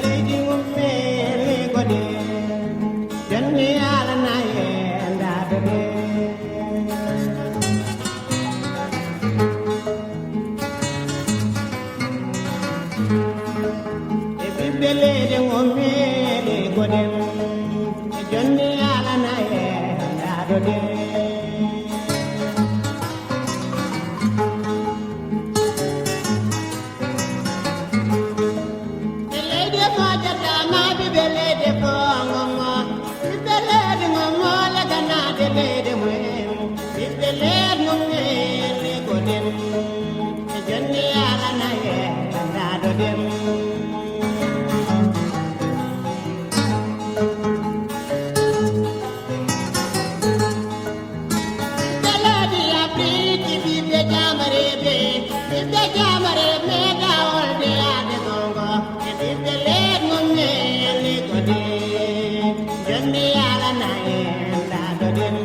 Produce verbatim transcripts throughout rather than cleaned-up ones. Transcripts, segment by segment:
Leydi mum meeli gode, jonni alana e ndaado de. E ɓiɓɓe leydi mum meeli gode, jonni alana e ndaado de. E leydi mo jetta ma ɓiɓɓe leydi ko ngommo, ɓiɓɓe leydi ngommo laganaade leydi mumen, ɓiɓɓe leydi mum meeli ko ɗen, e jonni alana e ndaado ɗen. Ɓiɓɓe leydi Afiriki, ɓiɓɓe jaamare ɓe, ɓiɓɓe jaamare meeɗa wolde yaade gongo, e ɓiɓɓe leydi mum meeli ko de, jonni alana en ndaado ɗen.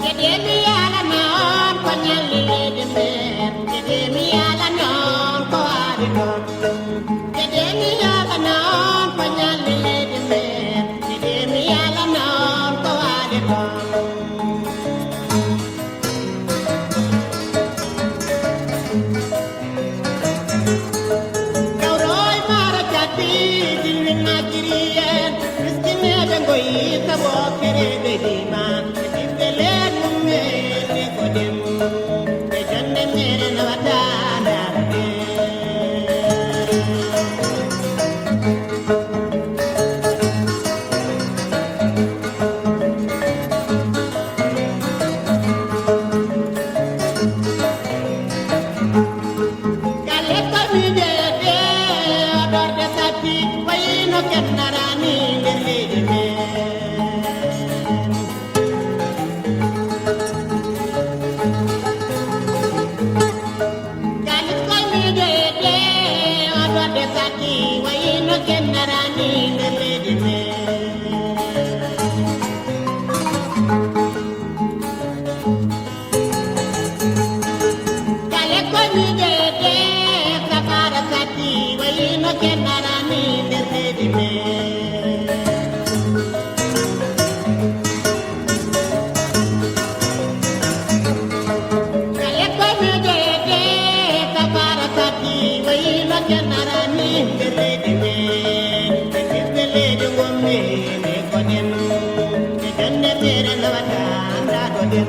Kadi mi yalana on ko ñalli leydi men, kadi mi yalana on ko waɗi ɗon. Kadi mi yalana on ko ñalli leydi men, kadi mi yalana on ko waɗi ɗon. Kawroy mara catti, dilwin Najeriyen, miskineɓe goyi sabo kere ɓe dima, ɓiɓɓe len mum en ko dem, ɓe jonde mere nawata darde. Kale ko mi jeyete, o ɗorde satti, wayino ken narani nder leydi men. Kale ko mi jeyete, o ɗorde satti, wayino ken narani nder leydi men. Kale ko mi jeyete, safara satti, wayino ken narani nder leydi men. Kale ko mi jeyete, safara satti, wayino ken narani nder leydi men. Ɓe ɓiɓɓe leydi ngonmi. Ko ɗen, e jonnde feere no waɗa, anndaa ko ɗen.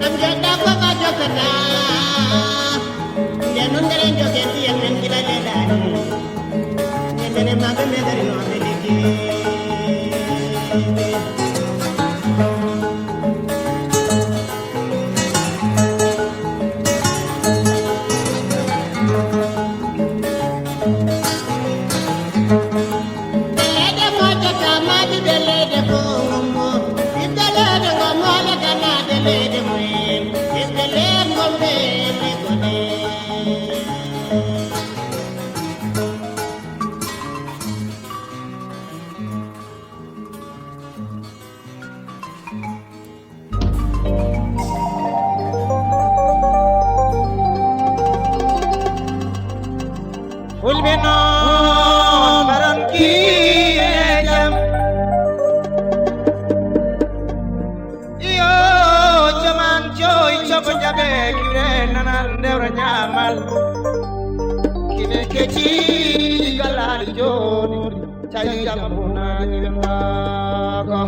Ɗam jodda ko ka jokata. Nde non ngaren jogen ɗiyen men gila leɗaani. Ñande ne maɓɓe men dari no ɓe liggey. Leyɗe moƴƴata maɗi ɓe leyɗe ko ngommo, ɓiɓɓe leyɗe ngommo le ganade leyɗe mumen, ɓiɓɓe leyɗe ngomɓe ɓe gone. Tawi jamma bunaaji ɓe mbaako.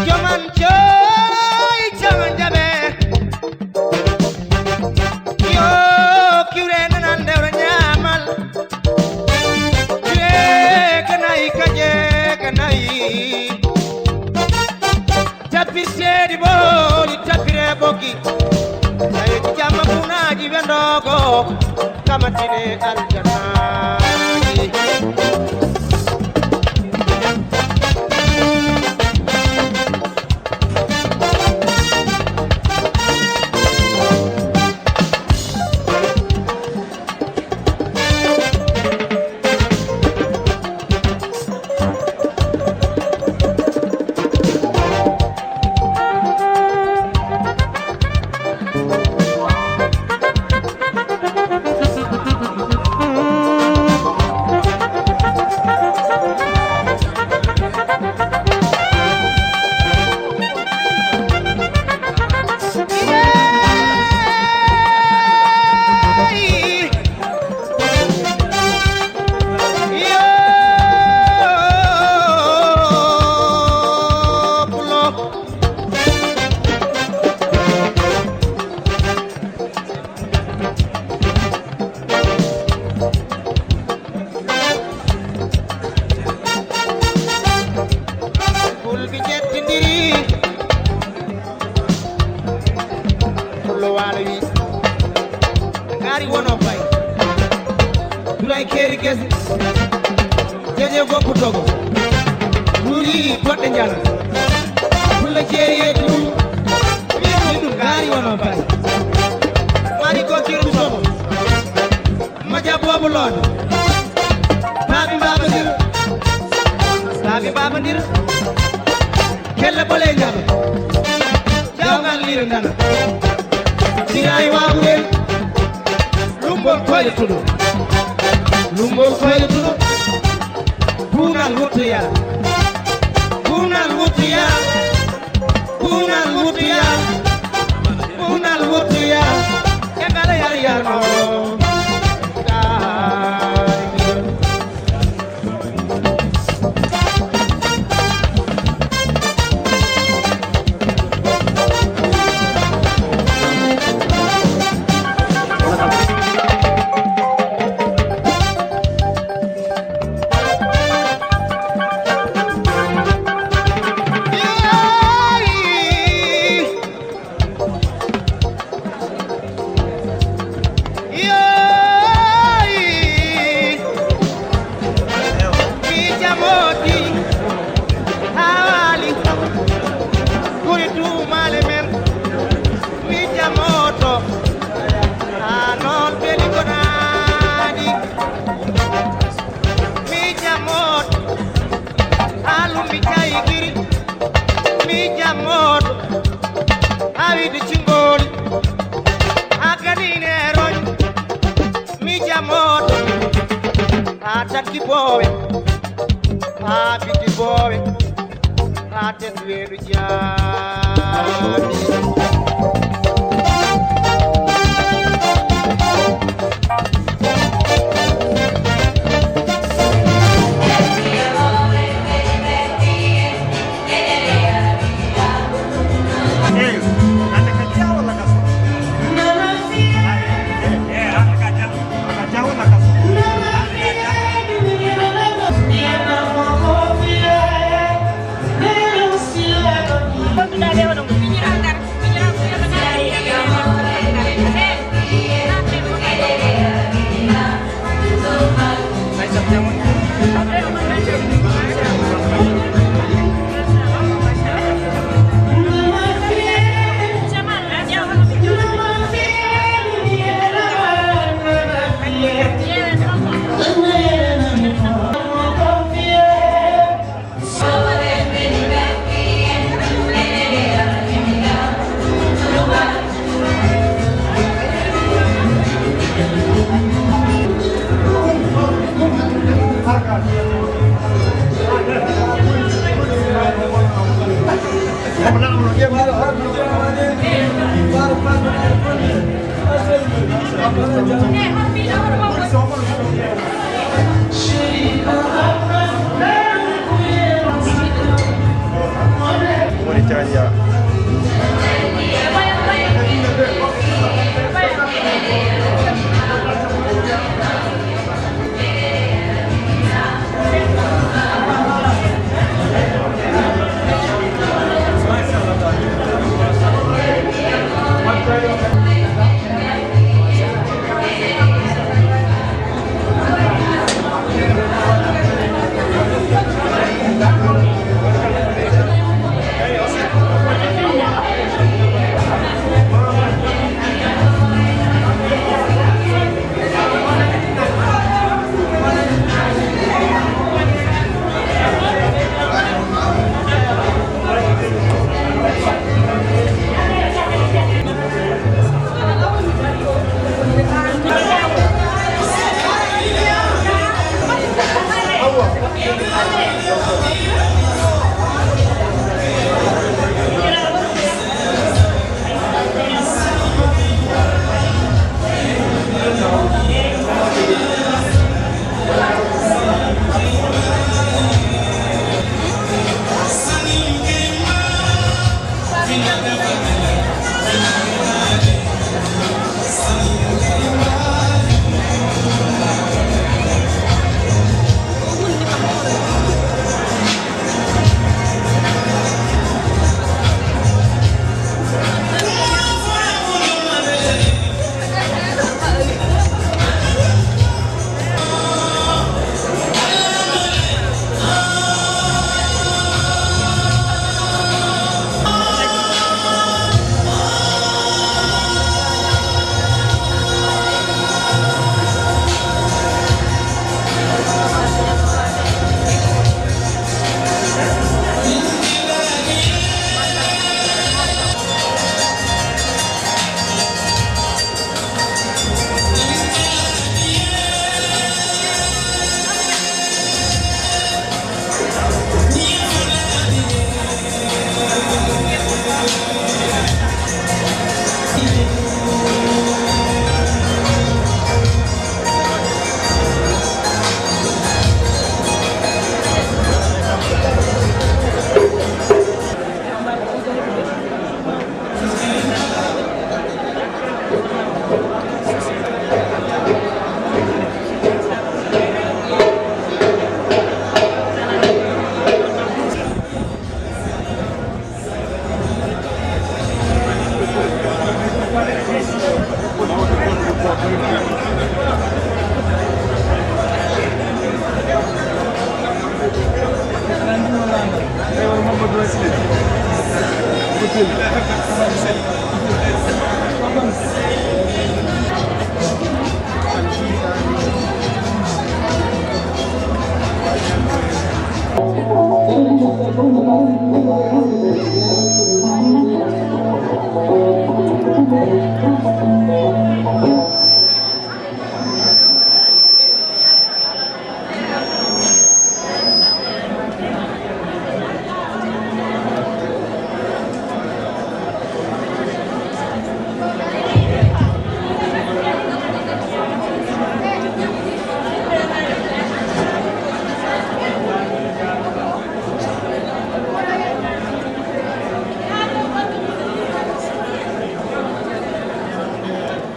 Joman joy, joman jaɓe. Yo kiwre nanan dewre ñaamal. Kiwre kanayi kaje kanayi. Tapirteeɗi ɓooli tapire ɓoggi. Tawi jamma bunaaji ɓe ndoogo. Kamatine aljannaaji. Fulɓe njettindiri. Pullo waalo wi. Ngaari wono bay. Duray keeri gese. Jeje goppu togo. Ruuri goɗɗe njana. Pullo jeeri yetti ɗum. Wi ɗum ngaari wono bay. Mari ko kirum somo. Maja boobu loon. Baabi Baaba Ndir. Baabi Baaba Ndir. Kelle bole ñaama. Jawngal liire ndana. Siraay waabuɗen. Lumbol koyɗe tuɗo. Lumbol koyɗe tuɗo. Buunal wuttoya. Buunal wuttoya. Buunal wuttoya. Buunal wuttoya. E ngala yar yarno. Miija mooto, haa lumbi jayi giri. Miija mooto, haa wiide cingoli. Haa ganine roñ. Miija mooto, haa takki boowe. Haa biddi boowe. Haa tendu weedu jaabi.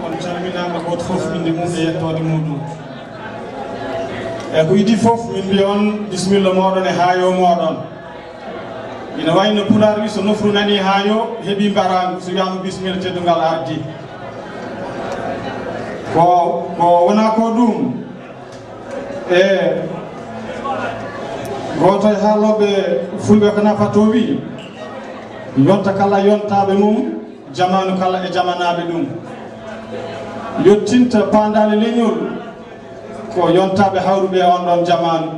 On calminaama, gooto fof innde mum e yettoode muɗum. E ko idii fof, min mbiya on bisimilla mooɗon e haayo mooɗon. Ina wayi no Pulaar wi, so nofru nanii haayo, heɓii mbaraangu, so wiyaama bisimilla, teddungal ardii. Ko, ko wonaa ko ɗum. E gooto e haalooɓe fulɓe ko nafatoo wi, yonta kala yontaaɓe mum, jamaanu kala e jamanaaɓe ɗum. Yottinta paandaale leñol ko yontaaɓe hawruɓe e on ɗon jamaanu.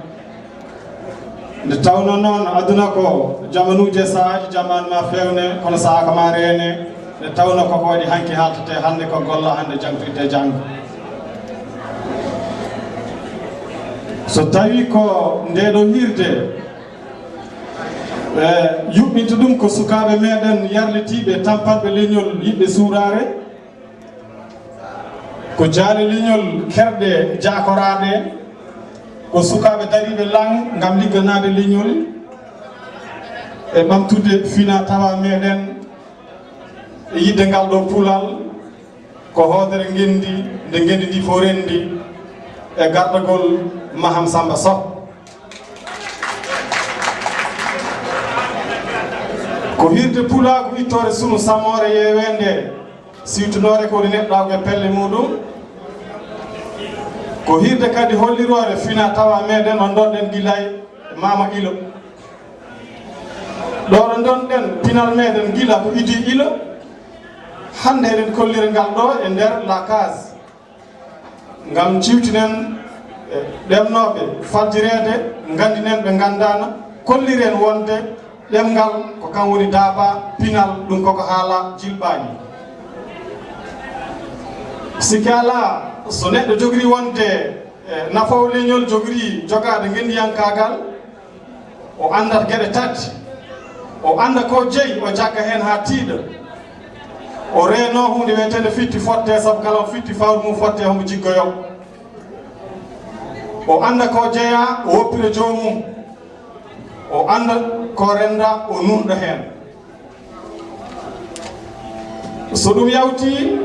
Nde tawnoo noon, aduna ko jamanuuji e sahaaji, jamaanu ma feewne, kono sahaa ka ma reene. Nde tawnoo ko ko waɗi hanki haaltetee, hannde ko golla, hannde jangtoyte janngo. So tawii ko ndee ɗoo hiirde, e, yuɓɓinta ɗum ko sukaaɓe meɗen yarlitiiɓe, tampanɓe leñol, yiɗɓe suuraare, ko jaale leñol, kerɗe jaakoraaɗe, ko sukaaɓe dariiɓe laŋ ngam ligganaade leñol e ɓamtude fina tawa meɗen e yiɗde ngal ɗo puulal, ko hoodere ngenndi, nde ngenndi ndi fof renndi e gardagol Maham Samba Soh. Ko hiirde pulaagu ittoore sunu samoore yeeweende, siwtinoore ko woni neɗɗaagu e pelle muɗum. Ko hiirde kadi holliroore fina tawa meɗen o ndonɗen gila e Maama Ilo. Ɗo ɗo ndonɗen pinal meɗen gila ko Idi Ilo. Hannde eɗen kollira ngal ɗo e nder La Case. Ngam ciwtinen, eh, ɗemnooɓe fajjireede, nganndinen ɓe nganndaana, kolliren wonde ɗemngal ko kam woni daaba pinal, ɗum koko haala jilɓaani. Sikke alaa, so neɗɗo jogiri wonde, eh, nafoowo leñol, jogiri jogaade ngenndiyankaagal, o anndata geɗe tati. O annda ko jeyi, o jagga heen haa tiiɗa. O reenoo huunde wiyeteende fitti fotte, sabu kala o fitti fawru mum fotte, homo jiggoyoo. O annda ko jeyaa, o woppira joomum. O annda ko rennda, o nuunɗa heen. So ɗum yawti,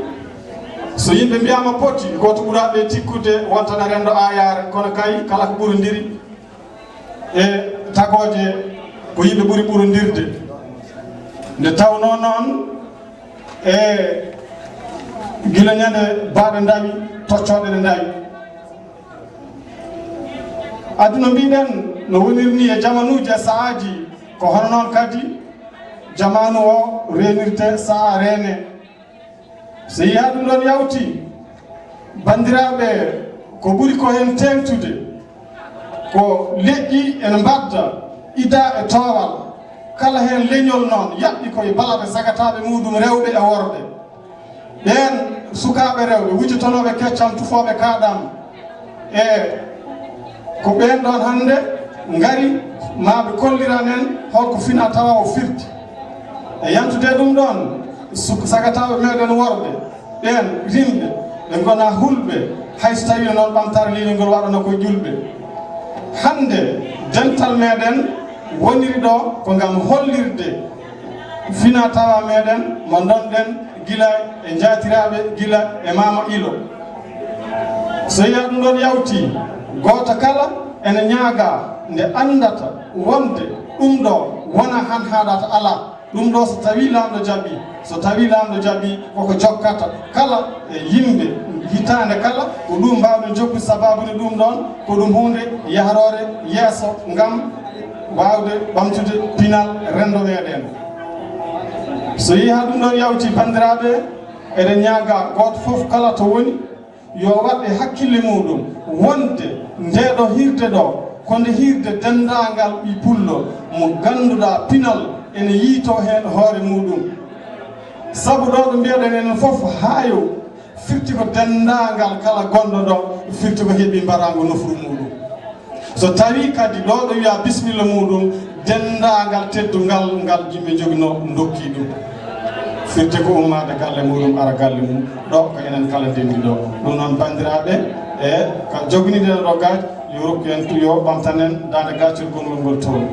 so yimɓe mbiyaama poti, gooto ɓuraaɓe tikkude wontana renndo aayaare, kono kay kala ko ɓurondiri e tagooje ko yimɓe ɓuri ɓurondirde. Nde tawnoo noon, e gila ñande baaɗe ndawi, toccooɗe ɗe ndawi. Aduna mbiɗen no wonirni e jamanuuji e sahaaji, ko hono noon kadi jamaanu o reenirte sahaa reene. So yiyaa ɗum ɗon yawti, banndiraaɓe, ko ɓuri ko heen teeŋtude, ko leƴƴi ene mbadda ida e toowal. Kala heen leñol noon yaɓɓi ko e balaɓe sagataaɓe muɗum rewɓe e worɓe. Ɓeen sukaaɓe rewɓe wujotonooɓe keccam, tufooɓe kaaɗam, e ko ɓeen ɗoon hannde ngari maa ɓe kolliran en holko fina tawa o firti. E yantude ɗum ɗoon, suk-, sagataaɓe meɗen worɓe, ɓeen rimɓe, ɓe ngona hulɓe, hay so tawii noon ɓamtaare leñol ngol waɗano ko ƴulɓe. Hannde, dental meɗen woniri ɗo ko ngam hollirde fina tawa meɗen mo ndonɗen gila e njaatiraaɓe, gila e Maama Ilo. So yiyaa ɗum ɗoon yawti, gooto kala ene ñaagaa nde anndata wonde ɗum ɗo wona han haaɗata alaa. Ɗum ɗo so tawii Laamɗo jaɓii, so tawii Laamɗo jaɓii, koko jokkata kala e yimɓe hitaande kala, ko ɗum mbaawɗen jokkude sabaabu nde ɗum ɗoon, ko ɗum huunde yahroore yeeso ngam waawde ɓamtude pinal renndo meɗen. So yii haa ɗum ɗon yawti, banndiraaɓe, eɗen ñaaga gooto fof kala to woni, yo waɗ e hakkille muuɗum wonde ndee ɗo hiirde ɗo ko nde hiirde denndaangal ɓii pullo mo ngannduɗaa pinal ene yiytoo heen hoore muuɗum. Sabu ɗo ɗo mbiyaɗen enen fof haayo, firti ko denndaangal kala gonɗo ɗo, firti ko heɓi mbaraango nofru muuɗum. So tawii kadi ɗo ɗo wiyaa bisimilla muuɗum, denndaangal teddungal ngal yimɓe njoginoo ndokki ɗum. Firti ko ummaade galle muuɗum, ara galle mum. Ɗo ko enen kala ndenndi ɗo. Ɗum noon, banndiraaɓe, e ka jogniɗen ɗo gaaj, yo rokku en tu-, yo ɓamtan en daande gaccol gongol ngol toon.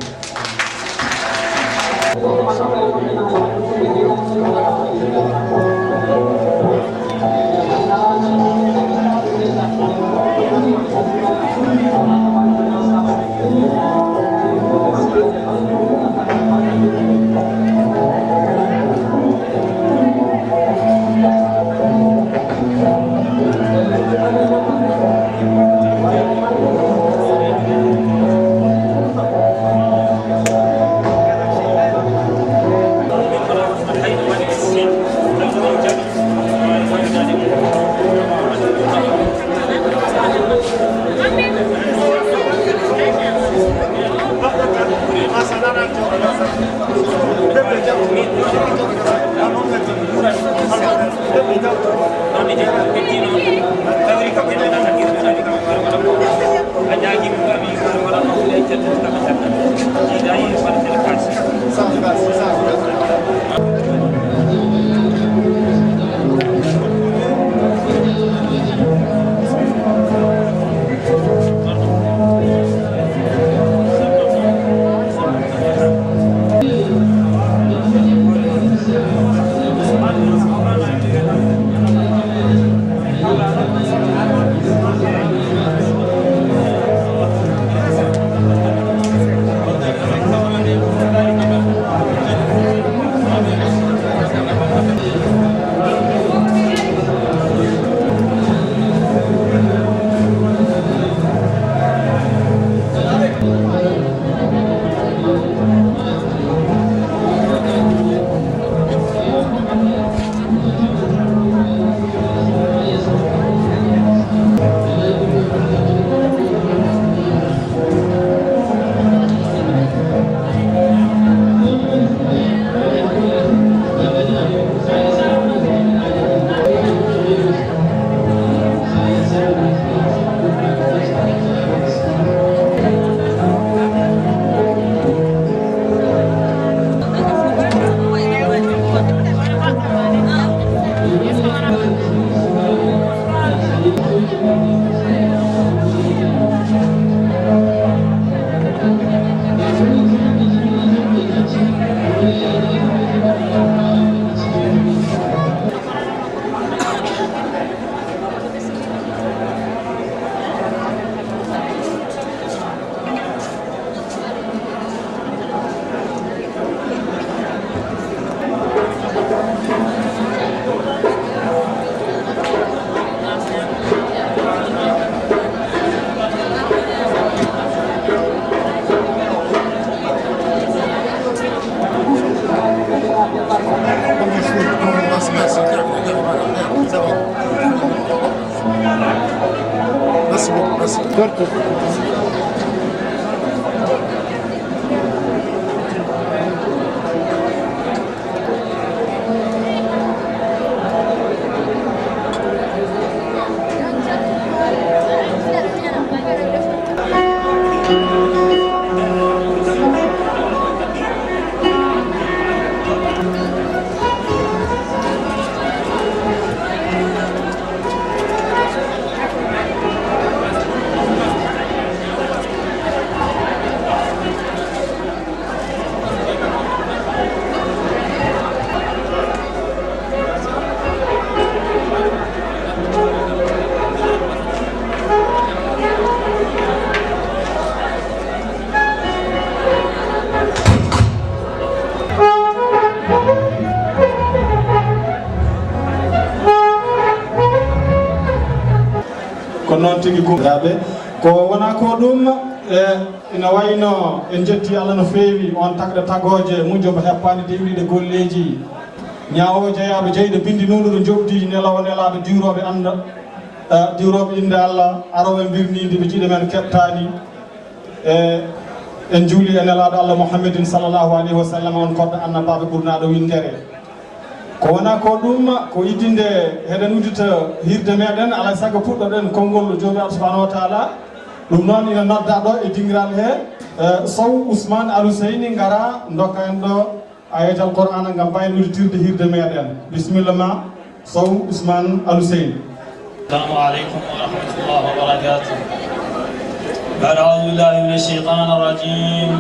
Merci beaucoup, merci. Ko noon tigi, kuuɓiraaɓe, ko wona ko ɗum, e ina wayno en njetti Allah no feewi, on tagɗo tagooje, mum joom heppaani dewriiɗe golleeji. Ñaawo jeyaaɓe jeyɗe binndi nuunuɗo njoɓdiiji neloowo nelaaɓe diwrooɓe annda, eh, diwrooɓe innde Allah, arooɓe mbirniindi ɓe jiɗe men keɓtaani. E en juuli e nelaaɗo Allah Muhammadin sallallahu alayhi wa sallam, on koddo annabaaɓe ɓurnaaɗo winndere. Ko wona ko ɗum, ko iddinde heɗen uddita hirde meɗen, alay sago puɗɗoɗen konngol joomi Allah subhanahu wa taala. Ɗum noon ina nodda ɗo e dingiral he, eh, Sow Ousmane Aluseyni ngara ndokka en ɗo Ayatal Qur'aana ngam mbayen udditirde hirde meɗen. Bisimilla ma, Sow Ousmane Aluseyni. السلام عليكم ورحمة الله وبركاته. بعد أعوذ بالله من الشيطان الرجيم.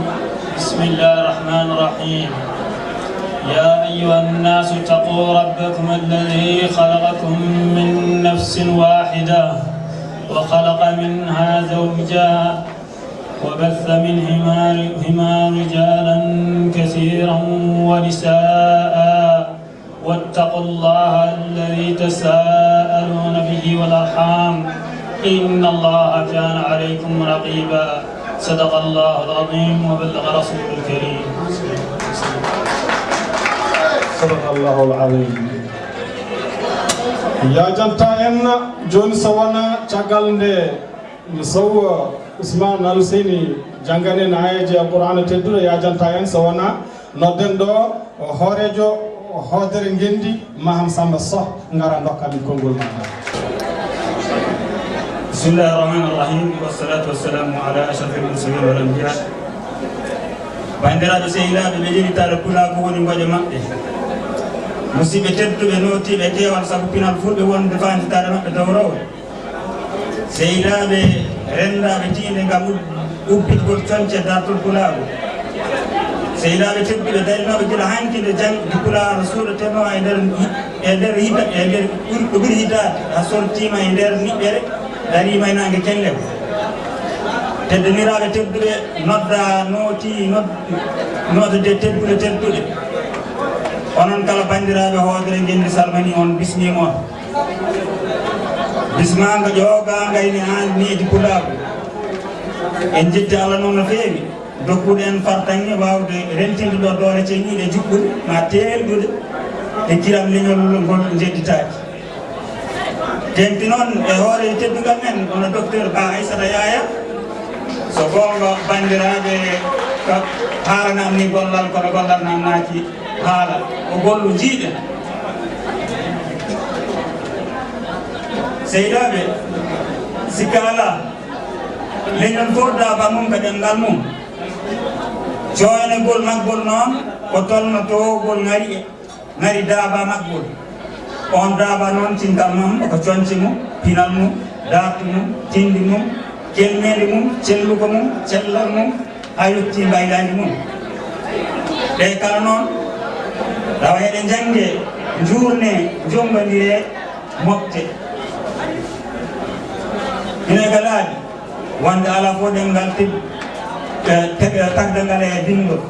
بسم الله الرحمن الرحيم. يا أيها الناس اتقوا ربكم الذي خلقكم من نفس واحدة وخلق منها زوجها وبث منهما، هما رجالا كثيرا ونساء، واتقوا الله الذي تساءلون به والأرحام، إن الله كان عليكم رقيبا. صدق الله العظيم وبلغ رسوله الكريم. صدق الله العظيم. Yaajantaa en jooni, so wonaa caggal nde Sow Ousmane Aluseyni jannganen aayeeje Alqur'aana tedduɗo, yaajantaa en so wonaa nodden ɗo hooreejo hoodere ngenndi, Maham Samba Soh, ngara ndokka min konngol ma. بسم الله الرحمن الرحيم، والصلاة والسلام على أشرف المرسلين والأنبياء. Banndiraaɓe sehilaaɓe, ɓe yewtaare pulaagu woni ngoƴa maɓɓe. Musidɓe tedduɓe nootiiɓe keewal sabu pinal fulɓe wonde faanditaare maɓɓe dowrowo. Sehilaaɓe renndaaɓe tiinde ngam ub-, ubbitgol coñce dartol pulaagu. Sehilaaɓe tedduɓe darinooɓe gila hanki nde jannde pulaar suuɗetenoo e nder hi-, e nder hita-, e nder ɓuri, ko ɓuri hitaade, a sortiima e nder niɓɓere, dariima e naange kelle. Teddaniraaɓe tedduɓe nodda, nooti, nod-, nootde tedduɓe tedduɓe. Onon kala banndiraaɓe hoodere ngenndi salmini on, bismiima on. Bismaanga ƴoogaanga ene aan needi pulaagu. En njetti Allah noon no feewi. Dokkuɗo en fartaŋŋe waawde rentinde ɗo doole ceŋiiɗe juɓɓude, ma teelɗude e kiram leñol ngol njeɗɗitaaki. Teeŋti noon e hoore teddugal men, hono docteur Ba Aissata Yaya. So goonga, banndiraaɓe, ko haalanaam ni gollal, kono gollal naamnaaki haala. Ko gollu njiiɗen. Sehilaaɓe, sikka alaa, leñol fof daaba mum ka ɗemngal mum. Jooynagol maggol noon ko tolno toowgol ŋari e, ŋari daaba maggol. On daaba noon, tintal mum ko coñce mum, pinal mum, daartu mum, tindi mum, kelmeeli mum, celluka mum, cellal mum, haa yettii mbaylaandi mum. Ɗe kala noon, tawa eɗe njanngee, njuurnee, njommbandiree, moɓtee. Ine ka laaɓi, wonde alaa fof ɗemngal teg-, eh, teg-, tagdangal e binndol.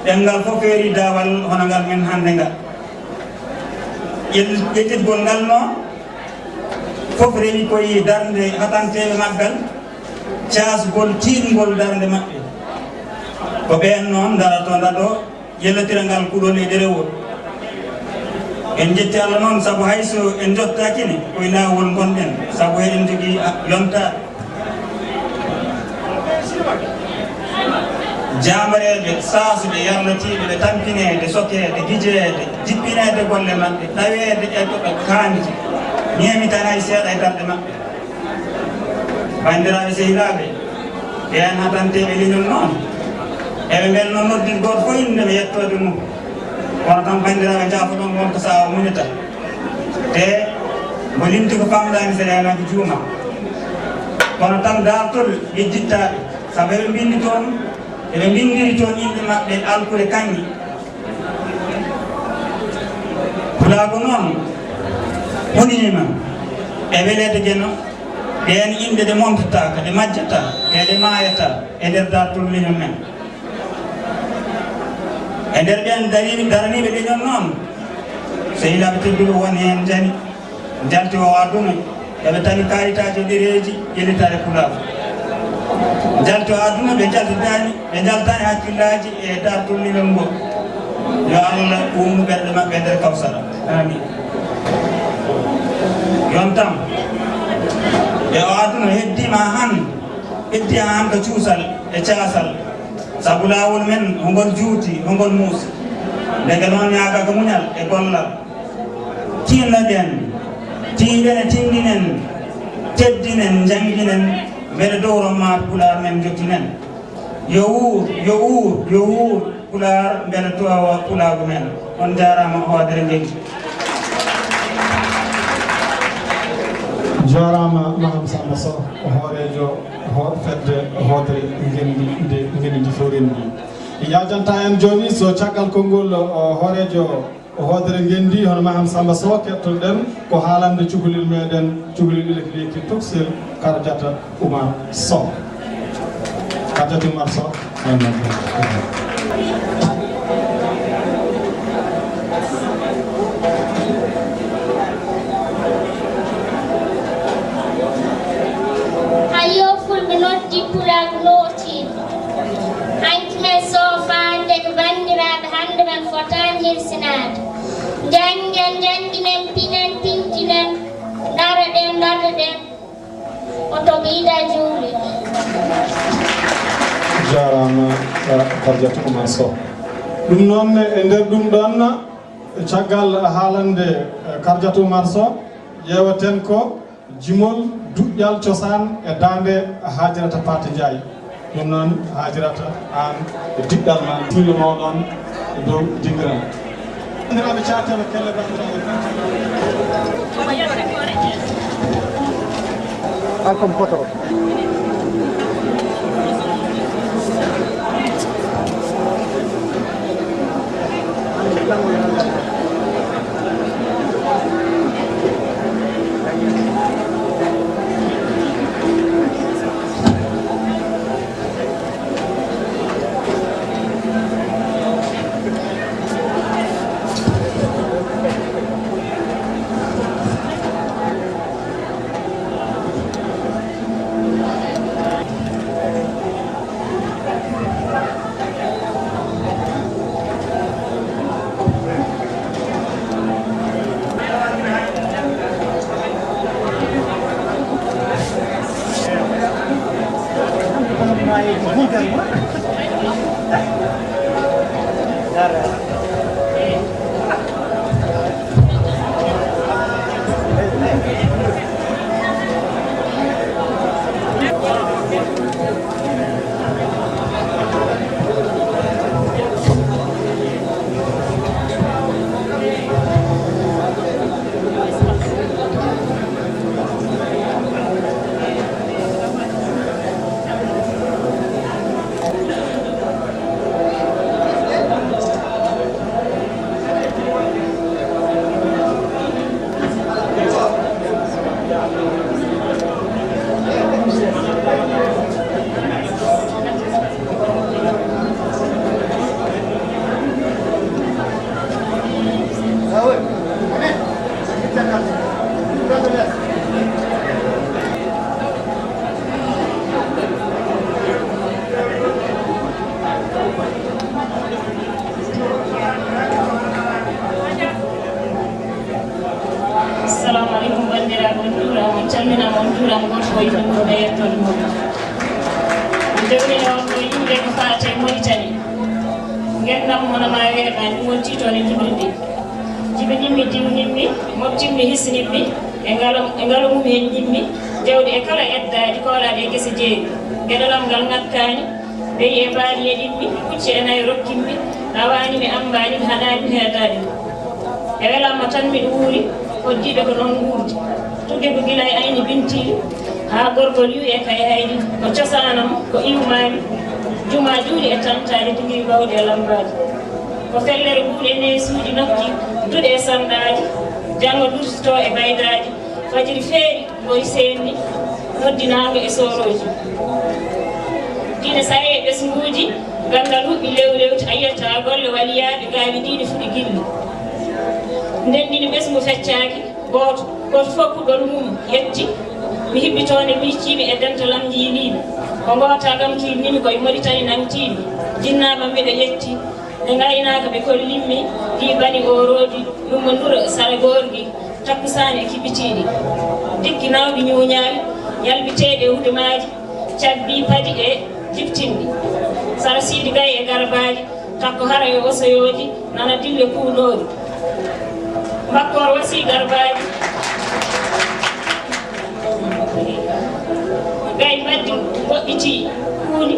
Ɗemngal fof feeri daawal hono ngal men hannde ngal. Ƴel-, ƴettitgol ngal noon, fof rewi koye darnde hatanteeɓe maggal, caasgol tiiɗngol darnde maɓɓe. Ko ɓeen noon ndaratoo ɗo, yellitira ngal kuɗol e ɗerewol. En njetti Allah noon, sabu hay so en njottaaki ne, ko e laawol ngonɗen, sabu eɗen njogii, a, yontaaɓe. Jaambareeɓe, saasuɓe, yarlatiiɓe, ɓe tampineede, sokeede, gijeede, jippineede golle maɓɓe, taweede e ko ɓe kaaniti, ñeemitanaay seeɗa e darɗe maɓɓe. Banndiraaɓe sehilaaɓe, ɓeen hatanteeɓe leñol noon, eɓe mbelno noddude gooto fof innde e yettoode mum. Kono tan, banndiraaɓe, njaafoɗon wonko sahaa o muñata. Te mbo limti ko famɗaani, so reenaaki juuma. Kono tan, daartol yejjittaaɓe, sabu eɓe mbinndi toon, eɓe mbinndiri toon inɗe maɓɓe alkule kaŋŋe. Pulaagu noon huniima e weleede Geno, ɗeen inɗe ɗe momtataaka, ɗe majjata, e ɗe maayata e nder daartol leñol men. E nder ɓeen dariiɓe, daraniiɓe leñol noon, sehilaaɓe tedduɓe, won heen njani, njalti o aduna, eɓe tawi kayitaaji e ɗereeji ƴellitaare pulaagu. Njalti o aduna, ɓe njaltitaani, ɓe njaltaani hakkillaaji e daartol leñol ngol. Yo Allah uumu ɓerɗe maɓɓe e nder Kawsara. Amin. Yontam. E o aduna heddiima han, heddi han ko cuusal e caasal. Sabu laawol men, hongol juuti, hongol muusi. Ndeke noon ñaaga ko muñal e gollal. Tinnoɗen, tiiɗen e tinndinen, teddinen, njannginen, mbele dow ron maat Pulaar men njottinen. Yo wuur, yo wuur, yo wuur, Pulaar mbele towa Pulaagu men. On njaaraama hoodere ngenndi. Njaaraama Maham Samba Soh, hooreejo ho- fedde hoodere ngenndi nde ngenndi ndi fewrenndi. Yaajantaa en jooni so caggal konngol hooreejo hoodere ngenndi hono Maham Samba Soh keɗtoɗen ko haalande cukalel meɗen cukalel ilek leyki toksel Karjata Umar Soh. Karjata Umar Soh. Hayo fulɓe noddi pulaagu nootiiɗo. Hanki men soofaande ko banndiraaɓe hannde men fotaani hirsinaade. Njanngen, njannginen, pinen, pintinen, ndaroɗen, mbaɗoɗen, oto ɓeyda juuɗe. Jaaraama Karjata Umar Soh. Ɗum noon e nder ɗum ɗoon caggal haalande Karjata Umar Soh ƴeewaten ko jimol duƴƴal cosaan e daande Haajirata Paate Njaay. Ɗum noon Haajirata aan e diɗɗal ma fillo mawɗo on e dow dingiral. Banndiraaɓe caatema kelle banndiraaɓe. Alkam foto. Assalamu aleykum banndiraaɓe, on njuuraama, on calminaama, on njuuraama, gooto fof innde mum e yettoode mum. Mi jawmino on ɗo yimɓe ko faati e Moritani. Ngenndam mo no maa weeɓaani, ɗum woni tiitoonde jibri ndi. Jibinimmi, diwninmi, moftinmi, hisninmi, e ngalo e ngalo mum heen ñimmi, jawdi e kala eddaaɗi koolaaɗi e gese jeeri. Geɗal am ngal ŋakkaani, beyi e mbaali yeɗimmi, pucci e nayi rokkimmi, ɗawaani mi, ammbaani mi, haɗaani mi, heedaani mi. E welamma tan miɗo wuuri, hoɗdiiɓe ko noon nguurdi. Tugge ko gila e ayni bintiiɗi, haa gorgol yuwi e kayhayɗi, ko cosaanam, ko iwmaami, jumaa juuɗi e tantaaji, tugiri bawɗi e lammbaaji. Ko fellere buuɗe neesuuji nokki, duɗe e sanɗaaji, janngo dursotoo e baydaaji, fajiri feeri, Ɓuri seenni noddinaango e soorooji. Diine saye e ɓesnguuji, ganndal huɓɓi lewlewti, a yiyata golle waliyaaɓe gaawi diine fuɗi gilli. Ndenndini ɓesngu feccaaki, gooto, gooto fof kuɓol mum yetti. Mi hiɓɓitoonde miijtiimi e dental am njiiliimi. Ko ngoota gam kiirnimi koye Moritani nangtiimi. Jinnaama miɗo yetti. Ɓe ngaynaaka ɓe kollimmi, ɗi bani oorooji, ɗum mo nduro sara goorgi, takkusaani e kiɓɓitiiɗi. Dikki nawɗi ñuuñaawi, yalbiteeɗi e hudumaaji, cabbi padi e jiftinɗi. Sara Siidi Gay e garbaaji, takko hara e osoyooji, nana dille kuuɗoori. Mbakkoor wasi garbaaji. Gay mbaddi ngoɗɗiti kuuni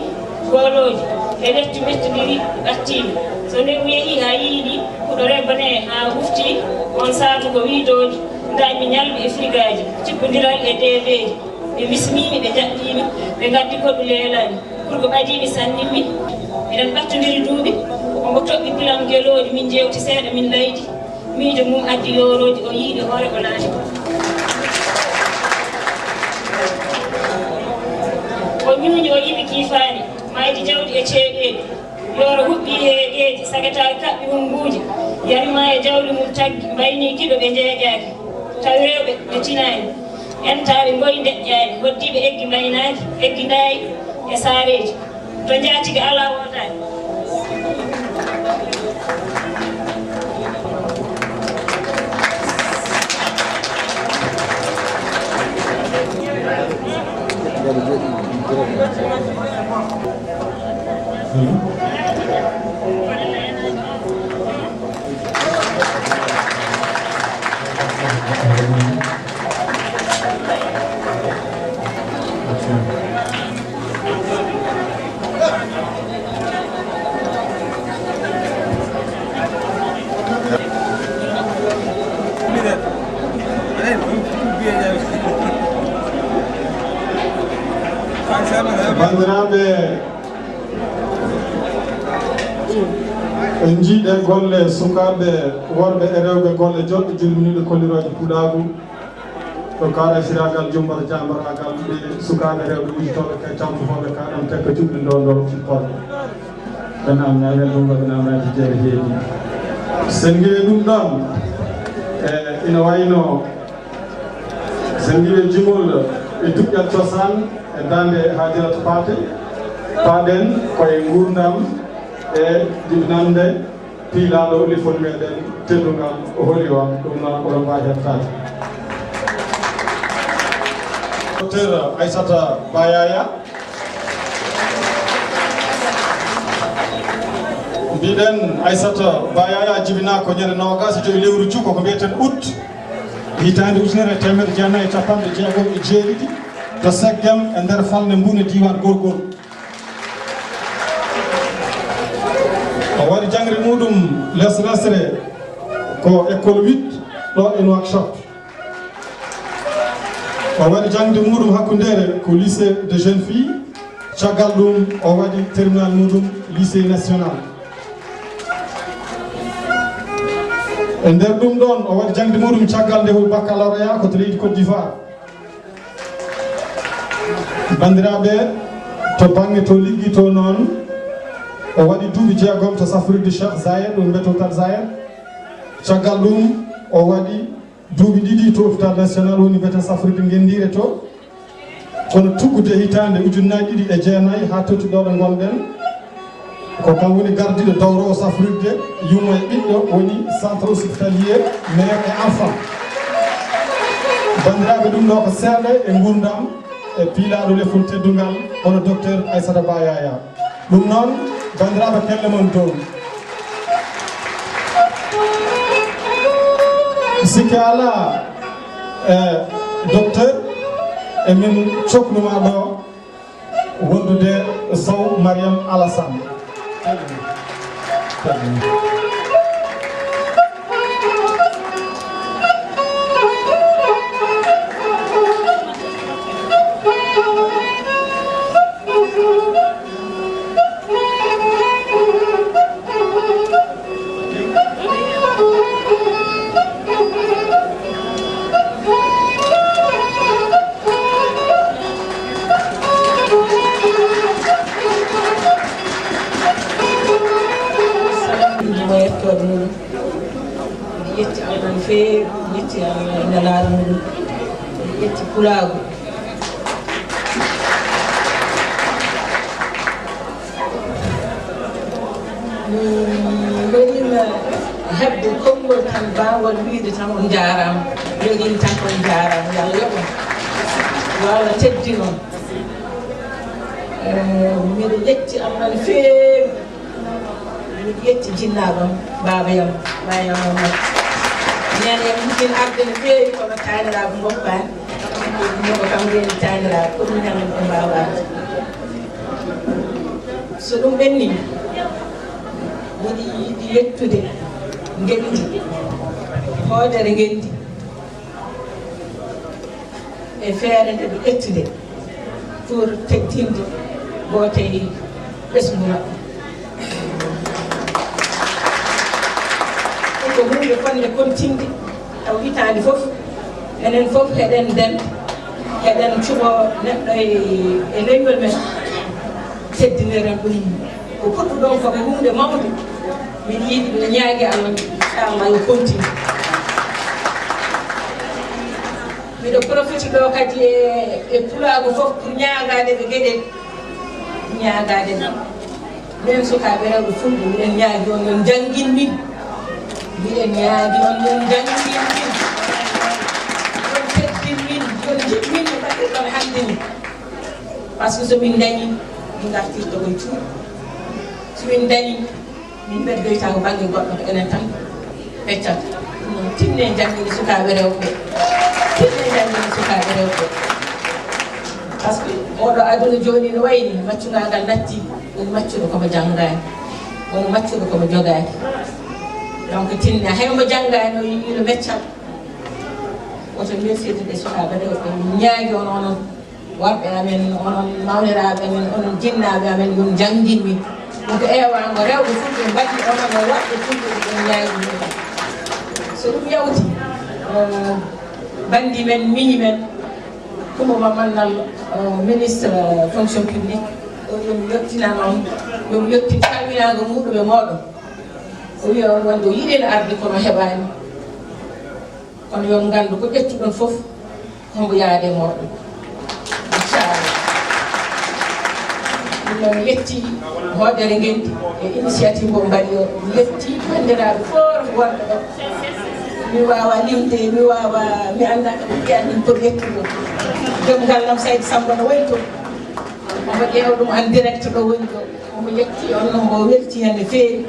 goolooji e lettu mettindiri ɓattiimi. So ndewu yehi haa yiiɗi, huɗo rebbanee haa hufti on saatu ko wiidooji, ndañmi ñalɓi e firigaaji, cippondiral e deebeeji. Ɓe bismiimi, ɓe jaɓɓiimi, ɓe ngaddi koɗu leelaani. Kurko ɓadiimi sannimmi. Miɗen ɓattondiri duuɓi, omo toɓɓi pilam gelooɗi, min njeewti seeɗa, min laydi. Miijo mum addi yoorooji, o yiiɗi hoore, o laati. O ñuuñi, o yiɓi kiifaani, maydi jawdi e ceeɗeeɗi. Yooro huɓɓi heegeeji, sagataaki kaɓɓi hunnguuji, yari maa e jawdi mum taggi, mbaynii giɗo ɓe njeeƴaaki. Tawi rewɓe ɓe tinaani, entaaɓe ngoyi ndeƴƴaani, hoddiiɓe eggi mbaynaaki, eggi ndaayi e saareeji. To njaatigi alaa woodaani. Banndiraaɓe, en njiiɗe golle sukaaɓe worɓe e rewɓe, golle joɗɗe, jurminiiɗe kollirooje puɗaagu. To kaaɗa siraagal jumbar jambaraagal, ɓe sukaaɓe rewɓe ujotooɓe kay tamtotooɓe ka ɗon tekka cuɓɓi ndo ndo fipporde. Ɓe namnaani ɗum ɗo, ɓe namnaani jeere heedi. Sen ngiwii ɗum ɗon, e, ina wayno sen ngiwii jimol e duƴƴal cosaan e daande Hajiratu Paate, paaɗen koye nguurndam e jibinannde. Piilaaɗo lifol meɗen teddungal o holi on, ɗum noon oɗon mbaawi heɓtaade. Docteur Aissata Ba Yaya. Mbiɗen Aissata Ba Yaya jibinaa ko ñande noogaas e joy lewru juko ko mbiyeten août. Hitaande ujunere e teemedde jeenayi e capanɗe jeegom e jeeɗiɗi to Seggem e nder falnde Mbuun e diiwaan Gorgol. O waɗi jaŋde muɗum leslesre ko école huit ɗo e Nouakchott. O waɗi jaŋde muɗum hakkundeere ko lycée de jeunes filles. Caggal ɗum o waɗi terminal muɗum lycée national. E nder ɗum ɗon o waɗi jaŋde muɗum caggal nde o baccalauréat ko to leydi Côte d'Ivoire. Banndiraaɓe, to bannge to liggi to noon, o waɗi duuɓi jeegom to safrirde Cheikh Zayed, ɗum mbiyetee Tad Zayed. Caggal ɗum, o waɗi duuɓi ɗiɗi to hôpital national woni mbiyetee safrirde Ngenndiire to. Kono tuggude hitaande ujunnaji ɗiɗi e jeenayi haa totti ɗo ɗo ngonɗen, ko kam woni gardiiɗo dowrowo safrirde yumma e ɓiɗɗo, woni centre hospitalier mère et enfant. Banndiraaɓe, ɗum ɗo ko seeɗa e nguurndam e piilaaɗo lefol teddungal, hono docteur Aissata Ba Yaya. Ɗum noon, banndiraaɓe, kelle mon dow. Sikke alaa, eh, docteur, emin coknuma ɗo wondude Sow Mariam Alassane. Salaamji mo yettooɓe mum. Mi yetti Allah no feewi, mi yetti Allah e nelaaɗo mum, mi yetti pulaagu. Heɓde konngol tan, baawol wiyde tan on njaaraama, yoriima tan on njaaraama, yo Allah yoɓ on, yo Allah teddin on. Eh, miɗo yetti Allah no feewi, miɗo yetti jinnaaɓe am, baaba yam, baaba yam. Neene yam, miɗo arde no feewi, kono taaniraaɓe ngoppaani, mboɗo kam reeni taaniraaɓe, ko ɗum tan en ɓe mbaawaani. So ɗum ɓenni, miɗo yiɗi yettude ngenndi, hoodere ngenndi, e feere nde ɓe ƴetti nde pour teddinde gooto e ɓesngu maɓɓe. Ɗum ko huunde fotnde kontinde, taw hitaande fof, enen fof heɗen ndenda, heɗen cuɓoo neɗɗo e, e leñol men, teddiniren ɗum. Ko puɗɗuɗon ko ko huunde mawnde, miɗo yiɗi, miɗo ñaagi Allah, inchallah, yo continue. Miɗo profite ɗo kadi e, e pulaagu fof pour ñaagaade ɓe geɗe, ñaagaade ɓe. Minen sukaaɓe rewɓe fulɓe, miɗen ñaagi on, yo on njanngin min. Miɗen ñaagi on, yo on njanngin min. Yo on teddin min, yo on njiɗ min no mbaɗirɗon hannde ni. Par ce que so min ndañii, min ngartirta koye cuuɗi. So min ndañii, min mbeddoyta ko bannge goɗɗo, ko enen tan peccata. Ɗum noon, tinne jannginde sukaaɓe rewɓe. Tinne jannginde sukaaɓe rewɓe. Par ce que oɗo aduna jooni no wayi ni, maccugal natti, woni maccuɗo komo janngaani, woni maccuɗo komo jogaaki. Donc, tinne, hay mo janngaani o yiɗi no meccal. Woto min firtude sukaaɓe rewɓe, min ñaagi on, onon worɓe amen, onon mawniraaɓe amen, onon jinnaaɓe amen, yo on njanngin min. Ɗum ko eewaango rewɓe fulɓe mbaɗi, onon e worɓe fulɓe, ɗum ñaagi min. So ɗum yawti, eh, banndi men, miñi men, Coumba Mamannal, eh, ministre, eh, fonction publique, o yo mi yettinan on, yo mi yettin salminaango muuɗum e mooɗon. O wiya on wonde o yiɗino arde kono heɓaani. Kono yo on nganndu ko ƴettuɗon fof, hombo yaade mooɗon. Inchallah. Ɗum noon, mi yetti hoodere ngenndi e initiative mo mbaɗi o. Mi yetti banndiraaɓe fof worɓe ɗo. Mi waawa limde, mi waawa, mi anndaa ko ɓe mbiya min pour yettude. Joom ngal nam Saydi Samba no wayi toon. Omo ƴeewa ɗum en direct ɗo woni ɗo. Omo yetti on, no mbo welti heen no feewi.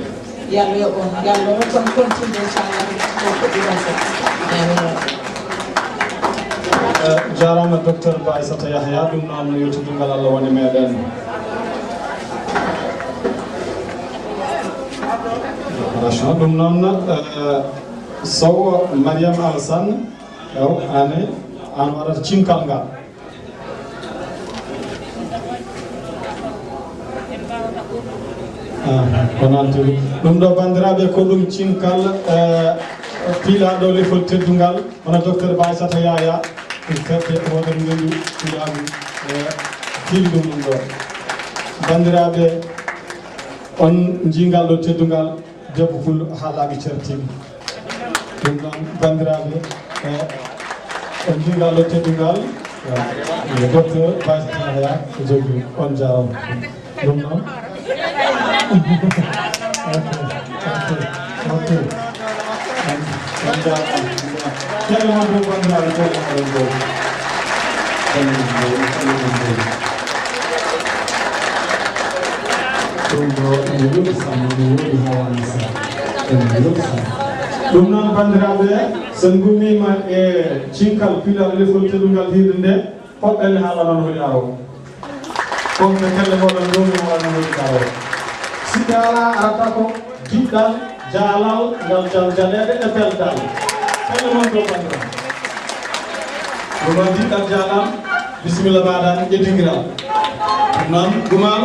Yo Allah yoɓ on, yo Allah rokku on continue, inchallah, ko fuɗɗiɗon fof. Amin. Eh, jaaraama, docteur Ba Aissata Yahya, ɗum noon yo teddungal Allah wone meɗen. Ɗum noon, eh, Sow Mariam Alassane, ew, ane, an waɗata cinkal ngal. Ah, ko noon tigi. Ɗum ɗo, banndiraaɓe, ko ɗum cinkal, eh, piilaaɗo lefol teddungal, hono docteur Ba Aissata Yahya, ɗum fedde wonde ngenndi piilaagu, eh, piili ɗum ɗum ɗo. Banndiraaɓe, on njii ngal ɗo teddungal, debbo pullo haalaaki certiiɗo. Ɗum noon, banndiraaɓe, eh, on njii ngal ɗo teddungal, eh, docteur Baye Yahya ko jogii, on njaaraama. Ɗum noon. Ok, ok, ok. On, on njaaraama. Kelle mon ɗum, banndiraaɓe, kelle mon ɗum. Kelle mon ɗum, kelle mon ɗum. Ɗum ɗo ene weli Samba, ene weli Hawa Nisa, ene weli Samba. Ɗum noon, banndiraaɓe, so en ngummiima e cinkal piilaaɗo lefol teddungal hiirde nde, hoɗɓe ne haala noon holi awo. Kon ɓe kelle moɗon ɗum no haala noon holi awo. Si dara arata ko diɗɗal, jaalal, ngal jal jaleeɗe e belɗal. Kelle mon ɗo, banndiraaɓe. Ɗum noon diɗɗal jaalal. Bisimilla, mbaɗa ƴeddingiral. Noon, Gumal.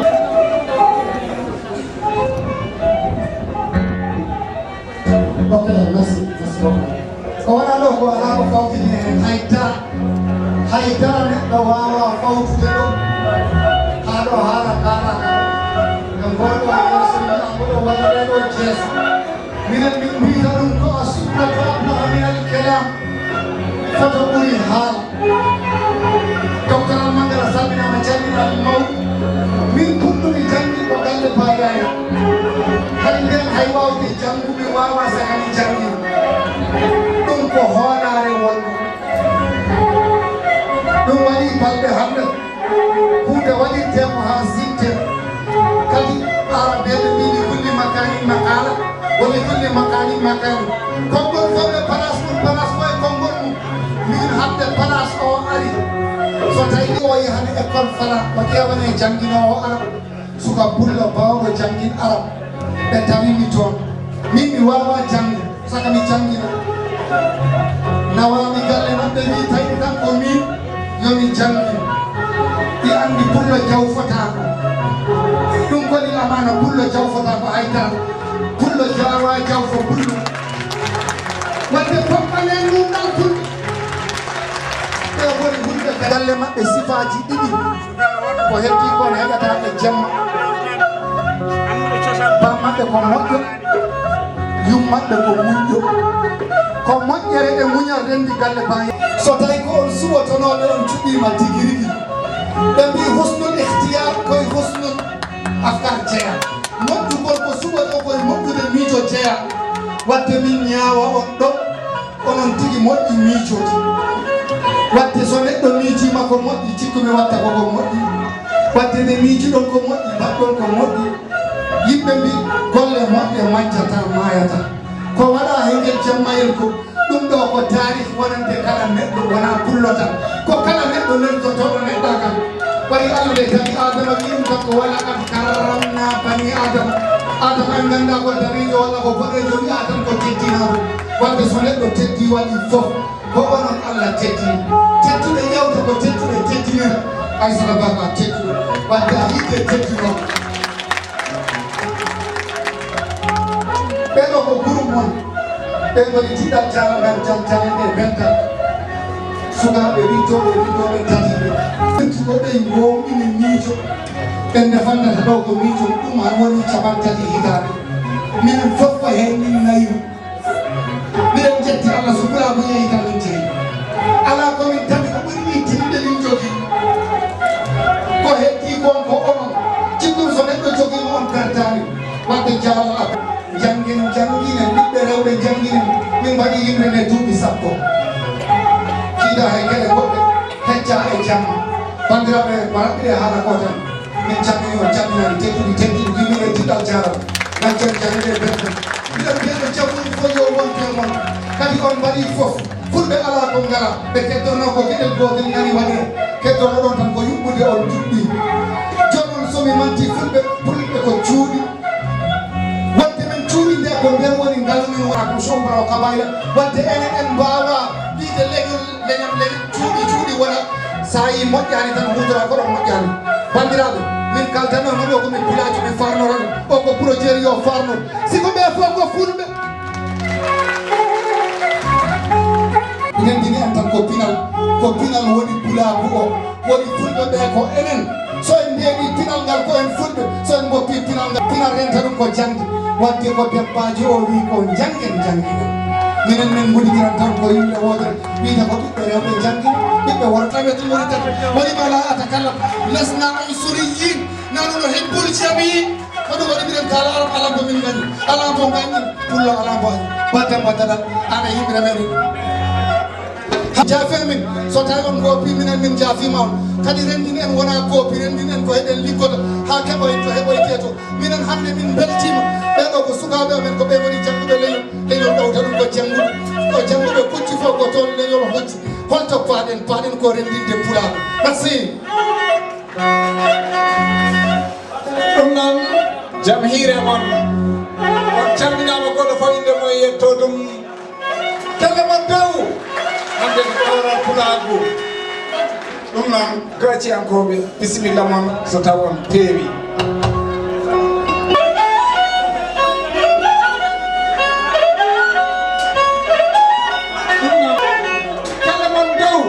Ok, merci, merci beaucoup. Ko waɗa ɗo ko alaa ko fawtini heen hay dara. Hay dara neɗɗo waawaa fawtude ɗo. Haa ɗo haala kaalaaka ɗo. Ngam gonɗo e yeeso wiya mboɗo waɗa ɗee ɗo jees. Minen min mbiyta ɗum ko a sunnata min al kelam. Foto ɓuri haala. Docteur Almangara salminaama, calminaama mawɗo. Min puɗɗumi janngi ko galle Baay Yaya. Hay ndeen hay waawde janngude waawaa sahani janngi. École Fala, o ƴeewane jannginoowo Arab, suka pullo baawɗo janngin Arab. Ɓe tawi mi toon. Min mi waawaa janngo, saka mi janngina. Nawaami galle maɓɓe, wi tawi tan ko min, yo mi janngin. Ɗi anndi pullo jawfotaako. Ɗum ko ɗi amaana, pullo jawfotaako hay dara. Pullo jaawaa jawfo pullo. Wadde pompanee nunɗal pullo. Ɓe woni hulɓe galle maɓɓe sifaaji ɗiɗi. Ko heddi kon heƴata e jemma. Bammaɓɓe ko moƴƴo, yummaɓɓe ko muñƴo. Ko moƴƴere e muñal renndi galle baay. So tawi ko on suɓotonooɓe, on cuɓiima tigi rigi. Ɓe mbii husnul ikhtiyar koye husnul afkar jeyaa. Moƴƴugol ko suɓoto koye moƴƴude miijo jeyaa. Wadde min ñaawa on ɗo. Onon tigi moƴƴi miijoji. Wadde so neɗɗo miijiima ko moƴƴi, cikku-mi watta ko ko moƴƴi. Wadde nde miijiɗon ko moƴƴi, mbaɗɗon ko moƴƴi. Yimɓe mbii golle moƴƴe majjata, maayata. Ko waɗaa he ngel jammayel ko ɗum ɗo ko taarih wonande kala neɗɗo, wonaa pullo tan. Ko kala neɗɗo leltotooɗo neɗɗagal. Ɓay Allah tawi Adama wi ɗum kanko, "Wa laqad karramna bani Adama." Adama en nganndaa ko daneejo walla ko boɗeejo, wi'a tan ko teddinaaɗo. Wadde so neɗɗo teddi waɗi fof, ko onon Allah teddi. Tedduɓe ƴewta ko tedduɓe teddinira. Aysata Ba ka tedduɗo. Wadde a yiɗde teddinooɗo. Ɓee ɗo ko groupe mon. Ɓe ngoni tiɗal jarangal jam janande e bental. Sukaaɓe wittooɓe, wittooɓe tatiɓe. Ko ɓe ngoowɗini miijo. Ɓe nde fannata ɗo ko miijo ɗum han woni capanɗe tati hitaande. Minen fof ko heen min nayru. Miɗen njetti Allah so pulaagu yeeyi tan min jeyi. Alaa ko min tawi ko ɓuri ittinde min jogii. Ko heddii kon ko onon. Cikkumi so neɗɗo jogiima on pertaani. Wadde jaalal ak janngin, jannginen ɓiɓɓe rewɓe, jannginen. Min mbaɗi yimre nde duuɓi sappo. Jiida hay geɗe goɗɗe, hecca e jamma. Banndiraaɓe, ko raɓɓiɗe haala ko tan. Min calmini on, calminaani, tedduɗi, tedduɗi, yimɓe ɓe tiɗal jaaral. Nan cer jangde e berɗe. Miɗen mbiya ɓe jaɓɓuɗi fof yo wontu e mon. Kadi on mbaɗi fof. Fulɓe alaa ko ngala. Ɓe keddorno ko geɗel gootel ngari waɗe. Keddorno ɗon tan ko yuɓɓude on juɓɓi. Jooni on so mi manti fulɓe, fulɓe ko cuuɗi. Wadde min cuuɗi nde ko nden woni ngalu min wona ko sombra o kabayla. Wadde enen en mbaawa wiide leñol, leñol, leñol. Cuuɗi, cuuɗi wona, so a yii moƴƴaani tan, huutora ko ɗon moƴƴaani. Banndiraaɓe, min kaldanno hono ko min pulaajo, min farnora ɗum. O ko projet yo farno. Si ko ɓe fof ko fulɓe. Ndenndini en tan ko pinal, ko pinal woni pulaagu o, woni fulɓe ɓe ko enen. So en ndeeni pinal ngal ko en fulɓe, so en ngoppi pinal ngal, pinal renta ɗum ko jaŋde. Wadde ko debbaajo o wi ko njanngen, njannginen. Minen min nguddiran tan ko yimɓe wootere, wiyde ko ɓiɓɓe rewɓe njanngina, ɓiɓɓe worɓe. Tawi to ngoni tan, woni ma la atakalla, lasna unsuriyin, nanu no hibbul jami. Ko ɗum waɗi minen kaala Arab, alaa ko min ngañi, alaa ko ngañi, pullo alaa ko añi. Batte mbattaɗa, ana yimɓe men. Jaafen min, so tawi on ngoppi minen, min jaafiima on. Kadi renndin en wonaa koopi, renndin en ko heɗen liggota haa keɓoyen to heɓoytee to. Minen hannde min mbeltiima. Ɓee ɗoo ko sukaaɓe amen, ko ɓe ngoni jannguɓe leñol. Leñol ɗowta ɗum ko jannguɓe. Ko jannguɓe kucci fof ko toon leñol hocci. Hol to paaɗen? Paaɗen ko renndinde Pulaagu. Merci. Ɗum noon, jam hiire mon. On calminaama, gooto fof innde mum e yetto ɗum. Kelle mon dow. Hannde ko kawral Pulaagu. Ɗum noon, gaciyankooɓe, bisimilla mon so taw on peewi. Ɗum noon, kelle mon dow.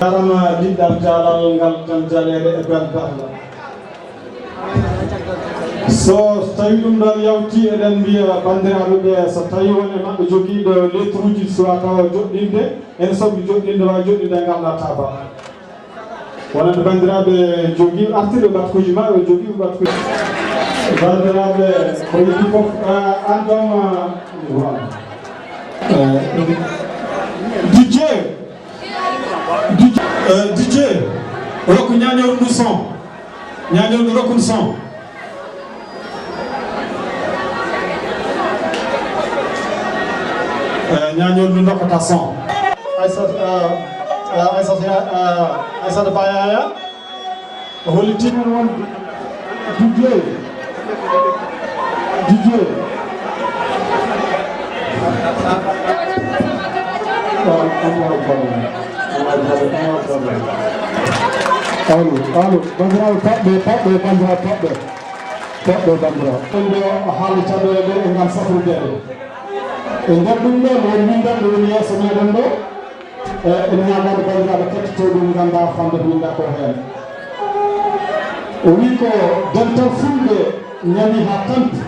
Jarama diɗɗal jaalal ngal tan jaleeɗe e belɗal. So tawi ɗum ɗon yawti, eɗen mbiya banndiraaɓe ɓe, so tawi won e maɓɓe jogiiɗo letruuji, suwa tawa joɗɗinde, ene soɓi joɗɗinde, wa joɗɗinde ngal natta ba. Wonande banndiraaɓe jogiiɓe artirɓe batkuuji maɓɓe, jogiiɓe batkuuji. Banndiraaɓe ko yiɗi fof, ah, an ɗon, ah, voilà. Eh, D J, D J, eh, D J, rokku ñaañooru ndu son. Ñaañooru ndu rokku ndu son. Eh, ñaañooru ndu dokkata son. Aissata, eh, eh, Aissata, eh, Aissata Bayaya. O hollitii men won D J. D J. Allo, allo, banndiraaɓe paɓɓe, paɓɓe, banndiraaɓe paɓɓe. Paɓɓe, banndiraaɓe. Ɗum ɗo haala caɗeele e ngal safrude. E nder ɗum ɗon, won winndannde woni yeeso meɗen ɗo. E, en ñaagaade banndiraaɓe kettotooɓe ɓe nganndaa famde ko winnda ko heen. O wii ko dental fulɓe ñami haa tampi.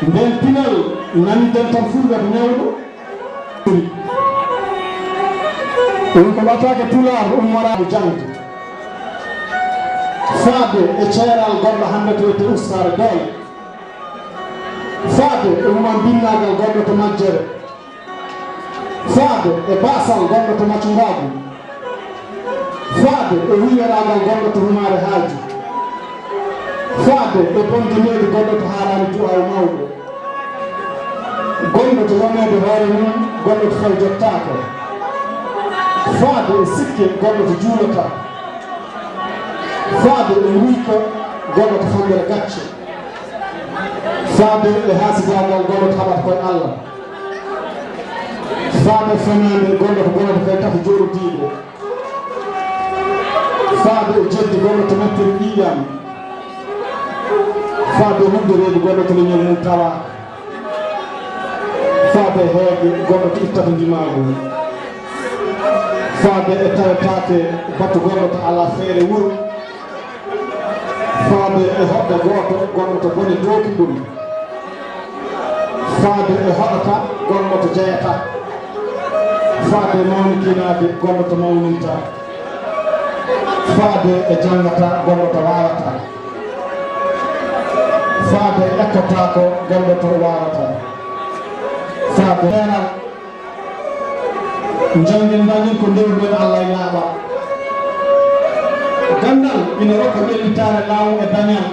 Ndeen pinal nani dental fulɓe ko ñawɗo. O wii ko ɓataake pulaar ummoraade jaŋde. Faade e ceeral gonɗo hannde to wiyetee Ustaare Doole. Faade e human binnaagal gonɗo to majjere. Faade e baasal gonɗo to Macungaagu. Faade e huñoraagal gonɗo to Humaare Haaju. Faade e bonde leydi gonɗo to haaraani duwaawu mawɗo. Gonɗo to yoneede hoore mum, gonɗo to fawi jottaako. Faade e sikke gonɗo to juulataa. Faade e nguyka gonɗo to famɗere gacce. Faade e haasidaagal gonɗo to haɓata koye Allah. Faade e fenaande gonɗo to bonata koye tafo jooɗodiiɓe. Faade e jeddi gonɗo to mettere ƴiiƴam. Faade e wudde reedu gonɗo to leñol mum tawaaka. Faade e heege gonɗo to ittata ndimaagu. Faade e tawetaake batu gonɗo to alaa feere wuro. Faade e hoɗde gooto gonɗo to bone dooki ɗum. Faade e hoɗata gonɗo to jeyata. Faade e mawnikinaade gonɗo to mawninta. Faade e janngata gonɗo to waawata. Faade e ekkotaako gonɗo to waawata. Faade e Njanngen, ndañen ko ndewruɗen Allah e laaɓal. Ganndal ina rokka ɓellitaare laamu e dañal.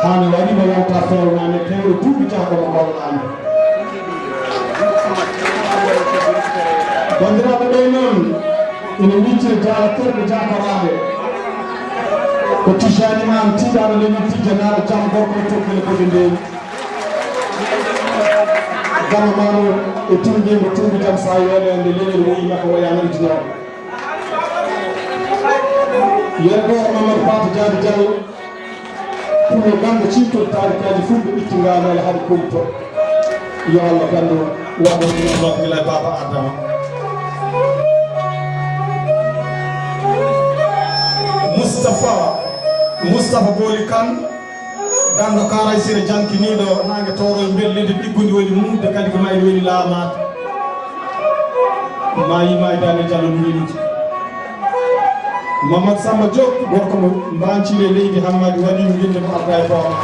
Haa ne waɗi mo wonta feewnaande kewɗo duuɓi jaha kono gollaani. Banndiraaɓe ɓe noon ina micciri jaala terɗe jaakoraaɓe. Ko Tijjaani Maam tiiɗaaɗo leñol tijjanaaɗo jam gorko e tokkele bode ndeewi. Gama maaro e tunndiingo tuubi jam sa yoole nde leñol woyi makko woya nantinooɗo. Yero gooro Mamadou Pato Diaby Diallo, pullo gannda cittol taarikaaji fulɓe ɓitti ngaano ala haɗi kumto. Yo Allah ganndo waɗo ɗum Allah gila e Baaba Adama. Moustapha, Moustapha Booli Kane. Ganndo Karaysire jankiniiɗo naange tooro e mbel leydi ɗiggundi woni muudde kadi ko mayri woni laamaade. Maayi maayi daande jalo miinuji. Mamadou Samba Diop gorko mo mbanciri e leydi Hammadi waɗi winde mo arda e booma.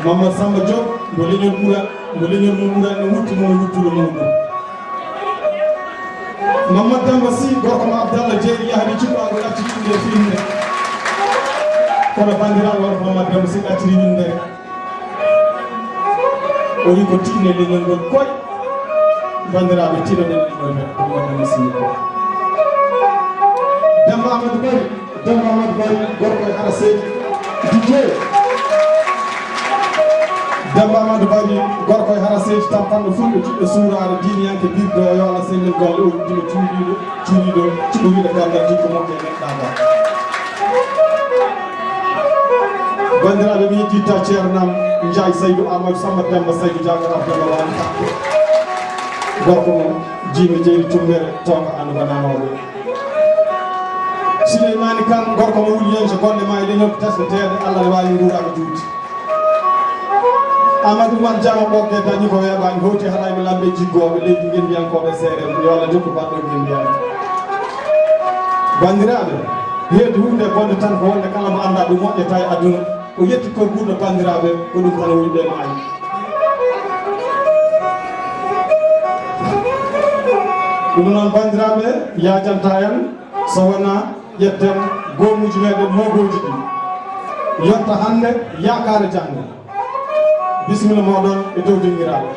Mamadou Samba Diop mo leñol ɓura mo leñol mum ɓura e wutti mo wuttuɗo mum ɗum. Mamadou Demba Sy gorko mo Abdallah Jeeri yahdi cuɓaago ɗacciti inde fiinde. Kono banndiraaɓe wonko Mamadou Demba Sy ɗacciti windere. O wi ko tinne leñol ngol koy. Banndiraaɓe tinoɗen leñol men ko Mamadou Demba Sy ko. Demba Amadou Bari. Demba Amadou Bari gorko e Hara Seydi. D J. Demba Amadou Bari gorko e Hara Seydi tampanɗo fulɓe jiɗɗo suuraare diiniyanke birdo yo Allah sellin golle o uddima cuuɗiiɗo cuuɗiiɗo cuɗoriiɗo gandal jikko moƴƴo e neɗɗaagal. Banndiraaɓe mi yejjitta ceernam Njaay Saydu Amadou Samba Demba Saydu Jaagar Abdallah Wali Takko. Gorko mo Jiimi Jeeri Tumbere, toonga Anduba Nanooɓe. Suleymaani Kan, gorko mo Wuli Yenco, golle ma e leñol ko tesɗeteeɗe, Allah ne waawi nguuraaɗo juuti. Amadou Umar Jama Ɓogge dañi ko weeɓaani, howti haɗaani lamɓe jiggooɓe leydi ngenndiyankooɓe seereer, yo Allah jokku baɗɗo ngenndiyanke. Banndiraaɓe, heedi huunde bonde tan ko wonde kala mo anndaa ɗum moƴƴata e aduna. O yetti ko guurɗo banndiraaɓe, ko ɗum tan woni ɓe maayi. Ɗum noon, banndiraaɓe, yaajanta en so wonaa ƴetten goomuuji meeɗen moogooji ɗi. Yonta hannde, yaakaare janngo. Bisimilla mooɗon e dow dinngiraaɓe.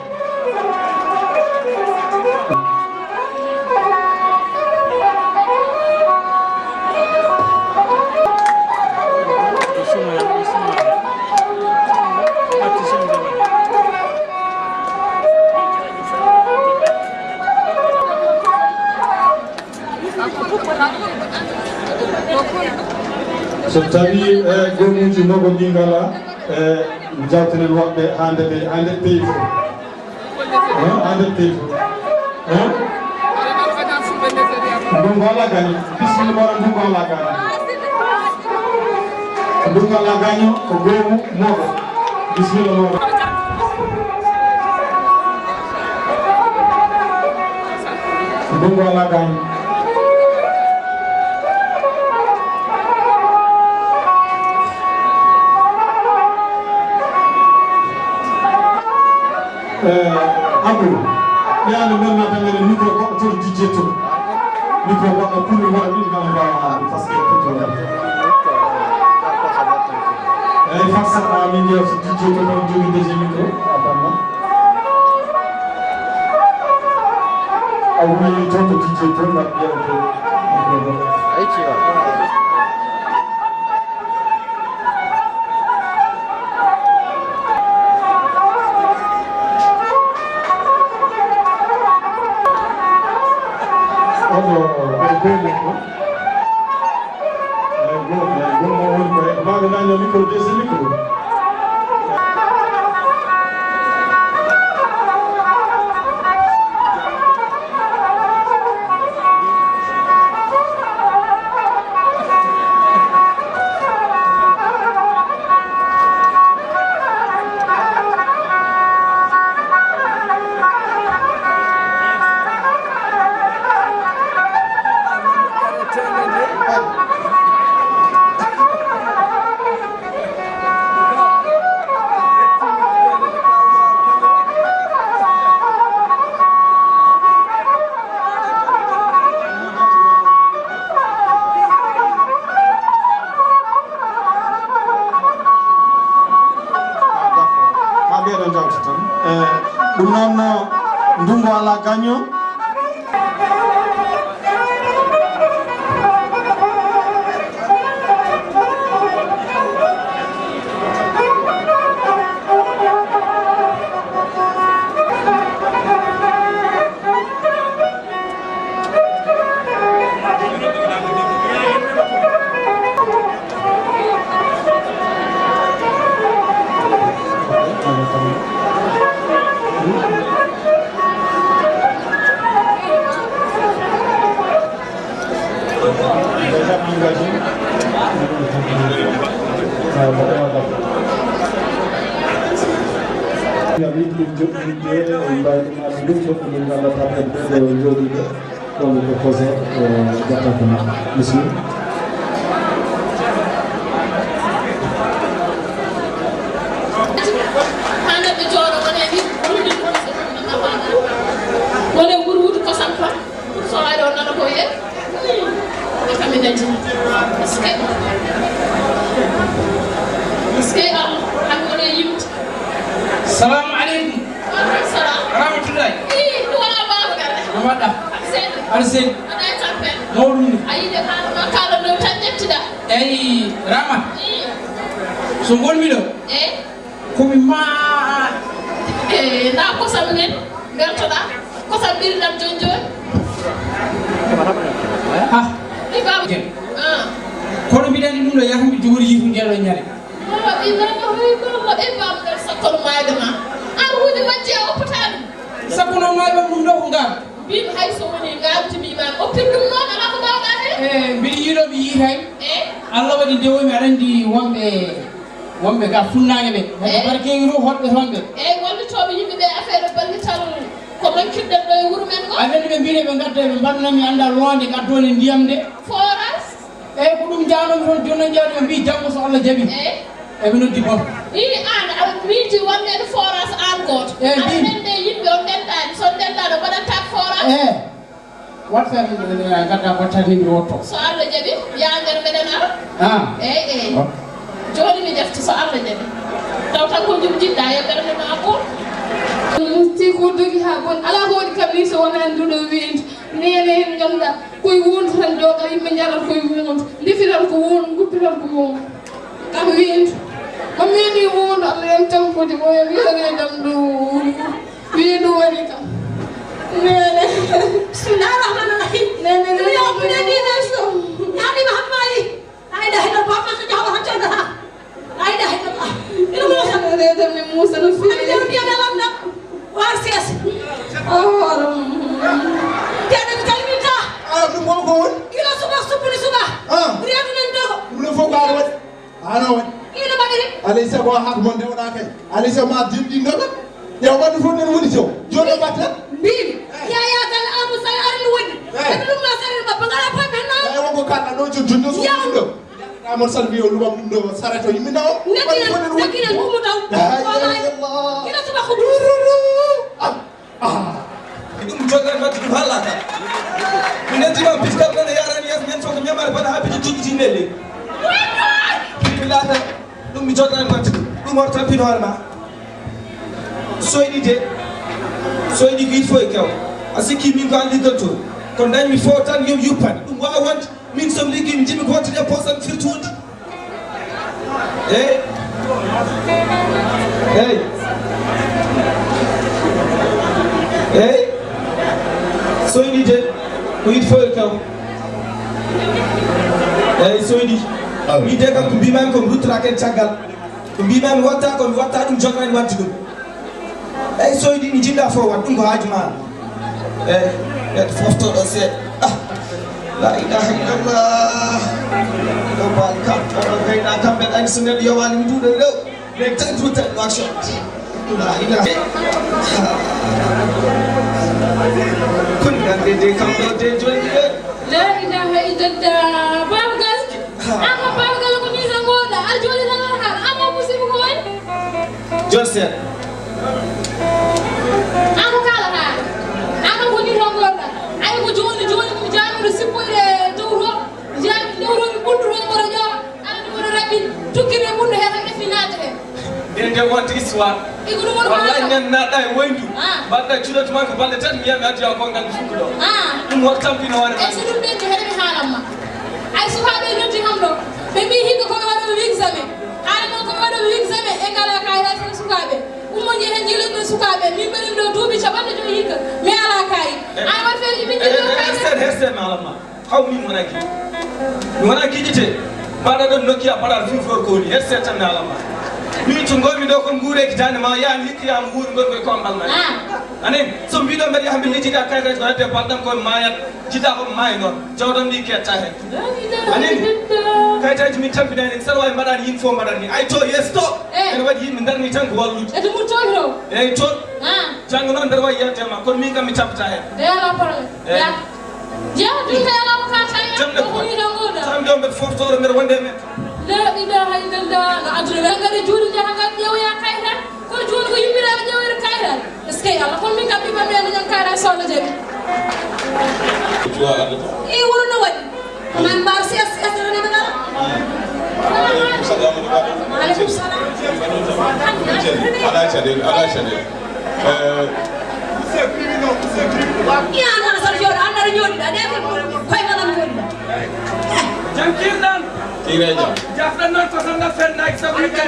So tawii, eh, goomuuji mogo ɗi ngalaa, eh, njawtenen woɓɓe haa nde ɓe, haa nde peewi fof. Hein, haa nde peewi fof. Hein? Ndungu alaa gaño. Bisimilla mooɗon, ndungu alaa gaño. Ndungu alaa gaño, ko goomu mogo. Bisimilla mooɗon. Ndungu alaa gaño. Eh, Abdou, ɓeyaande men naata ngene micro goɗɗo to D J to. Micro goɗɗo pour mi waɗa ɗin ngam mbaawa parce que pour to ngam. Eyi, Fatou Sall, a min jeewa so D J to kam jogi D J micro, a banno. A wuli to to D J to ngam ƴeewde micro goɗɗo. Oɗo, oɗo golle ko. Eyi, golle, golle woni ko e, maa ɓe daño micro, deuxième micro. Haa ɓeeɗo njawta tan. Eh, ɗum noon, no, ndungu alaa gaño. Ngam yiɗde joɗɗinde e mbaylumaade ɗum, joɗɗo min nganndataa ɓen ɓe ɗo jooɗiiɓe, ɗon ko Kose, o jaɓɓata ma. Bisimilla. Haa neɗɗo jooɗo wone ni, wone wuro wuudu kosam kam. So aɗa o nana ko wiye. E kam mi dañi. Est-ce que, est-ce que am, am wona yimɓe. Salamu aleykum. Wa aleykum salam. Rahmatullahi. Ii, ɗum wona baaba garɗa. No mbaɗɗa? Aɗa selli? Aɗa selli. Aɗa e tampere. Mawɗum ni. A yiɗi haala ma kaala ɗo tan ƴettuɗa. Eyi, Rama. Ii. So ngonmi ɗo. Eyi. Ko mi ma. E, nda kosam nen, beltoɗa. Kosam ɓiridam joni joni. Ah. Ɗi baba. Ah. Kono mbiɗa anndi ɗum ɗo yahmi jogori yiitu ngel ɗo ñande. La ilaha illallah. E baba ngal sakkon maayde ma. An huunde majji a oppataa ɗum. Sakkuno maa ɓe ɗum ɗo ko ngaam. Mbimi hay so woni ngaam timi maa oppir ɗum noon alaa ko mbaawɗaa heen. E mbiɗa yiɗo mi yiitay. E? Allah waɗi ndewomi aɗa anndi wonɓe wonɓe ga funnaange ɓe. Hedde barkeewi ɗo hoɗɓe toon ɓe. Eeyi, wallitooɓe yimɓe ɓe affaire ballital ko mankirɗen ɗo e wuro men ngo. Aɗa anndi ɓe mbiɗe ɓe ngadda ɓe mbaɗna mi annda loonde ngaddoone ndiyam nde. Forage. Eeyi, ko ɗum njaanomi toon, jooni noon njaadi ɓe mbii janngo so Allah jaɓi. Eeyi. Eɓe noddi boom. Ii, aan aɗa miiji wonde forage aan gooto. Eeyi, aɗa mbii. Nande yimɓe o ndenɗaani, so ndenɗaano mbaɗantaako forage. Eeyi. Wat feere nde nde ngadda ko tan nimɓe wotto. So Allah jaɓi, yaa nder meɗen ara. Ah. Eeyi, eeyi. Ok. Jooni mi defti so Allah jaɓi. Taw tan ko jum jiɗɗa e ɓernde ma ko. Musti ko dogi haa bon. Alaa ko waɗi kam ni so wonaa nduɗo weendu. Neene en ngannda koye wondu tan jooɗa yimɓe njarat koye wondu. Ndefiral ko wondu, guppiral ko wondu. Kam weendu. Ko meni wondu Allah en tan foti ko en wiyanedam ɗo wondu. Weendu waɗi kam. Neene. Bismillahir Rahmanir Rahim. Neene, neene, neene. Naɗima hammali. La ilaha illallah, Muhammadu Rasulullah. La ilaha illallah. Ina Musa. Neene, neene, Musa no fi. Ani jam biya da lamda. War siyas. Oh. Tiya da kalmita. Ah, ɗum ko ko woni? Ila suba, subuni suba. Ah. Riyadu nan dogo. Ɗum no fof ko aɗa waɗi. Ano waɗi. Ina mbaɗiri. Alay sago haako mon ndewɗa kay. Alay sago ma dimɗi ndoga. Ƴeew ɓanndu fof nen woni jaw. Jooni o ɓatta. Mbimi. Yaya kala amu sala armi woni. Eh. Ɓe ɗum ma sala ma bagala pa men na. Ay wonko kala ɗo jo junno so ɗum ɗo. Amon sal mbiyo luɓam ɗum ɗo sareto yimɓe ndawo. Nekkinen nekkinen gumu taw. La ilaha illallah. Kila suba ko ɗum. Ah. Ah. Ɗum joɗɗan wadde ɗum haalaka. Mi noddi ma piskal ɗon e yarani yeeso men fof ko ñamare bana haa piti jogiti nde ley. Ɗum mi laata ɗum mi joɗɗan wadde ɗum hoto tampin hoore ma. Soyɗi de soyɗi ko il faut e kew a sikki min ko an ligganto ko dañmi fof tan yom yuppani ɗum wawa wonde. Min somi liggi mi jimi ko wattude e poosam firtude. Eyi. Eyi. Eyi. Soyni de ko it fof e kaw. Eyi soyni. Min de kam ko mbimami ko mi ruttata ken caggal. Ko mbimami watta ko mi watta ɗum jogani wadde ɗum. Eyi soydi mi jiɗɗa fof wat ɗum ko haaju ma. Eyi neɗɗo fof toɗo seeɗa. Ah. La ilaha illallah. Ɗo baali kam oɗo gayna kamɓe ɗani so neɗɗo yowani mi duɗo lew. Mais tan tout tan no action. La ilaha. Kun gande de kam ɗo de joni de. La ilaha illallah. Baba Gal. An ko Baba Gal ko ni tan ngoɗa. A joni tan a haala. An ko musiba ko woni? Joni seeɗa. An ko kala haala. An ko ni tan ngoɗa. Ay ko joni joni ko jamiɗo sippoyde dow to. Jami dow to mi ɓundu to mboɗo ƴowa. An ni mboɗo raɓɓi. Tukkire ɓundu he tan e finade he. Nde nde wonta histoire. Igu ɗum woni wallahi haala. Nen naɗɗa e woyndu. Ah. Mbaɗɗa cuɗoto ma ko balɗe tan mi yiyami addi o gongal mi fukkuɗo. Ah. Ɗum wota tampino hoore ma. E so ɗum ɓenndi heɗe mi haalan ma. Ay sukaaɓe noddi kam ɗo. Ɓe mbi hikka koɓe waɗoɓe examen. Haala noon koɓe waɗoɓe examen e ngala kayitaji tan sukaaɓe. Ummo jeehen jiiloɓe sukaaɓe. Min mbaɗimi ɗo duuɓi capanɗe joyi hikka. Mi ala kayi. Ay waɗ feere ɓe jiiloɓe. Hersen hersen mi haalan ma. Haw min wona giɗi. Mi wona giɗite. Mbaɗa ɗon nokki a mbaɗa fifror ko woni. Herse tan mi alamma. Min to ngomi ɗo kon nguureeki dande ma yaami hikki yaami wuuri ngon koye kombal ma. Ah. Anen so mbiɗo mbeɗa yaha mbi lijjiɗa kayitaji ko hedde balɗam koye mayat jiɗɗa ko maayi noon jawdam ndi ketta hen. Anen kayitaji min tampinani en saɗa wawi mbaɗani yimɓe fof mbaɗani ay to yeeso to. Eh. Ene waɗi yimɓe darni tan ko wallude. Eto mum toon to. Eyyi toon. Ah. Janngo noon mbeɗa wawi yalde ma kono min kam mi tampata hen. Eyyi ala problème. Eyyi. Ya. Jeewa ɗum kay alaa ko kaata e jonde ko woni ɗo nguurɗa. Tan ɗo mbeɗa foftoro mbeɗa wonde men. La ilaha illallah no aduna ɓe ngari juuɗe njaha ngal ƴeewoya kaytal kono jooni ko yimɓiraaɓe ƴeewoyde kaytal. Est-ce que Allah kono min kam ɓiɓɓe men no ñam kaytal so Allah jaɓi. Jowa Allah to. E wuro no waɗi. Ko man mbaar si as as rene ɓe ngala. Aleykum salam. Aleykum salam. Ala caɗel ala caɗel. Ina noon saɗa jooɗo annda aɗa jooɗiɗa ɗe ko koye maɗam jooɗiɗa. Jam kiirɗan. Kiire jam. Jafɗan noon ko tan ngal fennaaki sabu yimɓe.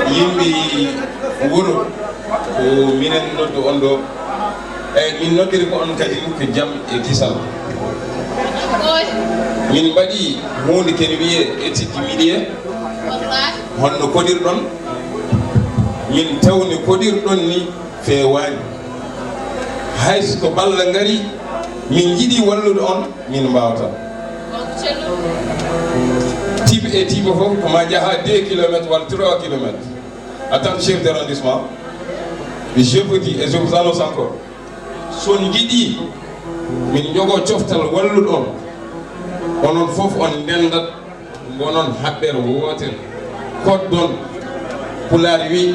E yimɓe wuro ko minen noddu on ɗo. Eyi min noddiri ko on kadi ko jam e kisal. Min mbaɗi huunde kene wiyee éthique milieu. Honno koɗirɗon? Min tawni koɗirɗon ni feewaani. Hay so ko balla ngari, min njiɗi wallude on, min mbaawata. Tiiɓe e tiiɓe fof ko ma jaha deux kilomètres walla trois kilomètres. Attends, chef d'arrondissement, je vous dis et je vous annonce encore, so on njiɗi min njogo coftal wallude on, onon fof on ndendat, ngonon haɓɓere wootere, koddon. Pulaar wi,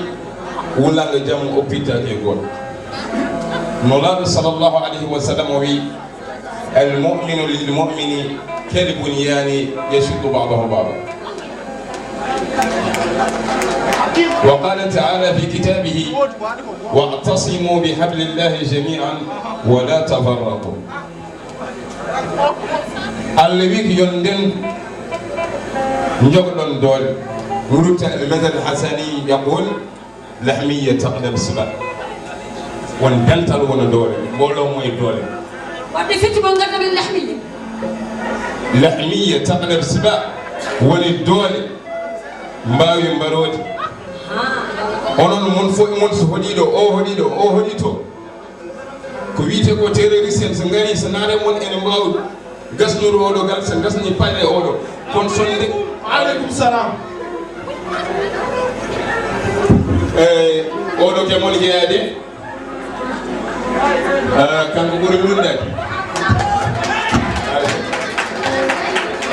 wulanga jamma oppitaaki e goɗɗo. Nulaaɗo sallallahu alayhi wa sallam o wi, "Al mu'minu lil mu'mini kal bunyani yashuddu ba'dahu ba'da." Wa qala ta'ala fi kitabihi, "Wa'tasimu bi hablillahi jami'an wa la tafarraqu." Allah wi ko yon nden njogoɗon doole. Rutta al-masal hasani yaqul, "Lahmiyya taqlab siba." Won dental wona doole, mbooloo mo e doole. Wadde fitti mo ngannduɗaa men lahmiyya. "Lahmiyya taqlab siba." Woni doole mbaawi mbaroodi. Onon mon fof e mon so hoɗiiɗo, o hoɗiiɗo, o hoɗito. Ko wiyetee ko terroriste en, so ngari, so naare mon ene mbaawi gasnude oɗo gal, so gasni paɗe oɗo. Kono sonde. Aleykum salam. Eh, oɗo ke mon jeyaade. Ah, kanko ɓuri lundade.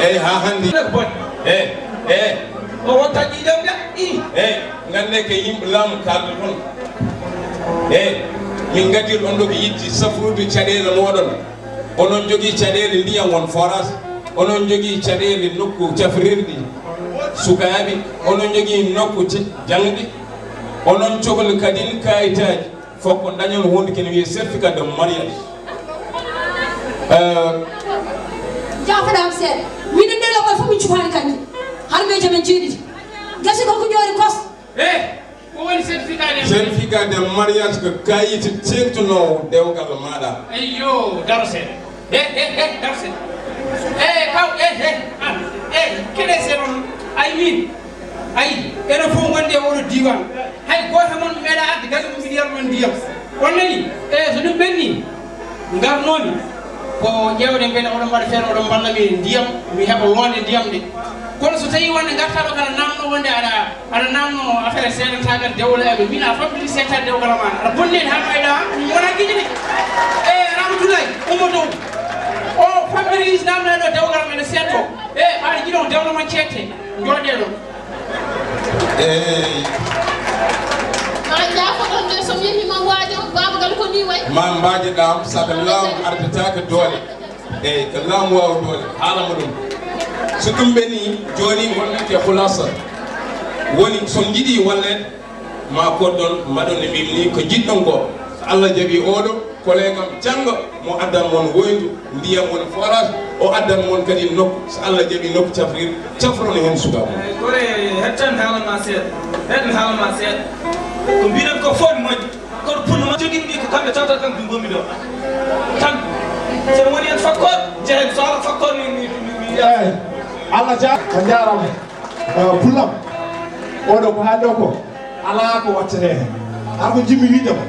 Eyyi, ha hande. Bon. Eh, eh. O wonta ɗiɗon de. I. Eh, ngande ko yimɓe laamu kalda toon. Eh, min gaddir on ɗo ko yiɗde safrude caɗeele moɗon. Onon jogii caɗeele ndiyam won forage. Onon jogii caɗeele nokku cafrirɗi sukaaɓe. Onon jogii nokku ca-, jaŋde. Onon cohli kadi kayitaaji. Fof ko dañol huunde kene wiyee certificat de mariage. Euh, Jaafoɗaam seeɗa. Minen nde loɓal fof min cufaani kanji. Har miijo men jeeɗiɗi. Gasi ko ko ƴoori kos. Eh, ko woni certificat de mariage? Certificat de mariage ko kayit teeŋtunoowo dewgal maaɗa. Eyyo, daro seeɗa. Eh, eh, eh, daro seeɗa. Eh, kaw, eh, eh, ah, eh, keɗe seeɗa on. Ay min. Ayi, enen fof wonde e oɗo diiwaan, hay gooto e mon meeɗaa arde gasi mum mbiɗa yara ɗon ndiyam. On nanii? Eey, so ɗum ɓennii, ngarnoomi ko ƴeewde mbele oɗon mbaɗa feere, oɗon mballa mi ndiyam, mi heɓa loonde ndiyam nde. Kono so tawii wonde ngartaa ɗo, kaɗa naamnoo wonde aɗa, aɗa naamnoo affaire seedantaagal dewle amen, min a famɗiti seettaade dewgal am, aɗa bonni en haa mayɗaa, ɗum wonaa giɗi de. Eey, Ramatoulaye, ummo dow. O famɗiti naamnaa ɗo dewgal am, ene seettoo. Eey, aɗa jiɗi on dewle mon ceette, njooɗee ɗo. Eey. Ma jaafoɗon de, so mi yehii ma waajo, baaba gal ko nii wayi. Ma mbaajoɗaa am, sabu laamu ardataake doole. Eey, ko laamu waawa doole. Haalama ɗum. So ɗum ɓennii, jooni wonɓe ke hulaasa. Woni, so njiɗi walleede, ma koɗɗon, mbaɗon no mbimi ni, ko njiɗɗon ko. So Allah jaɓi oɗo, Collègue am janngo mo addan mon woyndu, ndiyam woni forage, o addan mon kadi nokku, so Allah jaɓi nokku cafrir, cafron heen sukaaɓe. Eey, Kore, hettan haala ma seeɗa. Hettan haala ma seeɗa. Ko mbiɗen ko fof moƴƴi. Kono pullo ma jogii mi ko kamɓe tawta tan ko ngonmi ɗo. Tan, so woni heen fakkoor, jehen so ala fakkoor mi, mi, mi, mi. Eey, Allah ja-, a jaaraama. Eh, pullam, oɗo ko haalɗo ko, alaa ko wattete heen. Haa ko njiɗmi wiide ko,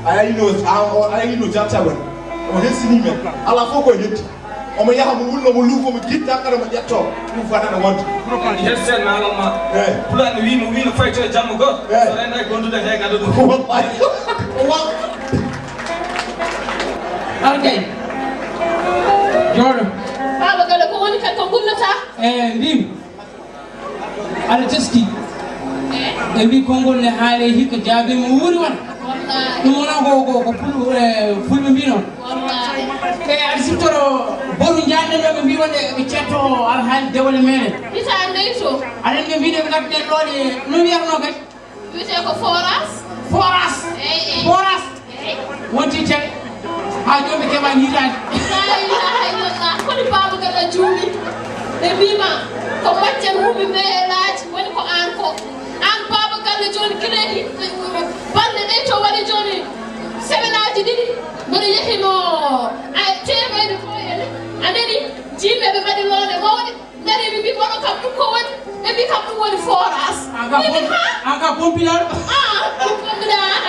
a yino, a, o, a yino jaltal waɗi. O hesini men. Alaa fof ko heddi. Omo yaha mo wullo mo luufo mo gitta kala mo ƴetto. Ɗum fotata wonde. Hedsen ma alal ma. Eey. Pulaar ne wii mo wii no fayto e jamma goo. Eey. So rendaaki gondude he gado ɗum. Wallahi. Wa- Arkay. Jooɗo. Baaba Galo ko woni kadi ko gullata? Eey, mbimi. Aɗa teski. E mbi konngol ne haale hikka jaabi mo wuuri won. Ɗum wona ko, ko, ko pul-, eh, fulɓe mbi noon. E aɗa siftoro boru njanɗen ɗo ɓe mbi wonde ɓe cetto aɗa haali dewle meɗen. Hitaande nayi to. Aɗa ɓe mbiɗe ɓe ngarten ɗo ɗe no wiyatno kadi. Wiyetee ko forage. Forage. Eey, eey. Forage. Wonti tel haa jooni ɓe keɓaani hitaande. La ilaha illallah. Koni Baaba Galo juumi. Ɓe mbiima ko macce ruumi mbeelaaji woni ko aan ko. Aan Baaba Galo jooni gila e balɗe ɗe to waɗi jooni semaine aji ɗiɗi mboɗo yehino ay teemeɗe koyɗe. A nani? Jiiɓe ɓe mbaɗi loonde mawɗe. Ngari ɓe mbi kono kam ɗum ko woni? Ɓe mbi kam ɗum woni forage. An ka pom-, an ka pompilaaɗo. Ah,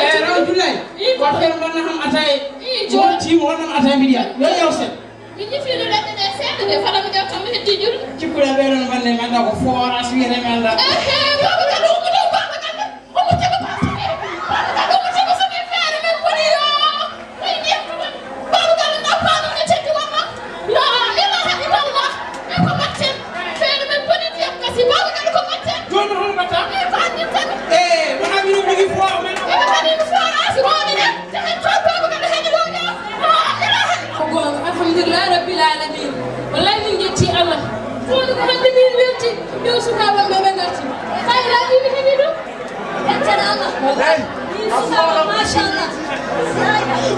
Eh, Ramatoulaye, ko affaire mbanna ham ataye. Ii, jooni. Wonti mo wonnan ataye mbiɗa yiya. Yo yaw seeɗa. Mi ñifiino leɗɗe ɗe seeɗa de, fala mi ƴetta mi heddi juuɗe. Cikkuɗe ɓee ɗon mbanne mi annda ko forage wiyete mi annda. Ehe, baaba kan ummude, baaba kan ummude ko basiri. Baaba kan ummude ko sumi feere men boni yo. Ay, ndiyam ɗum. Baaba kan ɗappaa ɗum ne teddi wonno. La ilaha illallah. Ɓe ko mbatten. Feere men boni ndiyam kasi. Baaba kan ko mbatten. Jooni hono mbatta? Ɓe ko anndin tan. Eh, wona mino migi fo men. Ɓe ko anndin fo asi woni ne. Ko goonga, alhamdulillahi rabbil alamin. Wallahi min njetti Allah. Woni ko hannde min welti, yo sukaaɓe ɓe ɓe ngarti. Kay laaɓi mi heɓi ɗum. Yettana Allah. Min sukaaɓe, machallah.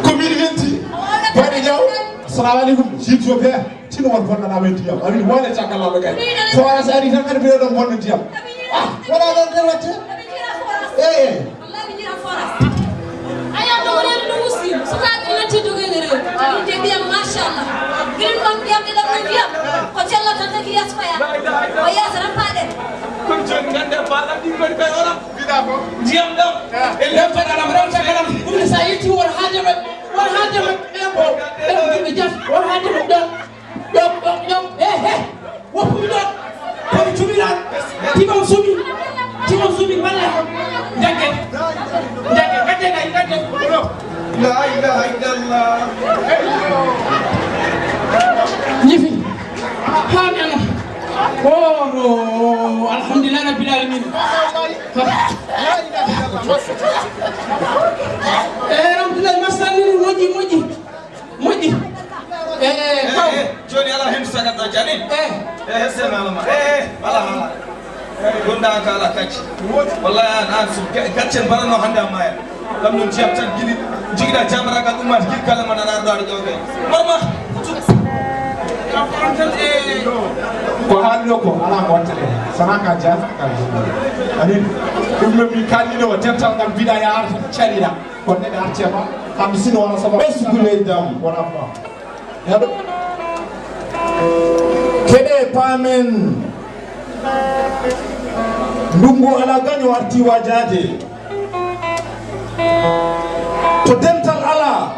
Ko min welti. Baɗe jaw. Assalamu alaikum. Jiiɗ yo bee. Tino won bonnanaa men ndiyam. A wii wone caggal laaɓa kay. Forage ari tan kadi mbiɗo ɗon bonno ndiyam. Ah, wona ɗon de watte. Eh, eh. Aya, ɗo woni no wusi. Sukaaɓe natti dogoyde rew. Min de ndiyam, machallah. Girin ɗon ndiyam, ɗiɗon ɗon ndiyam. Ko cellata taki yas faya. O yas ran paɗen. Ɗum jooni ngannde baalam ɗin ngoni koye olam. Ndiyam ɗam. E nder tagalam, nder tagalam. Ɗum ne sa yetti won haaje maɓɓe. Won haaje maɓɓe ɓe ko ɓe ko yimɓe jati. Won haaje maɓɓe ɗon. Ƴoƴ, ƴoƴ, ƴoƴ. He, he. Woppuɓe ɗon. Kono cuɓiɗon. Timon suɓi. Timon suɓi, malla. Jagge. Jagge. Gadde kay, gadde. La ilaha illallah. Ñifi. Haa neno. Oh, alhamdulillah rabbil alamin. Eh, alhamdulillah, masallin, moƴƴi, moƴƴi. Moƴƴi. Eh, eh, kaw. Eh, eh, jooni alaa heen sagatɗo jani. Eh. Eh, hesema alama. Eh, eh, alaa haala. Gonda ka ala kacci. Wallahi an, an su ga-, gaccen baranno hannde a maaya. Ɗam ɗum jiyam tan gili. Jigiɗa jamaragal ummat gil kala mo nana arɗo aɗa ƴewde. Mama. Ko haalɗo ko alaa ko watta de. Sana ka jaa, ka jaa. Amin. Ɗum no mi kalliɗo dental ngal mbiɗa yaar cariɗa. Kono neɗɗo arti e ma, kam sino wona sababu. Ɓesgu leydi am. Wona ma. Heɗo. Keɗe paamen. Ndungu ala gaño arti wajaade. To dental ala,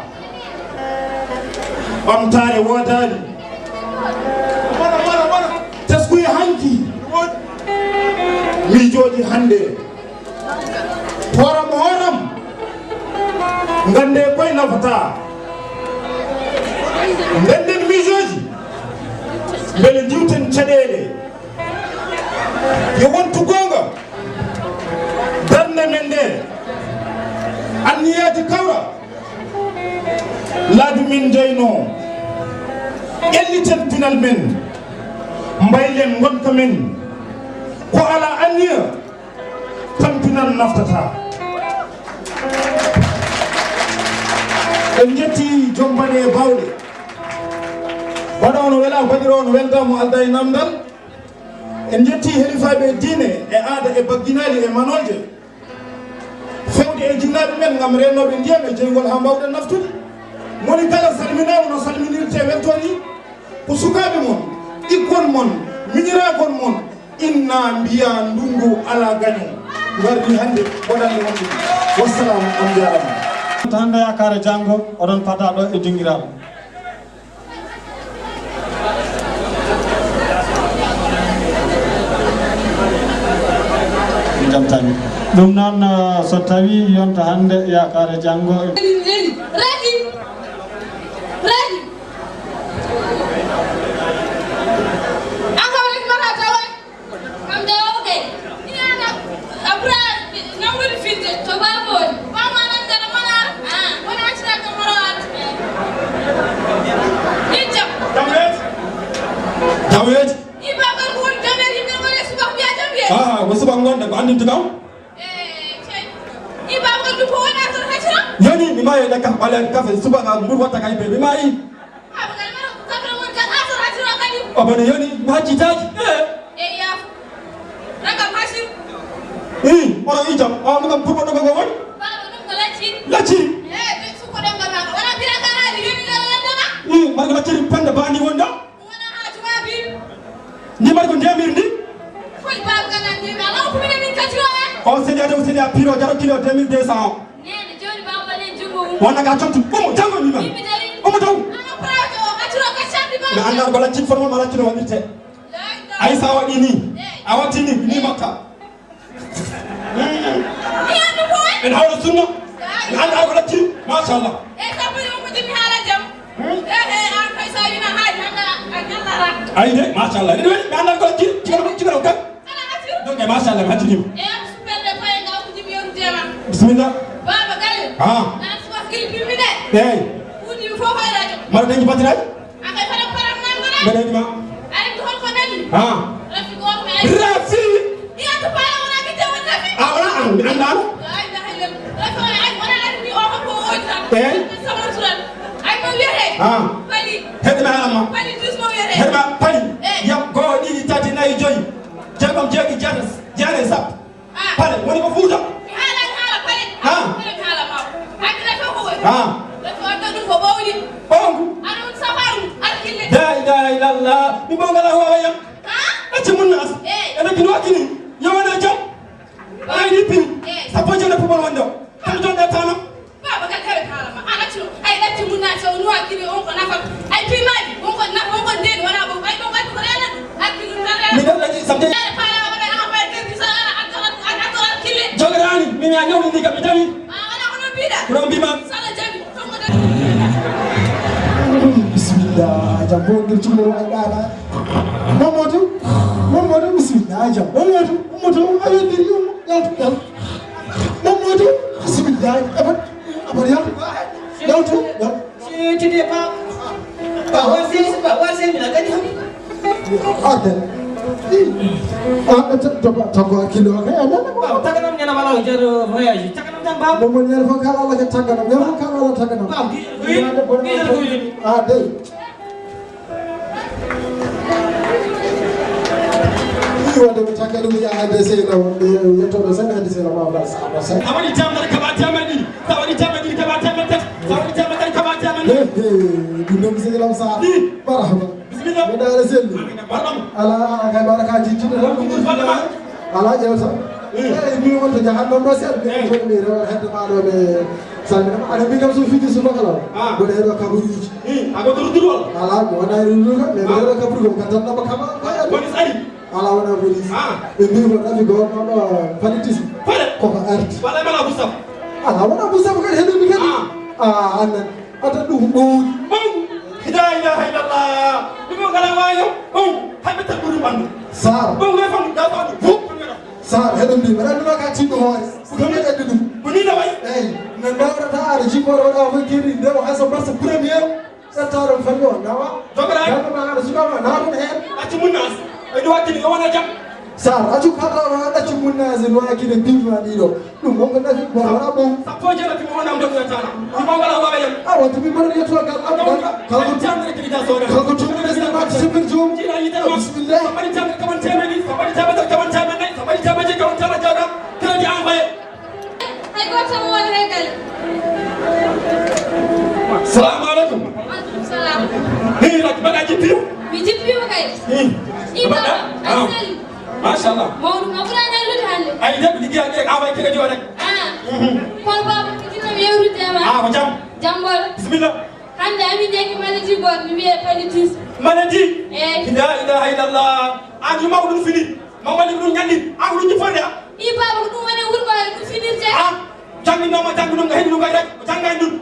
ɓamtaare woodaani. Teskuye hanki. Miijooji hannde. Hooram, hooram. Ngannde koye nafata. Ndennden miijooji. Mbele ndiwten caɗeele. Yo wontu goonga. Darnde men nde. Anniyaaji kawra. Laabi men njeyno. Ƴelliten pinal men. Mbaylen ngonka men. Ko alaa anniya. Tampinan naftata. En njetti jombane e bawɗe. Waɗa ono wela, baɗiro ono welda mo alda e namdal. En njetti helifaaɓe e diine, e aada, e bagginaali, e manooje. Fewde e jinnaaɓe men ngam reenooɓe ndiyam e jeygol haa mbaawɗen naftude. Moni kala salminaama no salminirte weltooni. Ko sukaaɓe mon, ɓikkon mon, miñiraaɓe mon, inna mbiya ndungu ala gaño. Ngardi hannde, waɗande wonde. Wassalam, on njaarama. Hannde yaakaare janngo, oɗon pata ɗo e dingiral. Min njaltani. Ɗum noon, eh, so tawii yonta hannde yaakaare janngo. Ready, ready, ready. An kam rek mbaɗa tawa. Kam de o kay. Ni ana abra ngam woni finde to babo. Baba nan da mana. Ah, wona acira ka moro at. Ninja. Dawet. Dawet. Ni baba ko woni dawet ni be wala suba biya dawet. Ah, ko suba ngonda ko andin to kam. Eh, cey. Ni baba ko ko wona to hajira. Yoni mi maye da ka balen kafe suba ga mbur wata kay be mi mayi. Abdul mara ko kabra won kan asar hajira kadi. O bana yoni mi hajji taji. Eh. Eh, ya. Ragam hajir. Eh, ora ijam. Ah, mo kam purbo dogo won. Baba dum ko lacci. Lacci. Eh, be su ko dem baba. Wala bira ka hari yoni la la la. Eh, mar lacci panda bani wonda. Wona ha juwabi. Ni mar ko ndemir ni. Koy baba kan ni ala ko mi min kati wala. O sedi ado sedi a piro jaro kilo deux mille deux cents. Nene. Wonna ka contu. Ummo, janngo mi ma. Ummo taw. Mi anndaa ko laccin formal ma laccin o waɗirte. Ay sa waɗi ni. A watti ni, ni makka. En hawra sunna. En anndaa ko laccin. Machallah. Ay de, machallah. Ni woni, mi anndaa ko laccin. Cikano, cikano kan. Donc, machallah, mi haccitiima. Bisimilla. Eyi. Mbaɗa dañi batiraji. Mbeɗa yiɗi ma. Ha. Rafi. A wona an, mi anndaano. Eyi. Ha. Hedde ma haala ma. Hedde ma pali. Yam goo, ɗiɗi, tati, nayi, joyi, jeegom, jeeɗiɗi, jeetati, jeenayi, sappo. Pale, woni ko Fuuta. Mi haalani haala pale. Ha. Pale mi haala ma. Hay mi ref ko woni. Ha. Ref ko adda ɗum ko ɓawli. Ɓawngu. Aɗa on safaru, aɗa kille. La ilaha illallah. Mi ɓawngal a wawa yam. Ha? Acci mun nas. Eh. E nokki no wakkini. Yo wona jam. Ay ni pin. Eh. Sappo jana pubal wonde. Tan jonɗa tama. Baba, gal kare kala ma. Ala tiro. Ay, ɗacci mun na so nuwa kiri on ko nafa. Ay, pimaji. On ko nafa, on ko den, wala bo. Ay, ko wadi ko rena. Hakki dum tan rena. Mi ɗon ɗacci samde. Ay, pala, wala, a, wala, den, bisa, ala, a, a, a, a, kille. Jogorani, mi, mi a ñawni ndi kam, mi tawi. A, wala, hono mbiɗa. Ko ɗon mbima. Sala jami, tongo de. Bismillah, jam bo ngel cumo ay ɗaɗa. Mamadou, Mamadou, bismillah, jam. Mamadou, Mamadou, a weddiri, yaltu, yaltu. Mamadou, bismillah, abat, abat, yaltu, yaltu, yaltu. Tide pa, pa, wasi, pa, wasi, mina, kadi. Arde. Ah, to, to, to, ko kilo, kay, a nana. Ba, taganam ñana mala, o jaro voyage. Taganam tan, ba. Mo, mo, ñana fo kala Allah ka taganam, ñana fo kala Allah taganam. Ba, gi, gi, gi, gi, gi. Ah, dey. Ii, wonde mi takka ɗum yaha hannde seyɗo, yettoɗo seeɗa hannde seyɗo ma wala sa, sa. Sa waɗi teemedere, kaɓa teemedde ɗiɗi. Sa waɗi teemedde ɗiɗi, kaɓa teemedde tati. Sa waɗi teemedde tati, kaɓa teemedde nati. He, he, ɗum ɗum seyɗo am sa. Ɗi. Marhaba. Bisimilla. Mi daara selli. Amin, barɗam. Ala, ala kay baraka jijjiɗo tan. Ɗum ɗum fadde ma. Ala ƴewta. Eh. Eh, mi wonto jahanno ɗo seeɗa. Eh. Mi woni mi rewa hedde ma ɗo ɓe salmina ma. Aɗa mbi kam so fiji subaka law. Ah. Mboɗo heɗo kaburiji. Hmm, a ko durduɗo? Ala, mi wona e durduɗo kam, mais mi heɗo kaburugo, ka tan ɗo kama, ko e police ari? Ala, wona police. Ah. Ɓe mbi ko ɗafi gowno ɗo pallitisme. Fale? Koko arti. Wala mala Moussa. Ala, wona Moussa ko kadi heɗo mi kadi. Ah. Ah, annan. Ata ɗum ɓowli. Ɓow. La ilaha illallah. Ɗum ko kala wayo. Ɓow. Hay ɓe tan ɓuri ɓandu. Sar. Ɓow we fam, da fam. Fof. Sar, heɗo mbi, mbeɗa annduno ka tiɗɗo hoore. Ko ɗum ɓe ɓeddi ɗum. Ko ni na wayi. Eyi, no ndawrata aɗa jikkoɗo waɗa fof kiri ndewa hay so mbarsa premier. Ƴetta ɗon fanni o nawa. Jogora. Dama ma aɗa suka ma nawa ɗum heen. Accu mun nas. E ɗum wakkili o wona jam. Sar, accu kala o accu mun nas no wakkili bima ɗiɗo. Ɗum wonko nafi mo wona ɓow. Sappo e jeetati mo wona am jogora tana. Ɗum wonko la wawa yam. A wonti mi mbaɗa yetto gal am. Kala ko tamre kiri da soda. Kala ko tamre kiri da ma sifir jom. Jira yitama. Bismillah. Sabari tamre kaman tamre ni. Sabari tamre kaman tamre ni. Sabari tamre kaman tamre jara. Kala di envoyé. Hay gooto mo woni regal. Salamu aleykum. Wa aleykum salam. Hi, rak, mbaɗa jippiima? Mi jippiima kay. Hi. Ni baba, a selli. Machallah. Mawɗum, a ɓuraani allude hannde. Ay, de, mi liggiyaaki rek, a way kega joo rek. Ah. Mhm. Kono baba, mi jiɗno mi yewrude e ma. Ah, ko jam? Jam mboɗo. Bisimilla. Hannde, amin jaggi maladie gooto, mi wiyee pallitis. Maladie? Eey. La ilaha illallah. An, yu mawɗum fini. Mamadi ko ɗum ñalli, an ko ɗum jippoɗa? I baba ko ɗum woni wuro ko ɗum finirte. Ah, jannginoma, jannginoma, ko heɗi ɗum kay rek, ko jannga e ɗum.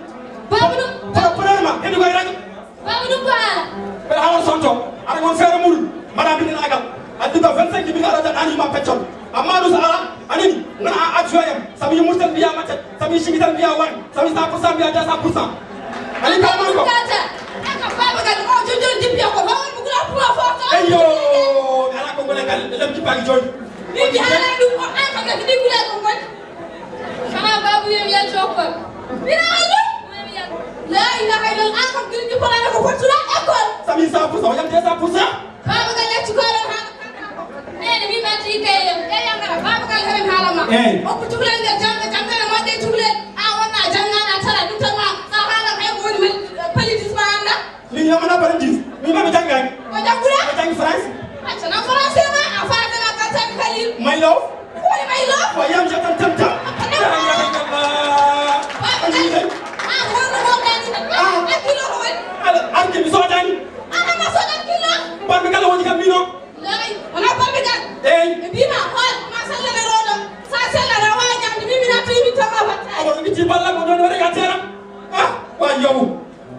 Baba ɗum. Ko problème ma, heɗi koy rek. Baba ɗum ko haala. Ɓe haala sonto, aɗa won feere muɗum, mbaɗa bindanagal. A diga vingt-cinq mille aɗa tan anima peccol. Amma ɗum so ala, anani, ngana a adjoint am, sabu yimmude tan mbiya maccat, sabu sigi tan mbiya wan, sabu cent pour cent mbiya deux cent pour cent. Ani ka man ko. Kata. Aka baba gal o jojo jippiya ko, baba mo gura pour foto. Eyyo, ala ko ngona gal, lam jippaaki jooni. Min mi haalay ɗum ko an kam kadi ɗigguɗa ko ngon. Kana babu yem yalto kon. Mira Allah. La ilaha illallah, an kam ɗum jippanano ko fottura école. Sami cent pour cent, o yamte cent pour cent. Babu gal lecci ko ɗon ha. Nene mi mati kay yam, kay yam kala babu gal haren hala ma. Eh. O ko tukulel ngel jangga, jangga mo de tukulel. A wonna jangga na tara ɗum tan ma. Sa hala kay ko woni pallitis ma anda. Min yamana parentis. Min ba mi jangga. Ko jangguɗa? Ko janggi France. Acca na français ma, a français ma ka tan kali. My love. Ko woni my love? Ko yam jatan tam tam. La ilaha illallah. Babu gal. Kilo ko waɗi? Ala, arde mi soodani. Ala ma soodani kilo? Barmi kala woni kam mino. Lay, wona barmi kala. Eyi. E bima hool, ma sallana roɗo. Sa sallana wawa ñamde, min mi natta yimi tawa fatta. Awa, ɗum itti balla mo ɗon waɗa yattera. Ah, wa yow.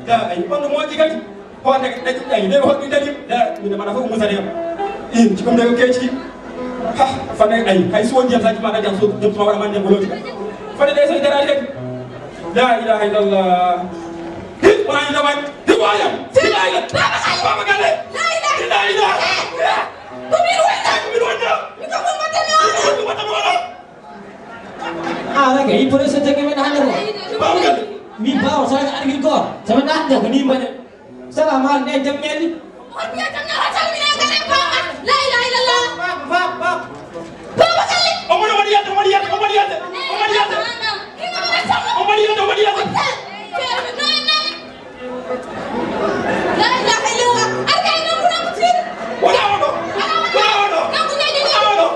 Da, ay, ɓandu moƴƴi kadi. Hoore ɗaƴi, ɗaƴi, ɗe hoɗi ɗaƴi. Da, min mana fof musani am. In, ci comme ko kecci. Ha, fane ay, hay so won ndiyam sa jima ɗaƴam so, jom tuma waɗa mande ngoloti. Fane ɗe so darade kadi. La ilaha illallah. Hi, wona ina waɗi. Hi, wayam. Hi, wayam. Baba Galle. Baba Galle. La ilaha. La ilaha. Ko min wonda. Ko min wonda. Ko min wonda. Ko min wonda. Ah, raka, il faut se tege men hande ko. Baba Galle. Min bawa sa argi ko. Sama na hande ko ni mbaɗe. Salamu aleykum, jam ñaali. On mbiya tan, na hoto mi nangane baba. La ilaha illallah. Baba, baba, baba. Baba Galle. Omo waɗi yadde, omo waɗi yadde, omo waɗi yadde, omo waɗi yadde. Omo waɗi yadde, omo waɗi yadde. La ilaha illallah. Arga e nongu nongu tiri. Wona oɗo. Wona oɗo. Nongu nongu. Wona oɗo.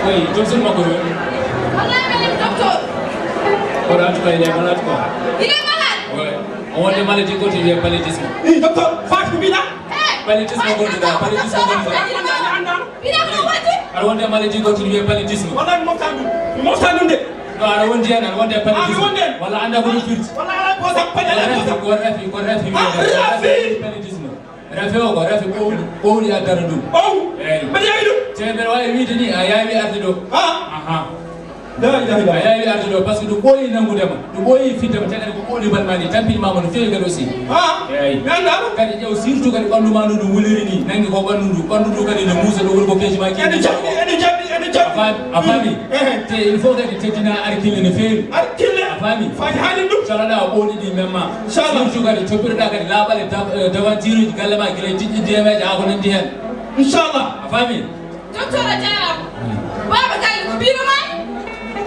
Koy, joom suudu makko yo. Wallahi, min docteur. Kono en tout cas, il est malade, quoi. Il est malade. Ouais. On wonde maladie goto wiye paludisme. I docteur, Fatou ko mbiɗa? Paludisme gonɗuɗa, paludisme gonɗuɗa. Mbiɗa ko waɗi? Aɗa wonde maladie goto wiye paludisme. Wallahi, mi mofta ɗum. Mi mofta ɗum de. No, aɗa wondi hen, aɗa wonde paludisme. Ah, mi wondi hen. Walla anda ko ɗum firti. Walla ala ko sa paƴa, ala ko sa. Ko rafi, ko rafi. Ah, rafi. Paludisme. Rafi o ko rafi ɓowli, ɓowli addata ɗum. Ɓow. Eyi. Mbaɗi yawi ɗum. Te mbeɗa wawi wiide ni a yawi arde ɗo. Ah. Aha. La ilaha illallah. A yawi arde ɗo par ce que ɗum ɓooyi nanngude ma. Ɗum ɓooyi fidde ma, te kadi ko ɓooli balma ni, tampini ma no feewi kadi aussi. Ah. Eyi. Mi anndaama. Kadi ƴeew surtout kadi ɓanndu ma ndu, ndu wuliri ni, nangi ko ɓanndu ndu, ɓanndu ndu kadi no muusa, ɗo woni ko keeci ma. Ene jaɓɓi, ene jaɓɓi, ene jaɓɓi. A faami, a faami. Ehe. Te il faut kadi teddina arkille no feewi. Arkille. A faami. Faati haalin ɗum. Caloɗa o ɓooli ɗi memma. Inchallah. Surtout kadi coppitoɗa kadi laaɓale dav-, eh, devanture uji galle ma gila e tiƴƴe D M ji haa ko nanndi heen. Inchallah. A faami? Docteur a jaaraama. Baba Galle ko mbino ma?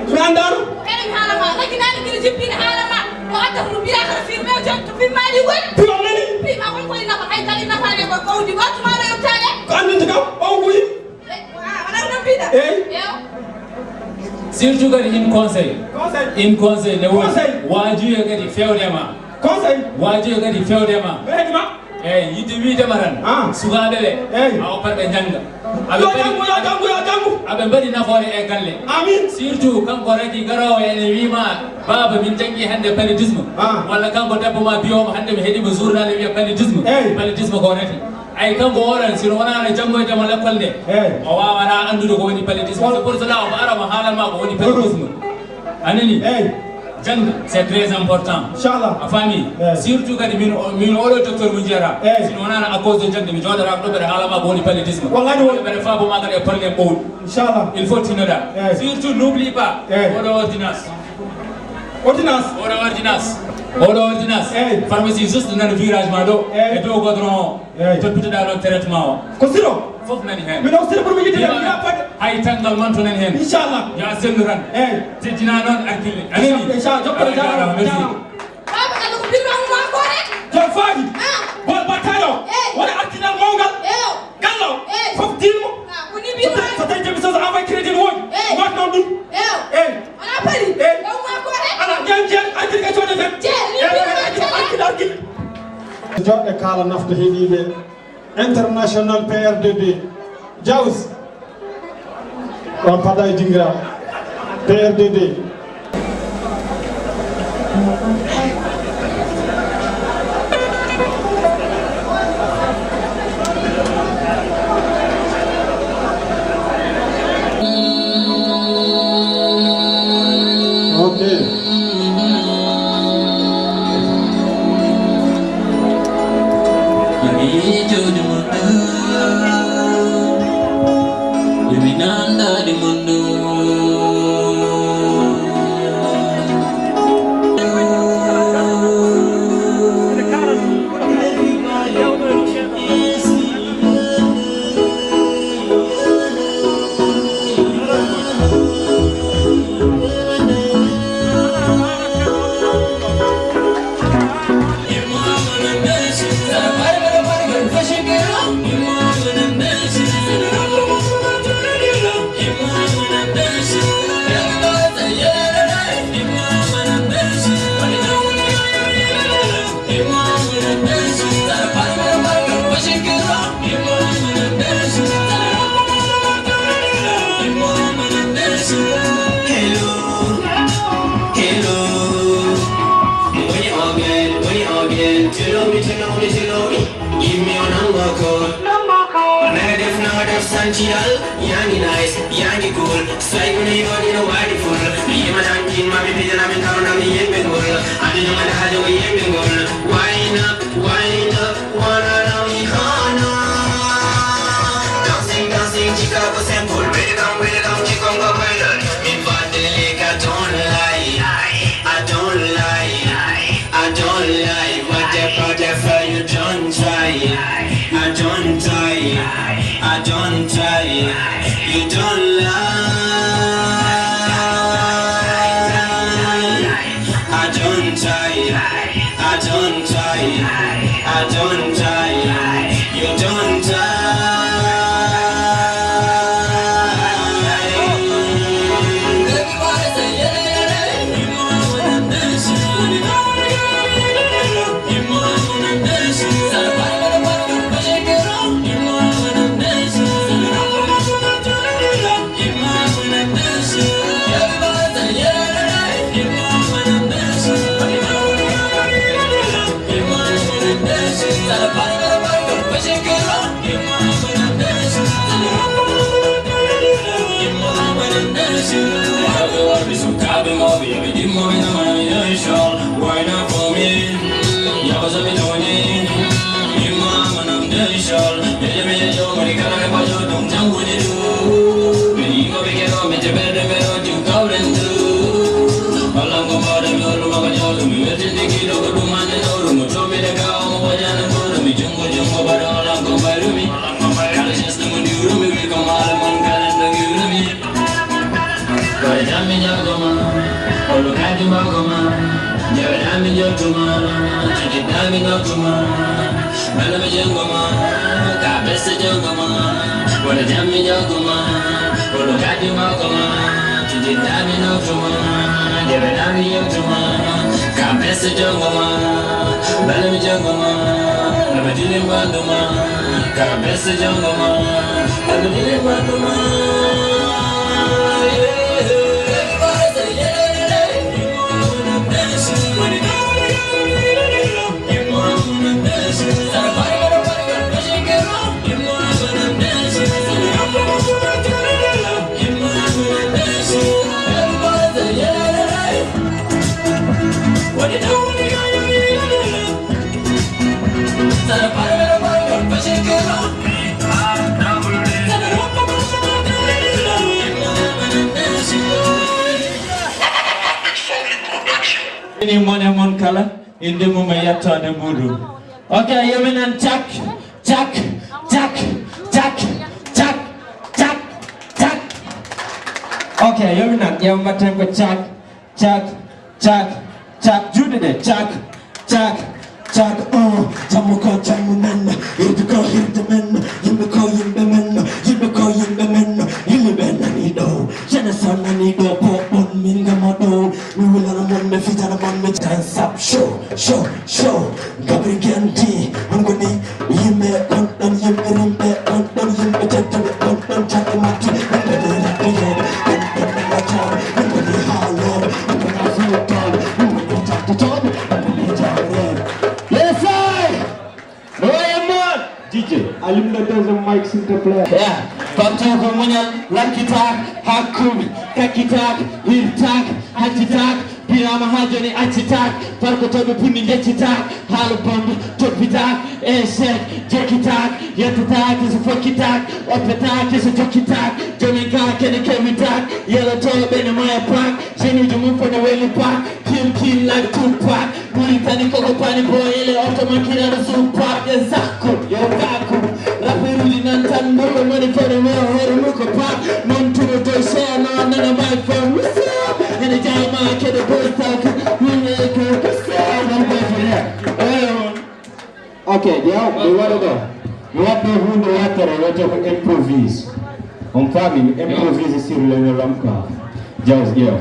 Mi anndaano. Ene mi haala ma. Lagi nani gila jippini haala ma. Ko adda ko mbiyata ko firme o jom to firmaji woni. Piwa nani? Piwa kon ko ina ko hay kali nafa ne ko ko wudi wattu ma ɗo yottaade. Ko anndinta kam, o wuyi. Eh, ah, wona ɗum mbiɗa. Eyi. Ew. Surtout kadi in conseil. Conseil. In conseil ne woodi. Conseil. Waajuyo kadi fewde ma. Conseil. Waajuyo kadi fewde ma. Ɓeydi ma. Eyi, yidde wiide ma tan. Ah. Sukaaɓe ɓe. Eyi. A oppat ɓe njannga. Aɓe yo mbaɗi, janngu, yo janngu, yo janngu. Aɓe mbaɗi nafoore e galle. Amin. Surtout kanko Raky garoowo ene wiima, "Baaba, min janngi hannde paludisme." Ah. Walla kanko debbo ma biyo mo, "Hannde mi heɗii mo journal e wiya paludisme." Eyi. Paludisme ko rafi. Ay, kanko oɗon, sino wonaa no janngoyde mo lekkol nde. Eyi. O waawataa anndude ko woni paludisme. Won- C'est pour cela o ara mo haalan ma ko woni paludisme. A nani? Eyi. Jannga, c'est très important. Inchallah. A faami? Eyi. Surtout kadi min o, min oɗo docteur mo njiyata. Eyi. Sino wonaa à cause de jannde, mi jooɗotaako ɗo mbeɗa haala ma ko woni paludisme. Wallahi, won- Mbeɗa faabo ma kadi e problème ɓowɗo. Inchallah. Il faut tinnoɗa. Eyi. Surtout, n'oublie pas. Eyi. Oɗo ordonnance. Ordonnance. Oɗo ordonnance. Oɗo ordonnance. Eyi. Pharmacie juste nana virage ma ɗo. Eyi. E dow goudron o. Eyi. Toppitoɗa ɗon traitement o. Ko siro? Fof nani heen. Mino siro pour mi yiɗde mi yiɗa fade. Hay tanngal manto nani heen. Inchallah. Yo a sellu tan. Eyi. Teddina noon arkille. A nani? Inchallah. Jokkere jaaraama. Merci. Jaaraama. Baaba Galle ko birma umma ko rek. Jom faaji. Ah. Bol battaɗo. Eyi. Wona artinal mawngal. Eyo. Gallo. Eyi. Fof dilmo. Ah, ko ni mbiɗo. So tawi jami so envoyé crédit ne woodi. Eyi. Waɗ noon ɗum. Eyo. Eyi. Wona pari. Eyi. Ɗo umma ko rek. Ala, ƴeew, ƴeew, artirka coode tan. Ƴeew, ni mbiɗo artirka, artirka. Joɗɗe kala nafta heɗiɓe. International P R D D. Jaws. On paɗa e jingira. P R D D. Ok. Tell me, tell me, tell me. Give me your number code. Number code. Nanga def, nanga def, sant Yàlla. Yaa ngi nice, yaa ngi cool. Say gune yoo dina waay di ful. Yema dan kin ma mi pidana mi kauna mi yembe ngol. Adi jama da hajo yembe ngol. Wine up, wine up, wanna love me corner. Dancing, dancing, chica go simple. Welcome, welcome, chica go viral. Mi fadele ka don't lie, I don't lie. I don't lie, whatever, whatever, you don't try. I don't try, I don't try, you don't lie. I don't try, I don't try, I don't try, you don't try. Wine up for me, yako sa mi toni. Ima manam deshal, yeye me yo mari kana me bajo dum janguni du. Beni ma be kero me te bere me ro ju kauren du. Alam ko mare me ro ma bajo dum me te diki do ko dum ane no ru mo to me de ka mo bajo na ko mi jungo jungo baro alam ko mare mi. Kala just mo di ru mi ko mare man kala do ru mi. Kore jammi jogoma, kolo kaji mogoma, jawe dami jotuma, tiji dami notuma, bala mi jogoma, ka bese jogoma, kore jammi jogoma, kolo kaji mogoma, tiji dami notuma, jawe dami jotuma, ka bese jogoma, bala mi jogoma, lama juli wanduma, ka bese jogoma, lama juli wanduma. Ini mone mon kala, inde mum e yettode muɗum. Ok, yominan cak, cak, cak, cak, cak, cak, cak. Ok, yominan, ƴeew mbatten ko cak, cak, cak, cak, juuɗe ɗe, cak, cak, cak, oh, jammu ko jammu men, hirde ko hirde men, yimɓe ko yimɓe men, yimɓe ko yimɓe men, yimɓe ɓe nani ɗo, jeunesse o nani ɗo, ko on min gamo ɗo, mi wulana mon, mi fijana mon, mi dance up show, show, show, Gabri Genti, on ko ni, yimɓe, on ɗon yimɓe rimɓe, on ɗon yimɓe tedduɓe, on ɗon jaɓɓe matti, on ɗon yimɓe yimɓe, on ɗon yimɓe jaaɓe, on ɗon haalooɓe, on ɗon fuutooɓe, on ɗon jaɓɓitooɓe, on ɗon jaaɓe. Yes, I! No way, man! D J, allume le deuxième mic, s'il te plaît. Yeah. Partout ko muñal, lakkitaak, hakkuɓe, kakkitaak, hirtaak, haccitaak, Birama ha joni accitaak, farkotooɓe punni njeccitaak, haala bombe, toppitaak, échec, jekkitaak, yettataak, so fokkitaak, oppetaak, so jokkitaak, jomin kaa kene kewitaak, yelotooɓe ne maya paak, jenuuji mum fof ne weli paak, kill kill like Tupac, Mauritanie koko pani boyele, oto makirano supaak, e sakko, yo kaku, rapperuuji nan tan, mboɗo moni kono mi o hoore mum ko paak, non tumo doy seeno, nana may fo, what's up? Ene jayma kede boy talk, wine ko, what's up? Nan boy for here. Oyo. Ok, ƴeew, mi waɗa ɗo. Mi waɗa ɗo huunde wattere, wiyetee ko improvise. On faami, mi improvise sur leñol am quoi. Jaws, ƴeew.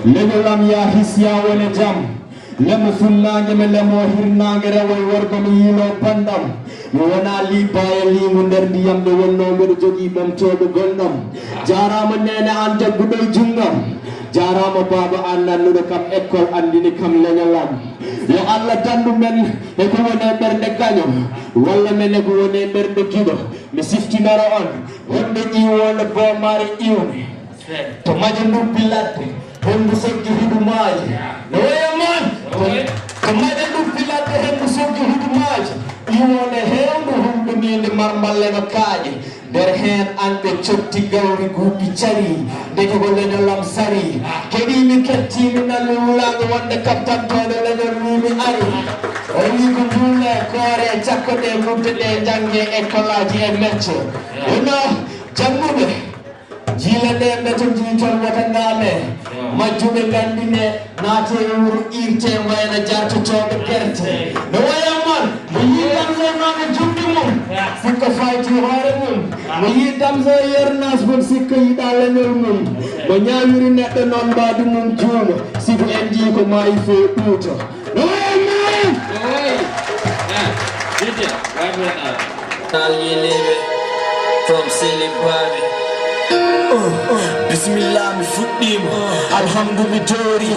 Leñol am yaa his, yaa wone jam. Lemo funnaange, mi lemo hirnaange, rewo e worgo, mi yiiloo banndam. Mi wonaa liibaaya liingu nder ndiyam, nde wonnoo mbeɗo jogii ɓamtooɗo gonɗam. Jaaraama neene, aan jagguɗo e junngam. Jaaraama baaba an nannuɗo kam école anndini kam leñol am. Yo Allah danndu men e ko woni e ɓernde gaño, walla men e ko woni e ɓernde giɗo. Mi siftinoro on wonde ƴiwoonde boomaare iwne. To maja ndubbi ladde, henndu soggi hiɗu maaji. No waya man, to, to maja ndubbi ladde, henndu soggi hiɗu maaji. Ƴiwoonde heewndu humbiniinde marmballe no kaaƴe. Nder heen an ɓe cotti gawri guuɓi carii, ndeke ko leñol am sarii. Keɗiimi kettiimi nalmi wulaango wonde kaɓtantooɗo leñol wii mi arii. O wii ko ndulle koore cakko ɗe mudde ɗe njannge e kolaaji e mecce. Wonno jannguɓe, jiila nde mbeto njii toon wota ngaame. Majjuɓe nganndine. Naate e wuro irte wayla jartotooɓe gerte. No waya man, mo yii damso noon e juuɗe mum, sikka fayti hoore mum. Mo yii damso e yernaas mum, sikka yiɗaa leñol mum. Mo ñaawiri neɗɗo noon mbaadi mum juuma, sibu en njii ko maayi fof ɗuuta. No waya man! Alyileɓe from Seli Baɓe. Bisimilla, mi fuɗɗima. Alhamdu, mi doori.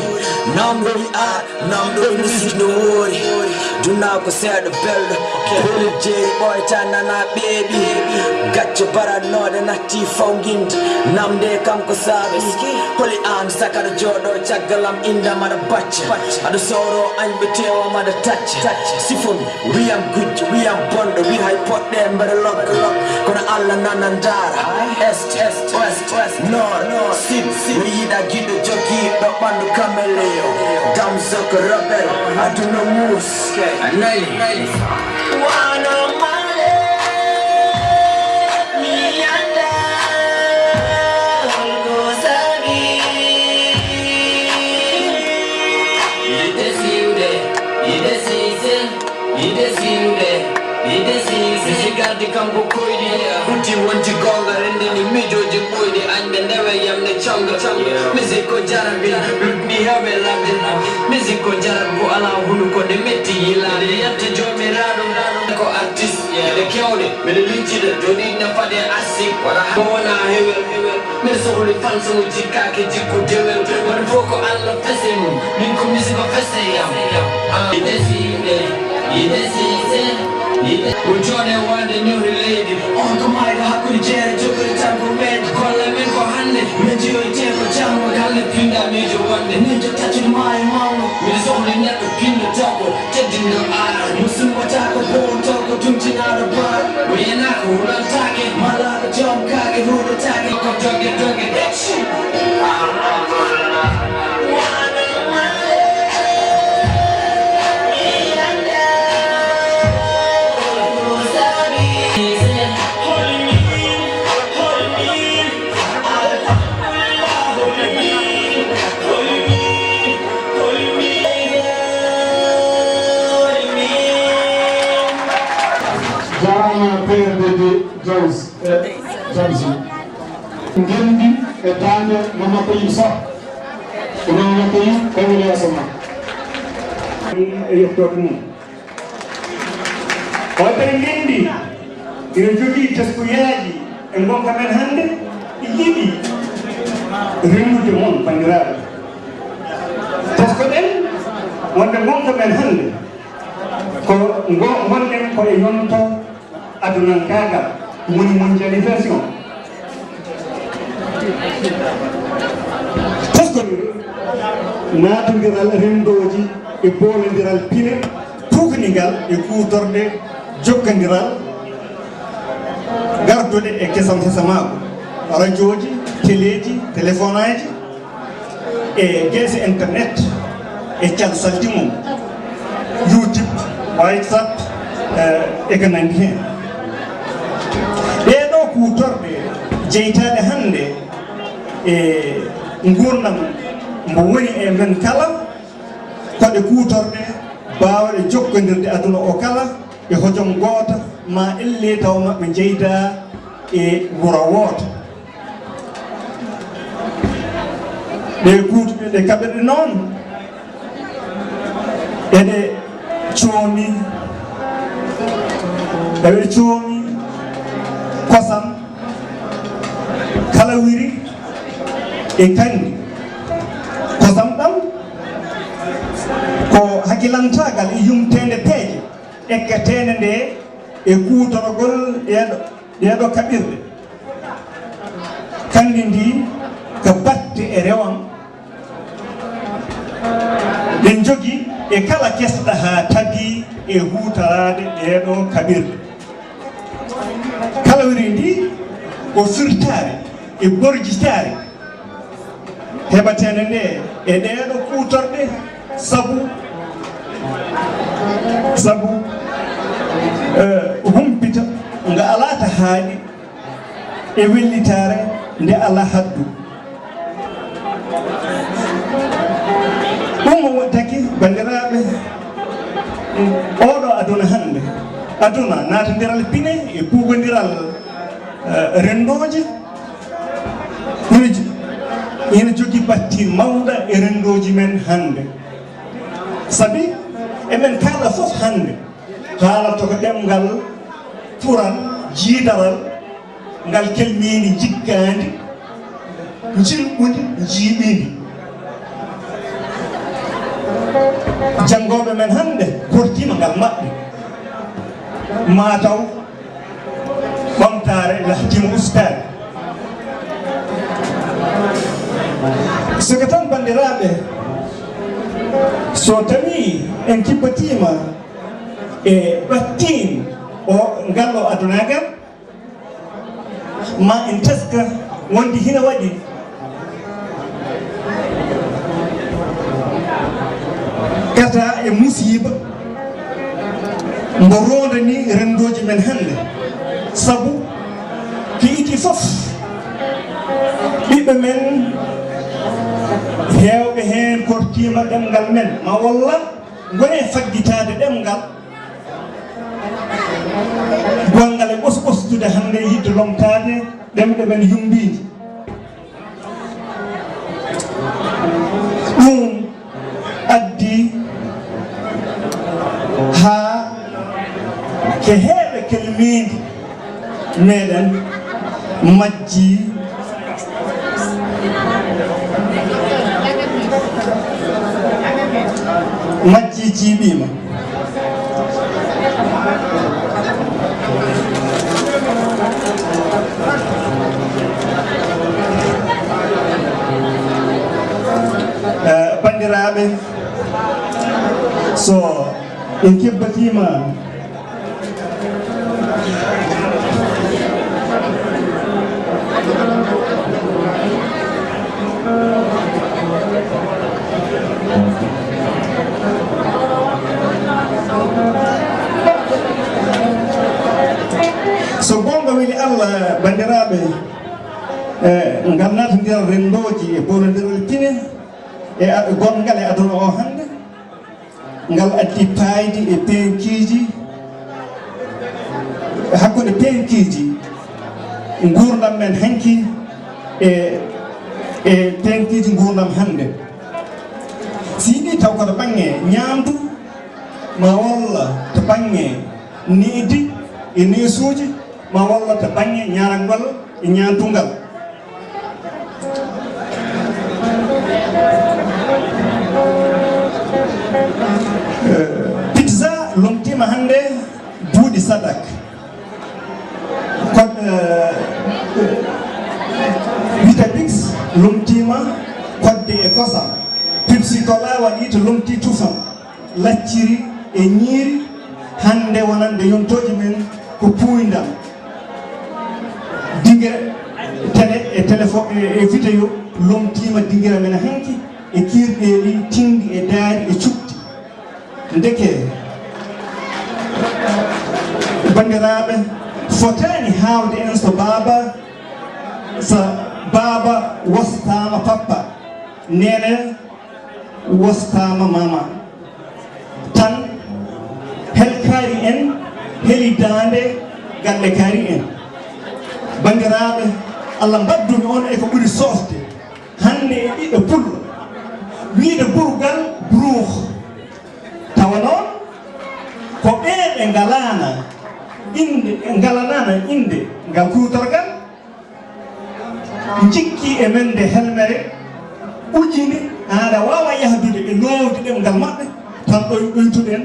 Namdo wi a namdo wi music no woori. Duna ko seeɗa belɗo. Boli jeeri ɓoyta nana ɓeeɓi. Gacce baratnooɗe natti faw gindi. Namde kam ko saabi. Holi an sakara jooɗo caggalam indam aɗa bacca. Aɗa soro añ ɓe tewa maɗa tacca. Sifon. Wiyam gujjo, wiyam bonɗo, wi hay poɗɗe mbeɗa logga. Kono Allah nana ndaara. Est, est, ouest, ouest, nord, nord, sud, sud. Mi yiɗa giɗo jogiiɗo ɓanndu caméléon. Dame Zok rebel, aduna muus. A nani? Wano male, mi annda ko sabi. Yiɗde siwde, yiɗde siise. Yiɗde siwde, yiɗde siise. Si gardi kam ko koyɗi. Uti wonti goonga, renndini miijooji ɓooyɗi, añɓe ndewe yamde connga. Musique ko jarabi, mi hewe labde. Musique ko jarab ko alaa hunuko, nde metti yilaade. Yetta Joomiraaɗo, ko artiste. Ɗe keewɗe, miɗo lincide, jooɗiiɗo fade asik. Wala ko wona hewel, hewel. Mbeɗa sohli fans mo jikkaaki jikku dewel. Woni fof ko Allah fese mum. Min ko misiba fese yam. Ah. Yiɗde siwde, yiɗde siise, yiɗde. Ko jooɗe wonde ñori leydi. On ko maayɗo hakkunde jeere jogoy tan ko men. Kolla men ko hannde. Min jiyoyte ko jamma galle pinda miijo wonde. Min jottacin maayo mawno. Miɗo sohli neɗɗo pinɗo tawko. Teddinɗo aar. Mo sumbataako, bowotaako, tumtinaaɗo baar. O yenaaka, hulantaake. Malaaɗo joom kaake, huɗotaake. Ko doge doge. Jarama P R D D Jaws e Jamsi. Ngenndi e daande Mama Tayyib Soh. Ko Mama Tayyib, kañum yeeso ma. E yettooɓe mum. Oɗo ngenndi ina jogii teskuyaaji e ngonka men hannde, ɗi yiɗi rennude mon, banndiraaɓe. Teskoɗen wonde ngonka men hannde ko ngo-, ngonɗen ko e yonto adunankaagal, ɗum woni mondialisation. Teskondiral, naatondiral renndooji e boolondiral pine, tuugningal e kuutorɗe jokkondiral garduɗe e kesam hesamaagu, rajooji, teleeji, telefonaaji, e geese internet, e cal salti mum, YouTube, WhatsApp, eh, e ko nanndi heen. Ɗee ɗoo kuutorɗe jeytaaɗe hannde e nguurndam mbo woni e men kala, ko ɗe kuutorɗe baawɗe jokkondirde aduna o kala e hojom gooto, ma ellee tawa maɓɓe njeydaa e wuro wooto. Ɗe kuutu-, ɗe kaɓirɗe noon, eɗe coomi, eɗe coomi kosam, kalawiri e kanni. Taagal e yumteende peeje ekketeende nde e kuutorgol ɗeeɗo, ɗeeɗo kaɓirɗe. Kandi ndi ko batte e rewam ɗe jogi e kala kesɗa haa tabi e huutoraade ɗeeɗo kaɓirɗe. Kalawiri ndi ko firtaare e borjitaare heɓateende nde e ɗeeɗo kuutorɗe sabu, sabu, eh, humpita nga alaa ta haaɗi e wellitaare nde alaa haddu. Ɗum o waɗtaki, banndiraaɓe, oɗo aduna hannde, aduna naatondiral pine e puugondiral, eh, renndooji, ina jo-, ina jogii battin mawɗa e renndooji men hannde. Sabi emen kala fof hannde haalata ko ɗemngal pural, jiidaral, ngal kelmiindi, jikkaandi, njilɓundi, njiiɓiindi. Janngooɓe men hannde kortiima ngal maɓɓe, maa taw ɓamtaare lahtiima ustaade. Siko tan, banndiraaɓe, so tawii en kibbatiima e battin o ngal o adunaagal, ma en teska wonde hina waɗi kata e musiiba mbo roondani renndooji men hannde. Sabu ko idii fof, ɓiɓɓe men heewɓe heen kortiima ɗemngal men, ma walla ngoni e faggitaade ɗemngal. Gongal e ɓos-, ɓosdude hannde, yiɗde lomtaade ɗemɗe men yummbiinde. Ɗum addi haa ko heewɓe kelmiindi meɗen majji, majji jiiɓiima. Eh, banndiraaɓe, so en kebbatiima, so goonga weli Allah, banndiraaɓe, eh, ngal naatondiral renndooji e boolondiral pine e ad-, gonngal e aduna o hannde, ngal addi paaydi e peŋkiiji, hakkunde peŋkiiji nguurndam men hanki e, e peŋkiiji nguurndam hannde. Si yiɗi taw ko to baŋŋe ñaamdu, ma walla to baŋŋe needi e neesuuji, ma walla to baŋŋe ñaarangol e ñaantungal. Eh, pizza lomtiima hannde buuɗi sadak. Ko, eh, Weetabix lomtiima kodde e kosam. Pepsi Cola waɗi to lomti tufam. Lacciri e ñiiri, hannde wonande yontooji men ko puuyndam. Dingira télé e téléphone e, e vidéo lomtiima dingira men hanki e kiirɗeeli tinndi e daari e cuɓti. Ndeke, banndiraaɓe, fotaani haawde en so baaba, so baaba wostaama pappa, neene wostaama mama. Tan hel kaari en, heli daande galle kaari en. Banndiraaɓe, Allah mbaddumi on e ko ɓuri soofde. Hannde e ɓiɗɗo pullo, wiyde burgal buruux. Tawa noon, ko ɓee ɓe ngalaana innde, ɓe ngalanaana innde ngal kuutorgal, njikki e men nde helmere, ujine, aɗa waawa yahdude e loowdi ɗemngal maɓɓe, tan ɗoy-, ɗoytuɗen,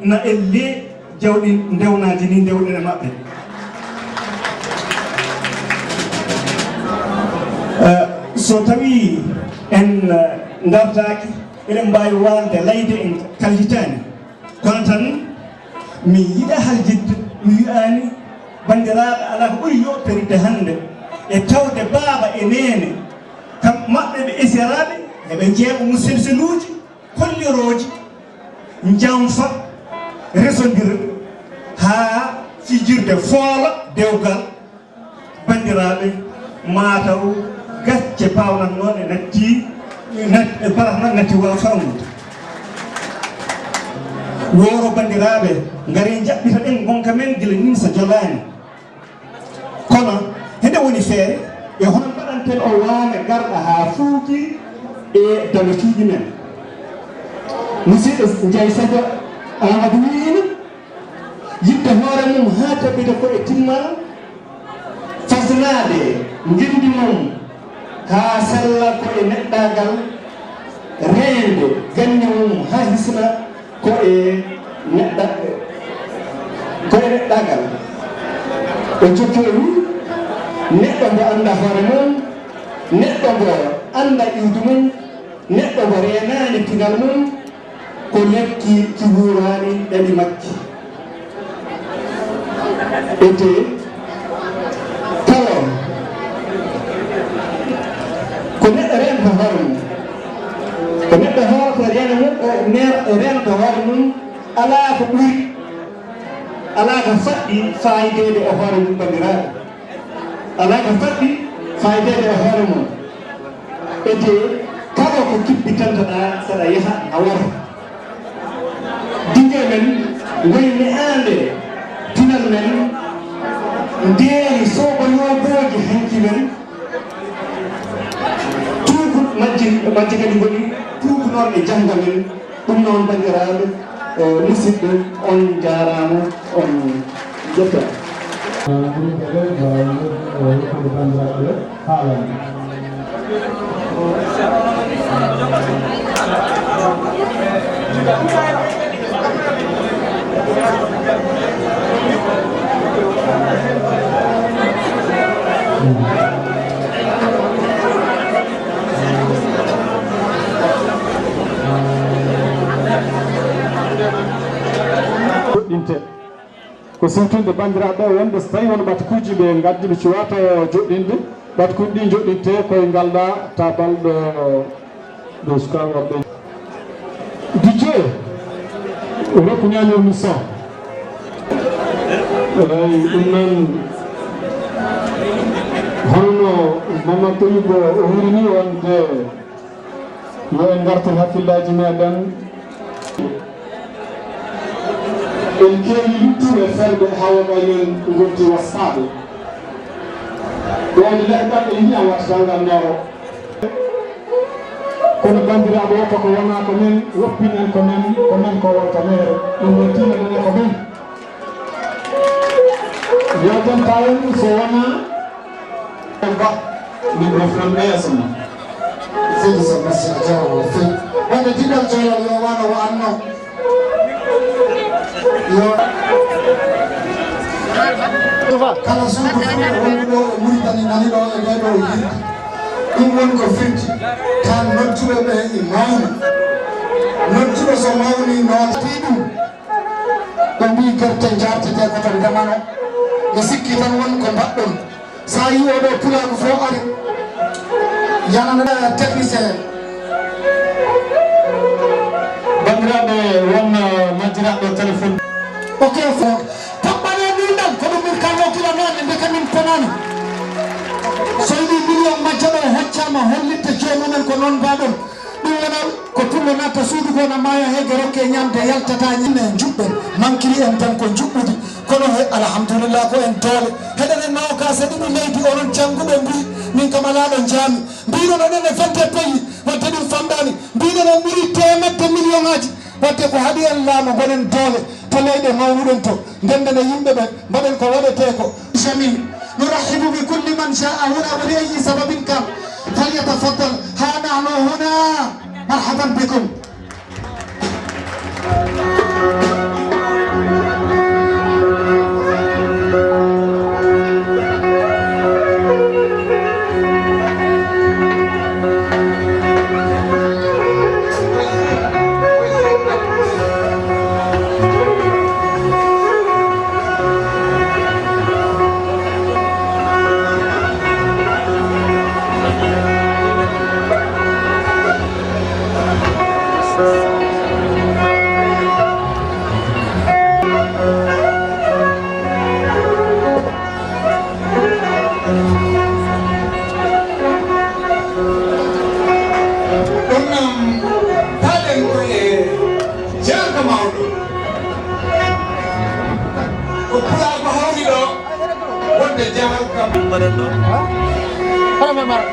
na elle jawɗi ndewnaaji ni ndewɗen e maɓɓe. Eh, so tawii en, eh, ndartaaki, eɗen mbaawi waalde layde en kalhitaani. Kono tan, mi yiɗa haljidde, mi wi'aani banndiraaɓe alaa ko ɓuri yooɓtaridde hannde e tawde baaba e neene, kam maɓɓe ɓe esiraaɓe, eɓe njeeɓa muselseluuji kollirooji, njanfa, resondira, haa fijirde foola dewgal. Banndiraaɓe, maa taw gacce paawnannooɗe natti, nat-, barah noon natti waaw fawnude. Wooro banndiraaɓe, ngaree njaɓɓitoɗen ngonka men gila nimsa jolaani. Kono, hende woni feere, e hono mbaɗanten o waane garɗa haa fuuki e damacuuji men. Musidɗo Njaay Sadio Amadou wiino, yiɗde hoore mum haa tabbita ko e timmal, fasnaade ngenndi mum haa sella ko e neɗɗaagal, reende ganni mum haa hisna ko e neɗɗa-, ko e neɗɗaagal. O jokki o wi, neɗɗo mbo annda hoore mum, neɗɗo mbo annda iwdi mum, neɗɗo mo reenaani pinal mum, ko lekki ki wuuraani ɗaɗi makki. Ete, kala ko neɗɗo reenta hoore mum, ko neɗɗo hoota reena mum, o ner-, reenta hoore mum, alaa ko ɓuri, alaa ko faɗɗi faayideede e hoore mum, banndiraaɓe. Alaa ko faɗɗi faayideede e hoore mum. Ete, kala ko kibbitantoɗaa saɗa yaha a wara. Diŋe men ngoni ne'aande pinal men, ndeeni soɓo yoobooji hanki men, tuuku majji, majji kadi ngoni tuukunooɓe jannga men. Ɗum noon, banndiraaɓe, eh, musidɓe, on njaaraama, on njettaa. Groupe ɓe, eh, yettude banndiraaɓe ɓe, haalande. Joɗɗinte. Ko siwtinde banndiraaɓe ɓe wonde so tawii won ɓatakuuji ɓe ngaddi ɓe cuwaata joɗɗinde, ɓatakuuji ɗi joɗɗinte koye ngal ɗaa tabal ɗo, ɗo sukaaɓe waɗɓe. D J, rokku ñaañol mi son. Eey, ɗum noon, hono no Mamadou Touyib o wiiri ni wonde, yo en ngartir hakkillaaji meeɗen. En keewi luttuɓe ferɓe haa woɓɓe men ngonti wastaaɓe. Ɗoon leɗɗal en njiyam wattataa ngal nooro. Kono banndiraaɓe, wota ko wona ko men woppin en, ko men, ko men ko wonta meere. Ɗum wontiino ɗum e ko men. Yaltan tawen so wona en ba. Min ɗo fulan ɓe yeeso mum. Seydi Sow, merci, a jaaraama no feewi. Wonde diɗal joyal yo wano wa'anno. Yo. Kala suudu fulɓe wonɗo ɗo e Muritani nani ɗo e ɓee ɗo yimɓe. Ɗum woni ko firti tan nodduɓe ɓe e mawni. Nodduɗo so mawni noon. Ɗum. Ɓe mbii gerte njartetee ko to ndemano. Mi sikki tan won ko mbaɗɗon. So a yii oɗo pulaagu fof ari, yanana technicien. Banndiraaɓe, won, uh, majjiraaɗo téléphone. Ok, fof. Toɓɓanee min ɗan, ko ɗum min kalno kila noon, e ndeke min penaani. So yiɗi million majja ɗo hoccaama, hollitte joomum en ko noon mbaɗon. Ɗum wona ko pullo natta suudu ko na maaya heege rokke ñamde yaltata ñinne en juɓɓen mankiri en tan ko juɓɓudi kono he alhamdulillah ko en doole heɗen en mawo ka saɗi ɗum leydi onon jannguɓe mbi min kam alaa ɗo jaami mbiɗon oɗon e fante pays wadde ɗum famɗani mbiɗen on ɓuri temedde million aji wadde ko haɗi en laamu gonen doole to leyɗe mawnuɗen to ndenden e yimɓe ɓen mbaɗen ko waɗetee ko Jamil. نرحب بكل من جاء هنا ولأي سبب كان. فليتفضل. ها نحن هنا. مرحبا بكم. Ɗum noon, taɗen ko e jaaka mawɗo. Ko pulaagu hawri ɗo, wonde jaaka. Mbaɗen ɗo. Hara men mara.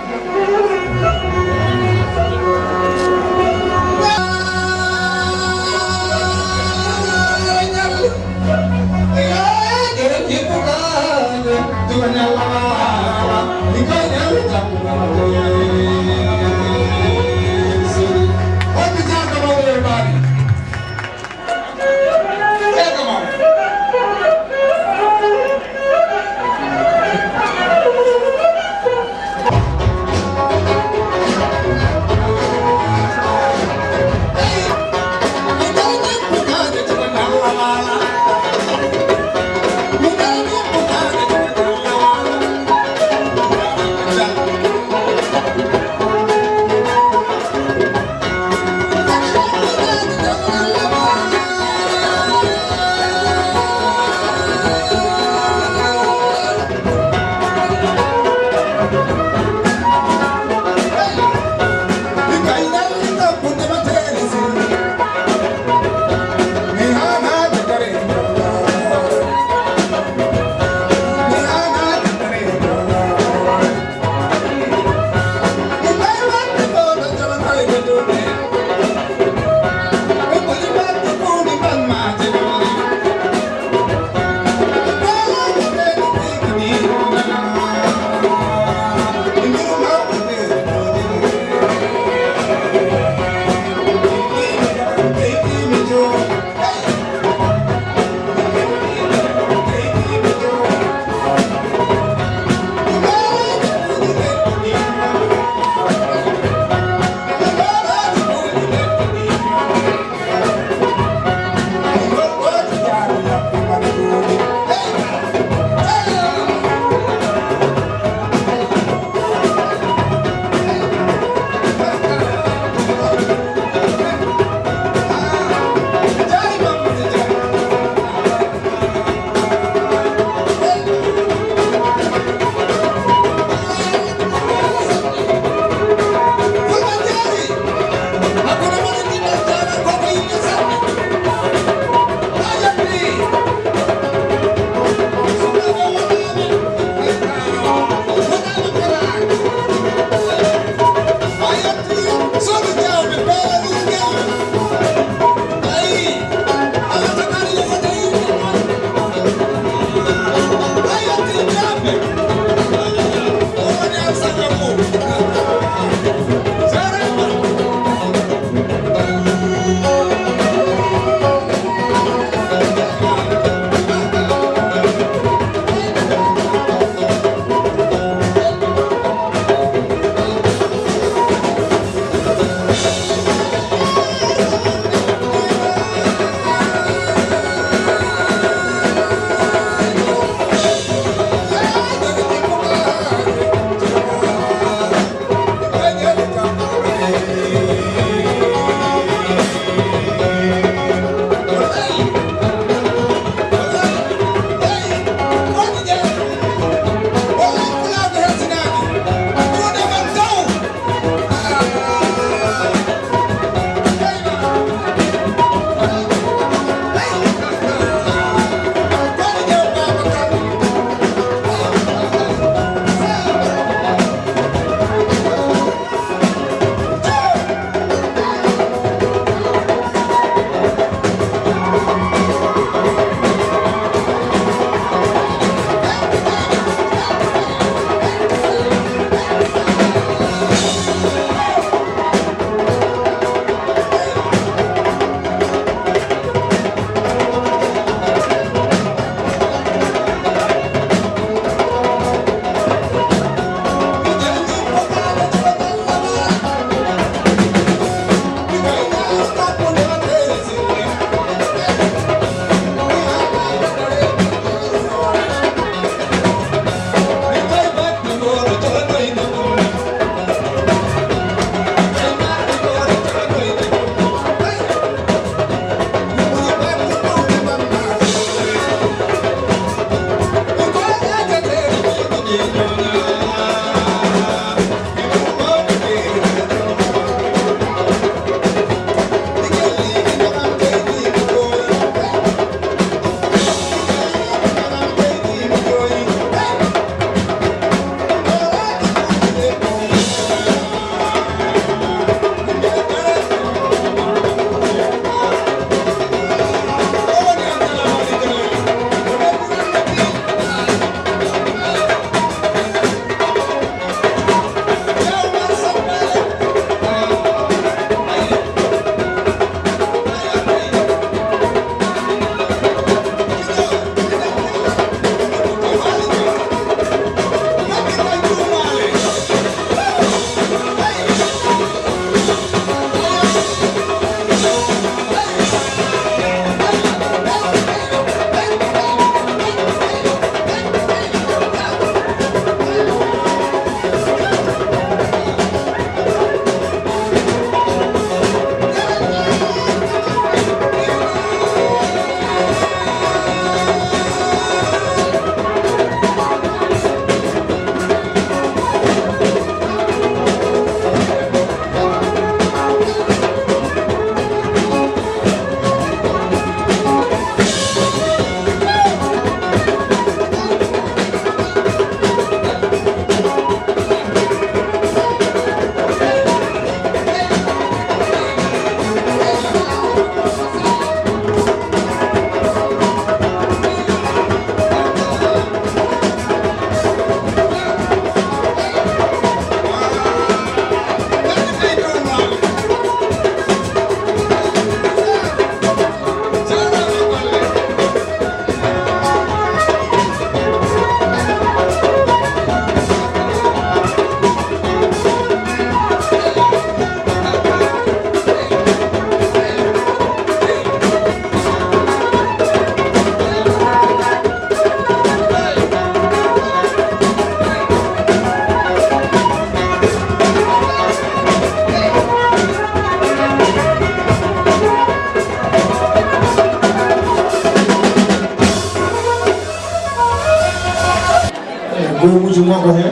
Goomuuji makko he.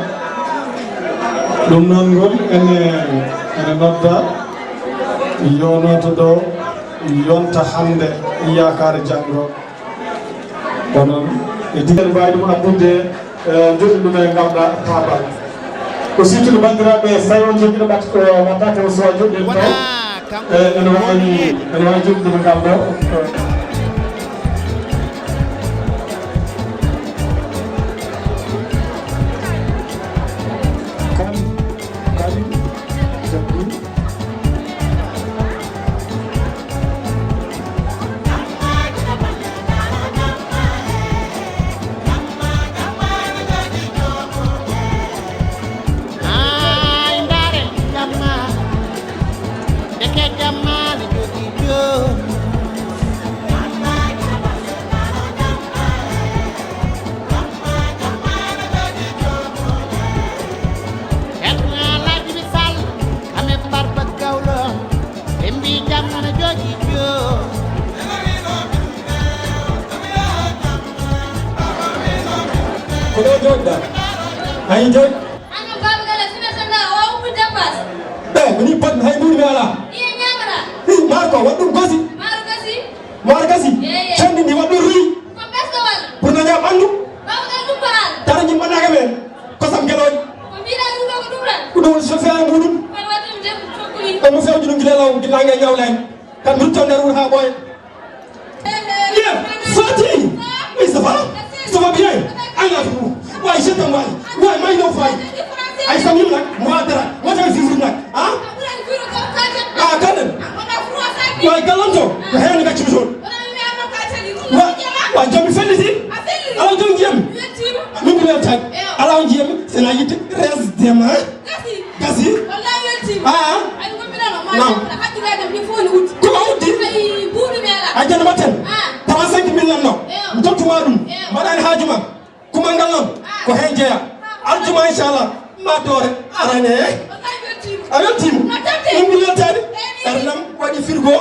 Ɗum noon ngol ene, ene nodda, yo nooto ɗo, yonta hannde, yaakaare janngo. Ko noon, e digal mbawi ɗum addude, eh, joɗɗinɗo men ngal ɗa paabal. Ko surtout banndiraaɓe, so tawi on jogiiɗo ɓat-, ko watta ko so a joɗɗin to, eh, ene waawi, ene waawi joɗɗinɗo men ngal ɗo. Kon, kadi, jaggu. Ɓe mbi jamma no jooɗi joo. Ko ɗo jooɗɗa? Ayi jooɗi? An kam baaba Gala, sina sanga, o ummi dépasse. Ɓe, ko ni pot hay mbuɗi mi ala. Iye ñamata. Hi, Marko, waɗ ɗum gosi. Maaro gasi. Maaro gasi. Ye, ye. Condi ndi waɗ ɗum ruy. Ko ɓesdowal. Pour na ñaam ɓanndu. Baaba Gala ɗum ko an. Tara ñim ɓannaka men. Kosam gelooɗi. Ko mbiɗa ɗum ɗo ko ɗum tan. Ko ɗum woni chauffeur e muɗum. Kono waɗde mi debbo tokkuɗi. Ɗum mo fewji ɗum gila law, gila nge ñawlaani. Kan rutto nder wuro haa ɓooya. Bien, Fati. Oui, ça va? Ça va bien? Ay, la, ouais, je t'aime, ouais. Ouais, my love, ouais. Ay, Samim, nag, moi, dara. Moi, je suis nag. Hein? Ah, quand même. Ouais, galanto. Rien ne va toujours. Wa, wa, jom mi felli si. Ala jom jiyam. Min ko weltan. Ala on jiyam. Sena yitte. Resdema. Gasi. Ah. Naam. Ko ma uddi? A jana maten. Trente-cinq mille lan no. Mi tottuma ɗum. Mbaɗani haaju ma. Kumal ngal noon ko heen jeyaa. Aljuma inchallah ma doore arane. A weltiima. Ɗum mi weltaani. Ɓernam waɗi frigo.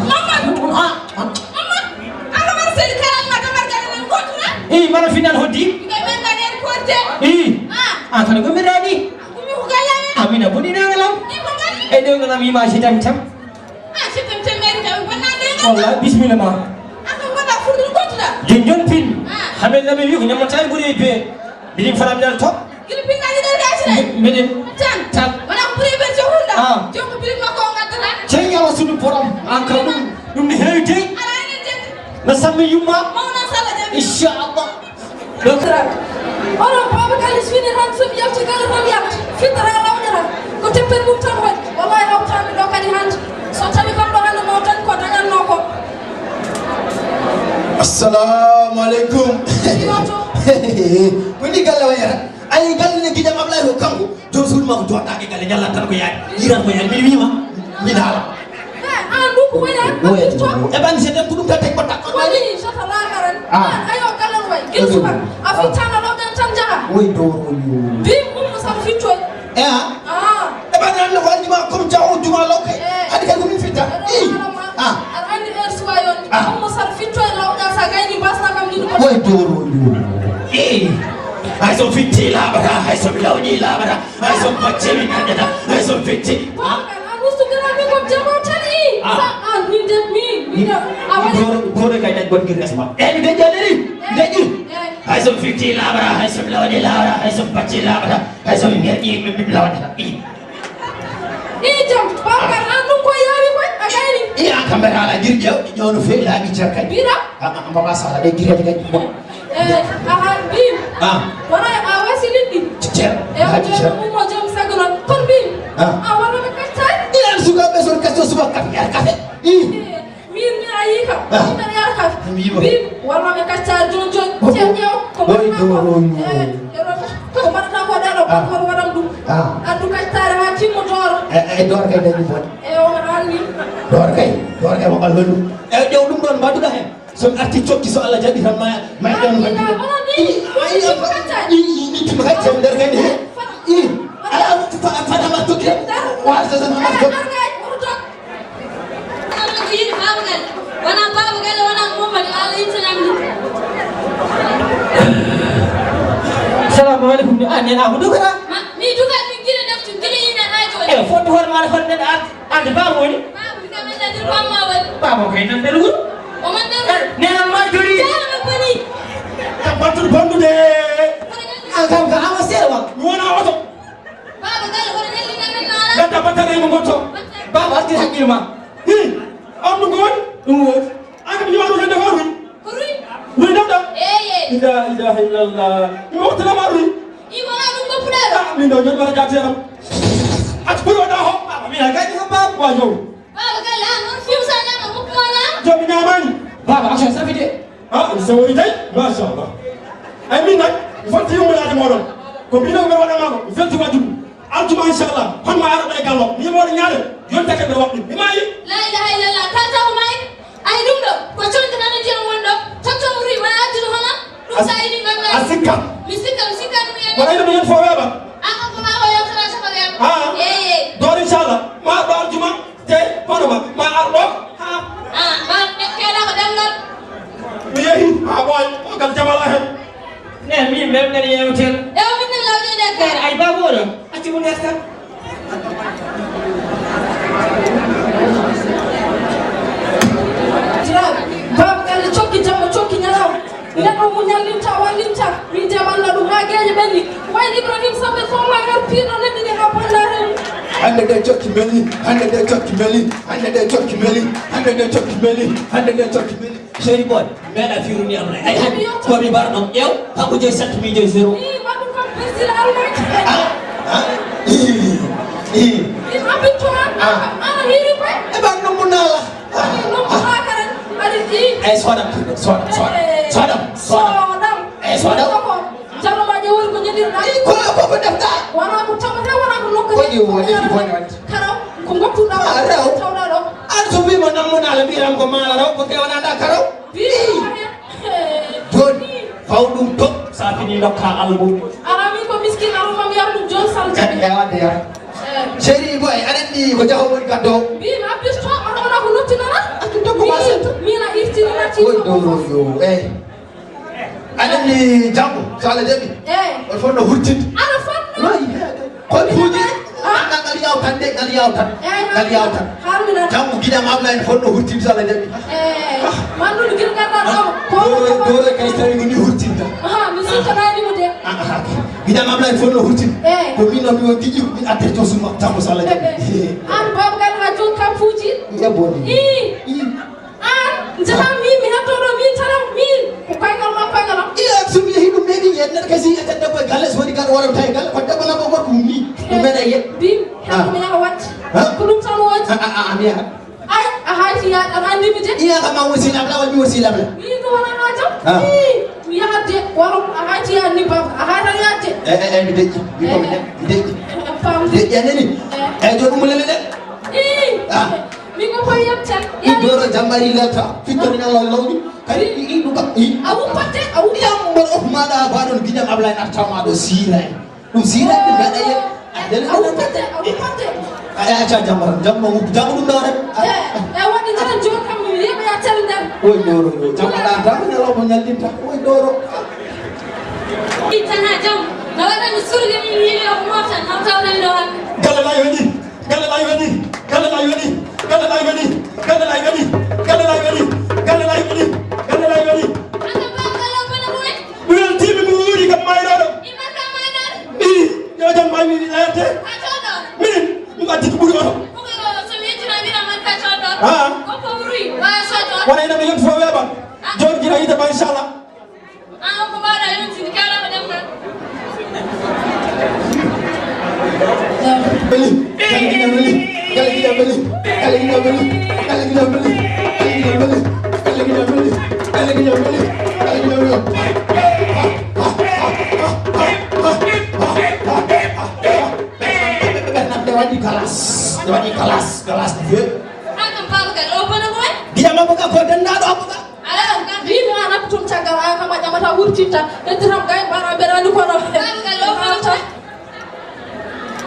Mamadou. Ah, ah. Mamadou. Ala war seli karal ma damar gari nan gotu na. Ii, mara final hoddi. Nde men nan en porte. Ii. Ah. Ah, kono ko mi rani. Ko mi ko galle. Amina boni na ngalam. Ni ko mari. E do ngalam image tam tam. Ah, c'est comme tel mairie tawi bonnande e nganndu. Wallahi, bisimilla ma. Ah, ko mbaɗa furɗo goɗɗo. Jon jon pin. Ah. Hamen naɓe wi ko ñammata e ɓuri e bee. Mbiɗin fana mbiɗa top. Gila pinnaji ɗo daci nayi. Mbiɗin. Tan. Tan. Wona ko ɓuri e ɓen jehulɗa. Ah. Jom ko birin makko o ngaddata. Cey yalla suñu borom. An ka ɗum. Ɗum ne heewi dey. Ala enen jenti. Na sammi yumma. Mawna sala jami. Inchallah. Onon Baaba Galle so wini tan, so mi yalti galle tan yalti, fittata lawƴata. Ko teppere mum tan waɗi. Wallahi hawtaande ɗo kadi hannde. So tawi kam ɗo hannde mo tan ko daganno ko. Assalamu alaikum. Yoto. Ko ni galle wayata? Ay galle ne gijam Ablaye ko kanko. Joom suudu makko jooɗaaki galle, ñallat tan ko yaade, yiirat ko yaade. Miɗo wiima, mi daala. Eh, an ɗum ko woni an, a firto. E ɓanndi seeɗa ko ɗum tan tawi mbaɗɗa. Woni sata laamaran. Ah. An ayo galle no wayi. Gila suka. A fittaano lawƴan tan njaha. Woy dowroyo. Mbi ummo saɗa fittoy. E a? Ah. E ɓanndi an no ko aljuma comme jaho juma lawkay. Eh. Hade kay ko min fitta. Ii. Ah. Aɗa anndi heure suka yon. Ah. Ummo saɗa fittoy lawƴa sa gayni mbasna kam ɗiɗi ko. Woy dowroyo. Ii. Hay so fitti laaɓata, hay so mi lawƴi laaɓata. Hay so pacce mi dañata, hay so fetti. Baaba Gala, an ustu gara mi ko jabo tan i. Ah. Sa an min de mi, mi de. A waɗi. Doro, doro kay dañ bon gir resma. E mi dañi de. Dañi. Eh. Hay so fetti laaɓata, hay so lawde laaɓata, hay so pacce laaɓata, hay so ngerƴi mi lawata. I. I jam, Baaba Gala, an ɗum ko yaawi koy, a gayni. I an kamɓe ala girƴe, ƴewno fewi laaɓi cerkay. Bira? Ah, ah, mbaba sala de girƴe kay. Eh, aha, bim. Ah. Wona a wasi liɗɗi. Cer. E o Haji cer. Joom mo joom sago non. Kon bim. Ah. A wala me katta. Ilan suka be son kasto suba kat yar kafe. I. Min mi ayi ka. Ah. Min yar kafe. Mi yiba. Bim. Wala me katta jon jon. Cer jew. Ko boy do ro. Eh, ko marata ko daro ko ko waram dum. Ah. Addu katta ra timmo dor. E e dor kay dañi bon. E o ranni. Dor kay. Dor kay mo ballu. E jew dum don baduda hen. So mi arti cokki so Allah jaɓi tan ma ma ɗon. Ayi, ayi, ayi, ayi, ayi, tuma kay jam nder kadi he. I, ala, fa, fa, fa, ma tokki. Wa sa sa ma tokki. Wona Baaba Gala, wona Muhammad, Allah yettinam ɗum. Salamu aleykum. A nena ko dugata? Ma, mi dugat min gila deftu, gila ina ha joni. E fodde hoore maɗa hol neɗɗo arde, arde baaba woni? Baaba mi kam andadir bamma woni. Baaba kay nan nder wuro. O man nder wuro. Nenal ma joli. Jaama boni. Ka battude bondude. An kam ka ama seewa. Mi wona oto. Baaba galle hono nelli nan nan ala. Gadda battane mo gotto. Baaba artir hakkille ma. Hi. Amdu ko woni? Ɗum woni. An kam yiwa ɗum hende ko ruy. Ko ruy. Ruy ɗam ɗam. Eeye. La ilaha illallah. Mi wottanama ruy. I wala ɗum goppuɗa ɗo. Ah, min ɗo joni wala jate am. At ɓuri wona ho. Baaba min a gaji ho baaba. Wa jow. Baaba galle an on fiw sa ñama goppu wala. Jomi ñamani. Baaba action safide. Ah, mi sawori dey, machallah. Ay min nag, mi fotti yummiraade mooɗon. Ko mbino mi waɗa ma ko, mi felti waɗude. Altuma inchallah, hon ma ara ɗo e gallo. Mi moɗo ñaade, yon take mbiɗa waɗɗum. Mi maayi. La ilaha illallah, ka taw maayi. Ay ɗum ɗo, ko conde tan e ndiyam won ɗo. Totto o ruwi, wa addude hono. Ɗum sa ini ngam a sikka. Mi sikka, mi sikka ɗum en. Wala ina mi yen fo weeɓa. Ah, ko ma o yewtata saka weeɓa. Ah. Eeye. Door inchallah, ma ɗo altuma. Te hono ma ma ar ɗo. Ha. Ah, ma keɗa ko ɗemngal. Mi yehi ha ɓooy o gal jamala hen. Ne min ɓe ɓen yewtere. Ewa min nan lawƴe nder kare. Ay babu oɗo acci mo nder tan. Babu galle cokki jamma cokki ñalawma. Neɗɗo mo ñallinta, wallinta, min jaɓanno ɗum haa geeƴe ɓenni. Wayde Ibrahim Sambe fof ma ngar piiɗo neɗɗo ni haa bonda rew. Hannde de cokki meli, hannde de cokki meli, hannde de cokki meli, hannde de cokki meli, hannde de cokki meli. Chéri boy, meɗa firu ni am lay. Ay hannde ko mi mbar ɗon ƴeew, kanko jeyi sept mi jeyi zéro. Ii, mbaɗu kam persil almaki. Ah, ah, ii, ii. Ii, abittu an, ah, ana hiiri koy. E ɓan ɗum mo naala. Ay, soodam, soodam, soodam, soodam, soodam. Ay, soodam. Jalo ma ƴewori ko ñeɗirɗa. Ko, ko, ko defta. Wona ko tawata, wona ko nokka. Ko ƴeew woni, ko woni woni. Karaw, ko goppuɗa. Ah, raw. Tawɗa ɗo. An so wima nammo na ala mbiram ko mala raw, ko kewanata karaw. Bi. Joni, faw ɗum to, sa fini dokka albu. Ara mi ko miskin, ara mam yar ɗum jon sal. E, e wadde yar. Chéri boy, aɗa anndi ko jaho woni gaddo. Mbimi a pisto, oɗo wona ko nottinora. Accu tokko ma sento. Min a irtinora ci. Oy doro yo, eh. Aɗa anndi janngo, so Allah jaɓi. Eh. On fotno hurtinde. Aɗa fotno. Wayi, eh, kon puuji. Ah. Ngal yawtan de, ngal yawtan. Eh, ngal yawtan. Harmina. Janngo giɗam Ablaye en fotno hurtinde so Allah jaɓi. Eh, man ɗum gila ganduɗa ɗo. Ko doro, doro kay tawi ko ni hurtinta. Aha, mi sikkanani mo de. Ah, ah, ah. Giɗam Ablaye fof no hurtin. Eh. Ko min noon mi won giƴƴo, min adday to suma tammo so Allah jaɓi. Eh, eh. An baaba gal ha joni kam fuuji. Ƴebboni. Ii. Ii. An jaha min mi hatto ɗo min tan am min. Ko koyngal ma koyngal am. Iya so mi yehi ɗum meɗi yen neɗɗo kasi e tan debbo e galle so woni gaɗo waɗa tawi galle ko debbo nabo gorko mum ni. Ɗum meɗa yen. Bim, ah, hannde mi yaha waɗde. Ha? Ko ɗum tan woni. Ah, ah, ah, mi yaha. Ay, a hayti yaade, aɗa anndi mi de. Iya kam ma woni sehil Abla, walla mi woni sehil Abla. Min ko wonanaa jam. Ah. Ii, mi yahat de, waro a hayti yaade ni baba, a haytan yaade de. Eh, eh, eh, mi deƴƴi. Mi ko mi deƴƴi, mi deƴƴi. Eh, pam. Deƴƴi a nani? Eh. Eh, jooni ɗum lele de. Ii. Ah. Min ko koye yam tan. Ɗum doro jammari lelta. Fittori nan law lawni. Kadi ɗi, ɗi, ɗum kam, ɗi. A wuppat de, a wuppat. Yam mboɗo of maɗa baɗon giɗam Abla en artaw ma ɗo siira en. Ɗum siira ɗum mbaɗa yen. A deli a wuppete, a wuppete. A acca jamma, jamma wupp, jamma ɗum ɗo rek. E, e waɗi tan jooni kam mi wiya ko ya tel nder. Oy doro, jamma ɗa tan ne lo mo ñaldinta. Oy doro. Ittana jam. Na waɗa mi surga ni ni o mo tan haw taw nan ɗo hak. Galle lay woni. Galle lay woni. Galle lay woni. Galle lay woni. Galle lay woni. Galle lay woni. Galle lay woni. Galle lay woni. Aka ba galle bana boy. Mi weltiima mi wuuri kam maayɗo ɗo. Ii, yo jam mbay mi lerte. Min, mi ɓaddi ko ɓuri oto. Wona ina mi yonti fof weeɓa. Jooni gila yiite ma inchallah. Beli, kala gila beli, kala gila beli, kala gila beli, kala gila beli, kala gila beli, kala gila beli, kala gila beli, kala gila beli. Ɓernam ɓe waɗi galas, ɓe waɗi galas, galas de feu. An kam baaba gal o bono boy. Gila ma boga ko dennaɗo abuga. Ala, mbimi an abtum caggal an kam a ƴamata wurtinta. Ƴettitam gay mbara mbeɗa andi kono.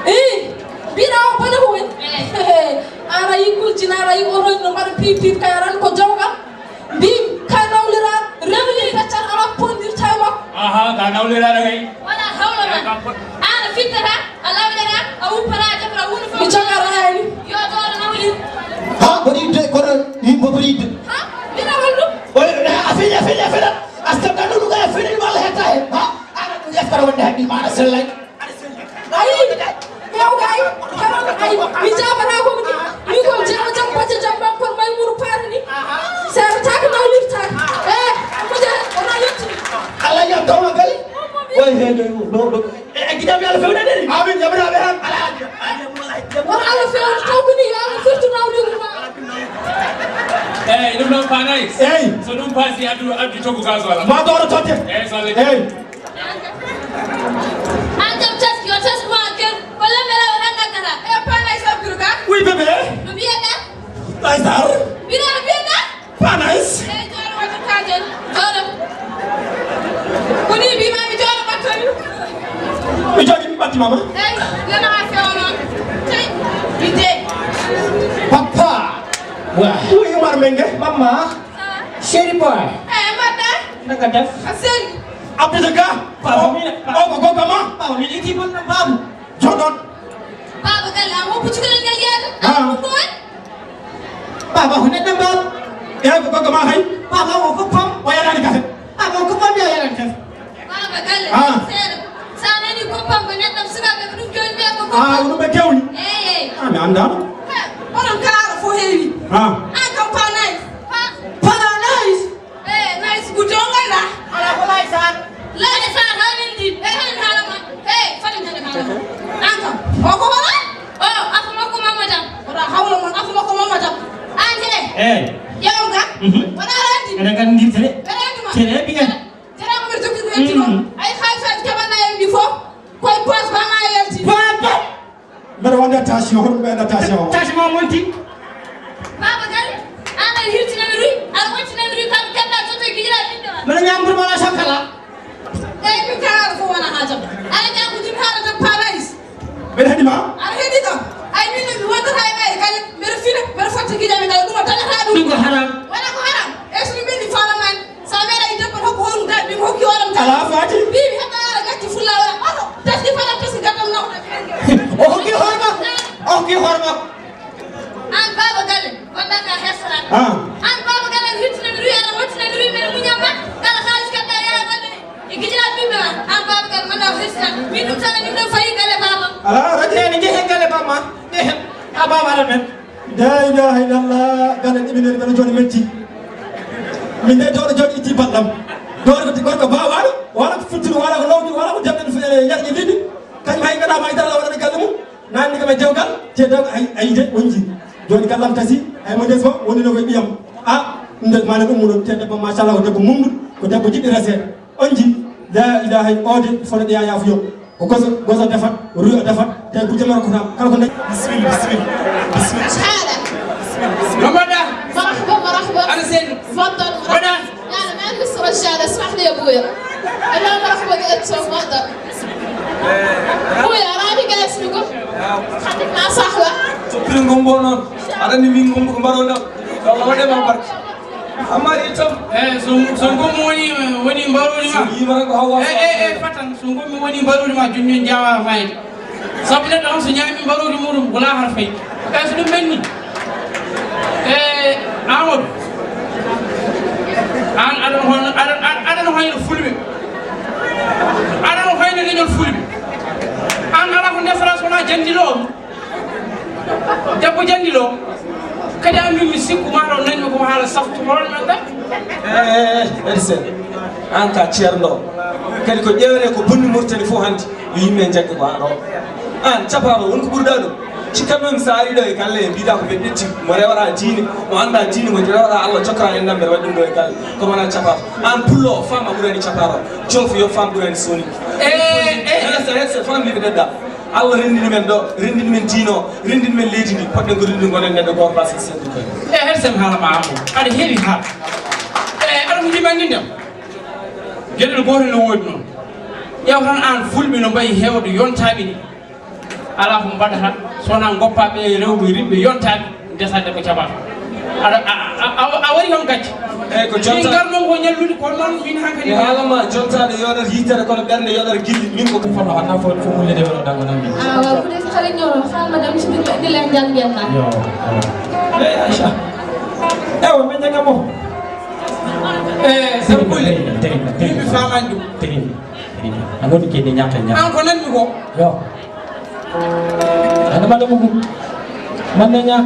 Ii, mbiɗa o bono ko woni. Ara yi kulcina, ara yi orange no mbaɗa pip pip kay aran ko jawgal. Mbimi ka nawlira, rewni peccal ala pondirta e makko. Aha, ka nawlira kay. Wala haw Aan a fittata, a lawƴata, a wuppata, a defata huunde fof. Mi cagata hayni. Yo dowla nawlir. Ha, mboɗo yidde, kono yimɓe mboɗo yidde. Ha, mbiɗa holɗum? Oye, a fini, a fini, a fini. Astagfirullah, a fini, walla hetta hen. Ha, aɗa ɗum yaskata wonde haqqil ma, aɗa sellay. Ayi, ɓeew kay, heɗon, ayi, mi jaabata ko mi, mi ko jeewo jam, bacce jam, ɓam kon Maymuna Paari ni. Seeɗa taake nawlirtaake. Eh, mujere, wona yettini. Alla jam, tawa kadi. Oye, he, ɗo, ɗo, ɗo. E, e, giɗam yo Allah fewna ɗen. Amin, jaɓanaaɓe han. Ala, ala, ala, ala. Won Allah fewna taw ko ni, yo Allah firtu nawliigu ma. Eyyi, ɗum ɗon Pa Nice. Eyyi. So ɗum paasi, addu, addu coggu gasoil am. Ma doro totte. Eyyi, so Allah. Eyyi. An kam taski, o taski ma kel. Ko lamɓe rewɓe tan ngaddata. E Pa Nice Abdoul ka? Oui, bébé. No mbiyeɗa? Nice Star. Mbiɗa no mbiyeɗa? Pa Nice. Eyyi, jooɗo waɗi kaajen. Jooɗo. Ko ni mbima mi jooɗo ɓattomi. Mi jooɗi mi ɓatti mama. Eyyi, nana ha fewa noon. Tey, mi dey. Papa. Wa. Oui, Umar Menge. Mama. Ah. Chéri boy. Eyyi, mbaɗɗa? Naka def? A selli. Abdou Ka. Papa, o, mi, o ko gogo ma. Papa, mi leki mon na babu. Jooɗon. Baaba Galle, an woppu cukalel ngal yaade. Ah. An woppu on. Baaba, ko neɗɗo mbaɗ. Eeyi, ko goɗɗo ma hay. Baaba, o ko pam. O yalani kafe. Baaba, o ko pam, o yalani kafe. Baaba Galle, ah, seeɗa. Sa nani ko pam, ko neɗɗo sukaaɓe ko ɗum jooni ɓe ko goɗɗo. Ah, ko ɗum ɓe kewni. Eeyi, eeyi. Ah, mi anndaano. He, onon kala aɗa fof heewi. Ah. An kam Pa Nice. Pa, Pa Nice. Eh, Nice ko jongal la. Ala ko Laye Sarr. Laye Sarr, hawlin ɗin. Eh, hen haala ma. Eh, fadam hen haala ma. An kam. O ko hola? O, afa makko Mamadou. Wala hawla mon, afa makko Mamadou. An he. Eh. Ƴeew ga. Mhm. Wala randi. Eɗen nganndi télé. Ɓe randi ma. Télé ɓiyen. Télé ko ɓe jokki ko yetti noon. Mm. Ay, haalisa capanɗe nayi en ɗi fof. Koye poos ba ma yalti. Ba, ba. Mbeɗa wonde tension, hoɗum ɓeyda tension o? Tension ma monti. Baaba Galle, an aɗa hirtinami ruy, aɗa wontinami ruy, kam keɓɗa toto e giƴiraaɗe ɓiɓɓe ma. Mbeɗa ñaam mburu ma chocolat. Eyyi, min kala aɗa fof wona haajam. Aɗa ñaam ko jimi haala tan Pa Nice. Mbeɗa heɗi ma? Aɗa heɗi kam. Ay, min mi wondata e ɓe kala. Mbeɗa fina, mbeɗa fotta giƴam e kala. Ɗum o dañata ɗum. Ɗum ko haram. Wona ko haram. Eyyi, so ɗum ɓenni faala ma en. Sa meeɗa e debbo hokku hoɗum daɗi, min hokki hoɗum daɗi. Ala fati. Mbi mi heɓa ala gacci fulla wala oto. Taski fala taski gaddam nawɗo. O hokki hoore makko. O hokki hoore makko. An Baaba Galle, wonɗa ka hersata. Ah. An Baaba Galle, hirtinami ruy, aɗa wontinami ruy, mbeɗa muñan ma. Kala haalis keɓɗa yaha wadde e gijiraɓe ɓiɓɓe ma. An Baaba Galle, wonɗa ko hersata. Min ɗum tan, min ɗum fayi galle baaba. Ala, rajirani jehe galle bamma. Jehe. A baaba aɗa men. La ilaha illallah, gaɗa ɗiminori mbeɗa jooɗi metti. Min de jooɗo jooɗi itti balɗam. Jooɗo ko gorko ba wala, wala ko futturu, wala ko lawƴu, wala ko jamɗe yarƴe ɗiɗi. Kañum hay gaɗa ma e dara wala galle mum. Nanni kam e dewgal, te dewgal ay, ay de wonji. Jooɗi gallam tasi, ay mo des o, woni no koye ɓiyam. A, nde mana ɗum muɗum, te debbo machallah, ko debbo mumɗo, ko debbo jiɗɗo resede. On ji, la ilaha illa ode, fono ɗiya yafuyo. Ko goso, goso defat, ruyo defat, te gujjo maro ko tam, kala ko dañ. Bismillah, bismillah, bismillah. Haala. Bismillah, bismillah. Mamaɗa. Marhaba, marhaba. Aɗa selli. Tfaddal. Mbaɗa. Yalla, ma mi sura jada, smah li ya buya. Alla marhaba ga etso, tfaddal. Buya, rani ga esmi ko. Hadi ma sahwa. To pirin gombo non. Aɗa ni min gombo ko mbaro dam. Walla waɗe ma barke. Amari Tom. Eyi, so, so ngommi woni, woni mbaroodi ma. So yima ko Hawa. Eyi, eyi, eyi, fatan, so ngommi woni mbaroodi ma, jooni jooni jaawa fayde. Sabu neɗɗo kam so ñaami mbaroodi muɗum, wala har fay. Eyi, so ɗum ɓenni. Eyi, Amadou. An aɗa no hoyno, aɗa, aɗa, aɗa no hoyno fulɓe. Aɗa no hoyno leñol fulɓe. An ala ko ndesata so wona jandi lo. Debbo jandi ɗo. Kadi an min mi sikku ma ɗo nañmi ko haala saftu hoore men ɗa. Eh, Edsen, an ka ceerno. Kadi ko ƴeewre ko bonni Mauritanie fof hannde. Yo yimɓe jagge ko haa ɗo. An capaɗo won ko ɓurɗa ɗum. Cikkanno mi so ari ɗo e galle e mbiɗa ko ɓe ƴetti mo rewata diine, mo annda diine, mo rewata Allah jokkata en namɓe waɗi ɗum ɗo e galle. Kono wona capaɗo. An pullo o femme a ɓurani capaɗo. Joof yo femme ɓurani soni. Eh, eh. Edsen, Edsen, femme liɓe ɗeɗɗa. Allah renndini men ɗo, renndini men diine o, renndini men leydi ndi, poɗɗen ko renndini gonen neɗɗo gooto basi seddu koy. E Hersem haala ma Amadou, aɗa heewi haala. E aɗa ko jimanninde am. Geɗel gootel no woodi noon. Ƴeew tan aan fulɓe no mbayi heewde yontaaɓe ni. Alaa ko mbaɗata, so wonaa ngoppa ɓe rewɓe riɓɓe yontaaɓe, ndesade ko jaɓata. Aɗa, a, a, a, a Ɗon gacce. Eyi, ko jonta. Min ngarɗon ko ñallude, kono noon min hankadi. Mi haalama jontaade yooɗata yitere, kono ɓernde yooɗata giɗli. Min ko fono hannaa fo, fo mulle de wano dango nan min. Ah, waaw, bu dee sa xarit ñëw na, xaar ma dem ci biir, indi leen jàng ngeen naan. Yo, yo. Eyi, Aïcha. Ewa, min ñaga mo. Eh, sa bulle. Teri, teri, teri. Min mi faamaani ɗum. Teri. A ngoni ke ni ñaata ñaata. An ko nanmi ko. Yo. Ana mata bugu. Manne ña.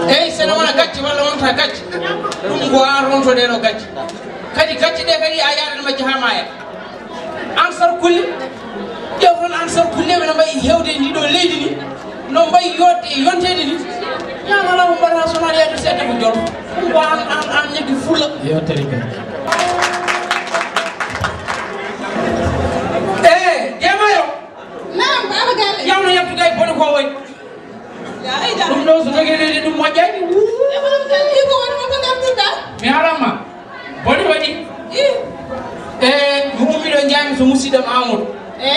Eyi, sene wona gacce walla wonta gacce. Ɗum ko an ronto ɗe ɗo gacce. Kadi gacce ɗe kadi a yaɗan majje ha maya. An sar kulle. Ƴew toon an sar kulle ɓe no mbayi hewde ndi ɗo leydi ni. No mbayi yodde e yonteede ni. Ñaama law mbaɗa so wona yaade seedde ko jol. Ɗum ko an, an, an ñaggi fulla. Yo teri kadi. Eh, Demayo. Naam, Baba Galle. Yawno yaltude e bone ko woy. Ya, ay, da. Ɗum ɗo so jogeede ɗum moƴƴaani. E borom tan, iko woni mo ko ngartuɗa. Mi haalan ma. Bone waɗi. I. E, mi ummiɗo njaami so musidɗam Amadou. E?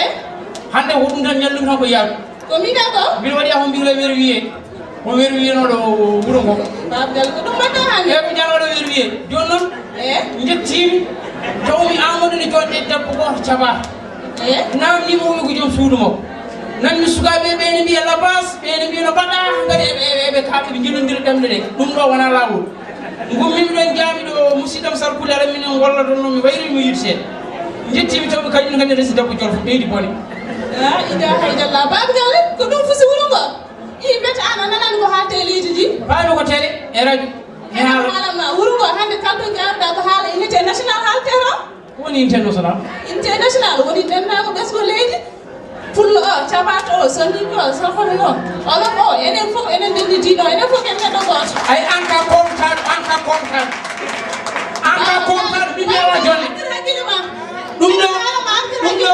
Hannde ko ɗum tan ñallumi tan ko yaadu. Ko min ko? Mbiɗo waɗi a hombiɗo e wer wiye. Ko wer wiyenooɗo wuro ngo. Babgal ko ɗum mbaɗɗa hannde? E ko janoɗo wer wiye. Jooni noon, e? Njettiimi. Tawmi Amadou ne joɗde debbo gooto caɓa. E? Namni mo wi ko joom suudu mo. Nanmi sukaaɓe ɓe ne mbiya labas, ɓe ne mbiya no mbaɗa, ngari eɓe, eɓe, eɓe kaaɗa ɓe njillondira ɗemɗe ɗe. Ɗum ɗo wona laawol. Ngummi miɗon jaami ɗo musidɗam sarkuli aɗa minen golla ɗon noon mi wayri mo yiɗde seeɗa. Njettiimi taw ɓe kañum kadi resi debbo jolfo ɓeydi bone. La ilaha illallah. Babgal ko ɗum fusi wuro ngo? I mbete an a nanani ko haalte e leydi ndi? Paami ko télé e radio. Mi haala. Haalan ma wuro ngo hannde kala to jaaruɗa ko haala unité national haaltero? Ko woni international? International woni denndaango ɓesngo leydi. Pullo o, cabato o, soninke o, sokono o, olof o, enen fof enen ndenndi diino, enen fof ken neɗɗo gooto. Ay, an ka kontaɗo, an ka kontaɗo. An ka kontaɗo, mi wiyawa jonde. Artir hakkille ma. Ɗum ɗo, ɗum ɗo,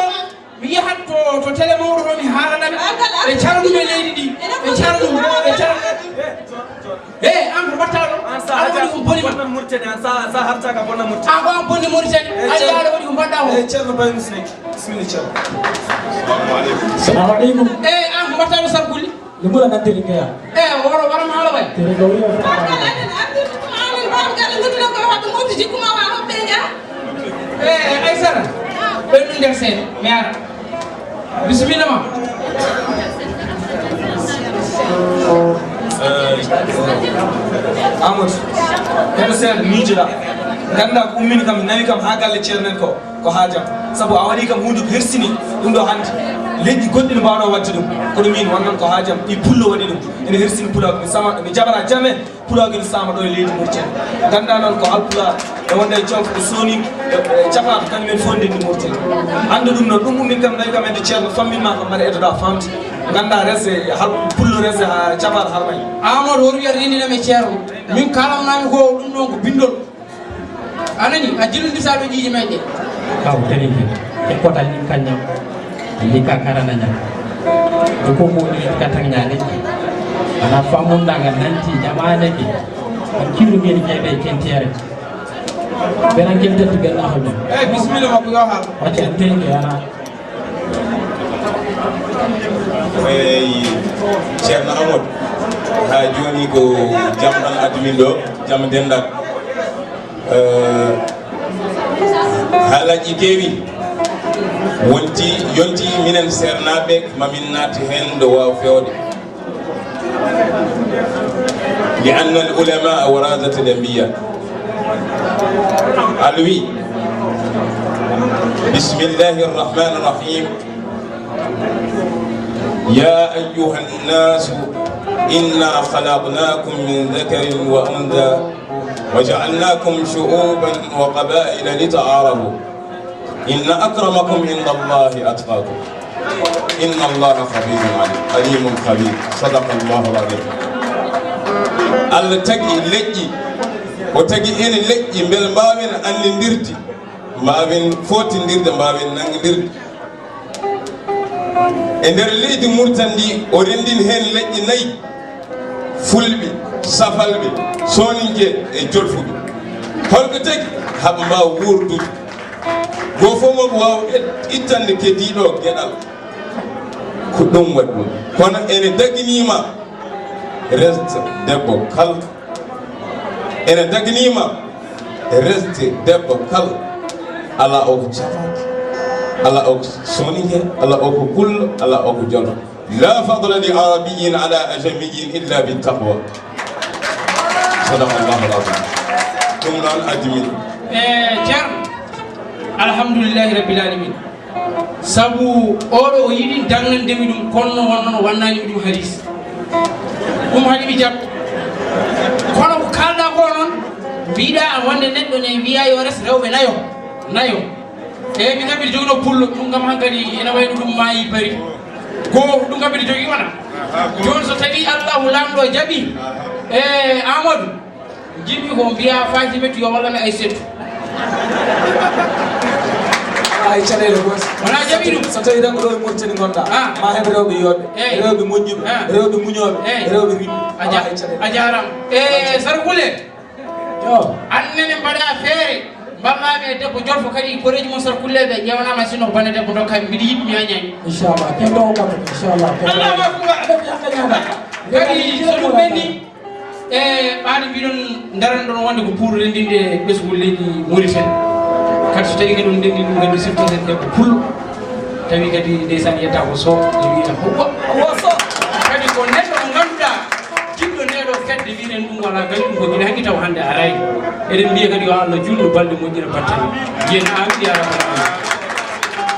mi yahat to, to télé mawɗo ɗo, mi haalana ɓe. Ɓe carɗum e leydi ndi. Ɓe carɗum, ɓe carɗum. He, an ko mbaɗɗa ɗo? An sa aɗa waɗi ko boni ma. Bonnan Mauritanie, an sa, sa hartaka bonnan Mauritanie. An ko an bonni Mauritanie. An yaade waɗi ko mbaɗɗa o. Eh, Ceerno Baye Moussa. Bismillah, Ceerno. Salamu aleykum. Eh, an ko mbaɗɗa ɗo sarkuli? Ɗum ɓura nantiri ngeya. Eh, woro, woro ma haala bay. Tere gawri o. Amin, amin, amin, baam galle ngudduɗen koye hoɗɓe mofti jikku ma wa hoɓɓe nja. Eh, Aysata. Ɓen ɗum nder seeɗa. Mi ara. Bisimilla ma. Eh, Amadou, heɗo seeɗa miijoɗa. Ganda ko ummini kam, nawi kam ha galle ceerno en ko, ko haajam. Sabu a waɗi kam hunde ko hersini ɗum ɗo hannde. Leƴƴi goɗɗi no mbawno wadde ɗum. Kono min wonnon ko haajam, ɗi pullo waɗi ɗum. Ene hersini pulaagu, mi sama, mi jaɓata jamais. Pulaagu ene saama ɗo e leydi Mauritanie. Ganda noon ko Haalpulaar, e wonde e Jolf, e Sooninke, e, e Capato, kañum en fof ndenndi Mauritanie. Annda ɗum noon, ɗum ummin kam, nawi kam hedde ceerno, fammin ma kam, mbaɗa eddoɗa famde. Ganda rese, hal, pullo rese ha Capato harmay. Amadou, woto wiyat renndinam e ceerno. Min kalamnami ko ɗum ɗon ko bindol. A nani? A jillondirta ɓe ƴiiƴe men ɗe. Kaw Terinke, e potal ɗin kañam, ɗi ka karana ñam. Ɗo ko mo ɗi ka tagna leƴƴi. Ana famunda nga nanti jamaane ke. An kiru ngel jeeɓe kentere. Beran kel tatu gel ahol ɗum. Eh, bismillah, makko yo haal. Wacce Terinke ana. Eyi, Ceerno Amadou, haa jooni ko jam tan addi min ɗo, jam denndaangal. Eh, haalaaji keewi, wonti, yonti minen seernaaɓe, ma min naati heen ɗo waawa feewde. لأن العلماء ورثة الأنبياء. Alwi. بسم الله الرحمن الرحيم. يا أيها الناس إنا خلقناكم من ذكر وأنثى وجعلناكم شعوبا وقبائل لتعارفوا. إن أكرمكم عند الله أتقاكم. إن الله خبير عليم. عليم خبير. صدق الله العظيم. Allah tagi leƴƴi, o tagi en leƴƴi mbele mbaawen anndirde, mbaawen footindirde, mbaawen nanngindirde. E nder leydi Mauritanie ndi, o renndini heen leƴƴi nayi, Fulɓe, Safalɓe, Sooninke e Jolfuɓe. Holko tagi? Haɓe mbaawa wuurdude. Goo fof maɓɓe waawa et-, ittande kediiɗo geɗal. Ko ɗum waɗi ɗum. Kono ene daginii ma resta debbo kala. Ene dagnima resde debbo kala, ala o ko cafake, ala o ko soninke, ala o ko pullo, ala o ko jolo. La fadla li arabiyin ala ajamiyin illa bi taqwa. Sadaqallahu alazim. Ɗum noon addi min. E Ceerno, alhamdulillahi rabbil alamin. Sabu oɗo o yiɗi dagnande mi ɗum, kono wonno wannani mi ɗum hadis. Ɗum haɗi mi jaɓ. Kono ko kalɗa ko noon, mbiɗa wonde neɗɗo ne wiya yo res rewɓe nayo. Nayo. Eyi, mi kam mbiɗa jogino pullo, ɗum kam hankadi ene wayno ɗum maayi bari. Ko ɗum kam mbiɗa jogi wona. Jooni so tawi Allahu Laamɗo jaɓi, e Amadou, jiɗmi ko mbiya Fatimatu yo walla mi ay settu. Ay caɗeele gooto. Wona jaɓi ɗum. So tawi tan ko ɗo e Mauritanie ngonɗa, ah, ma heɓ rewɓe yooɓe, eh, rewɓe moƴƴuɓe, eh, rewɓe muñooɓe, eh, rewɓe riɓɓe. A ja-, a jaaraama. E Sarkule. Yo. An nene mbaɗa feere, mballami e debbo jolfo kadi, koreeji mon Sarkuleeɓe ƴeewanama sinno ko bane debbo dokka mi, mbiɗa yiɗi mi añani. Inchallah, kento o kam, inchallah. Allahu akbar. Kadi so ɗum ɓenni, e ɓaade mbiɗon daran ɗon wonde ko pour renndinde ɓesngu leydi Mauritanie. Kadi so tawi kadi on ndenndi ɗum kadi siftoten debbo pullo. Tawi kadi ndeysaan yetta ko so, e wiyata ko wa-, wa so. Kadi ko neɗɗo mo ngannduɗaa, jiɗɗo nde ɗo fedde, mbiɗen ɗum wala gañum ko gila hanki taw hannde araani. Eɗen mbiya kadi yo Allah juutnu balɗe moƴƴina battane. Mbiyen amin ya rabbal alamin.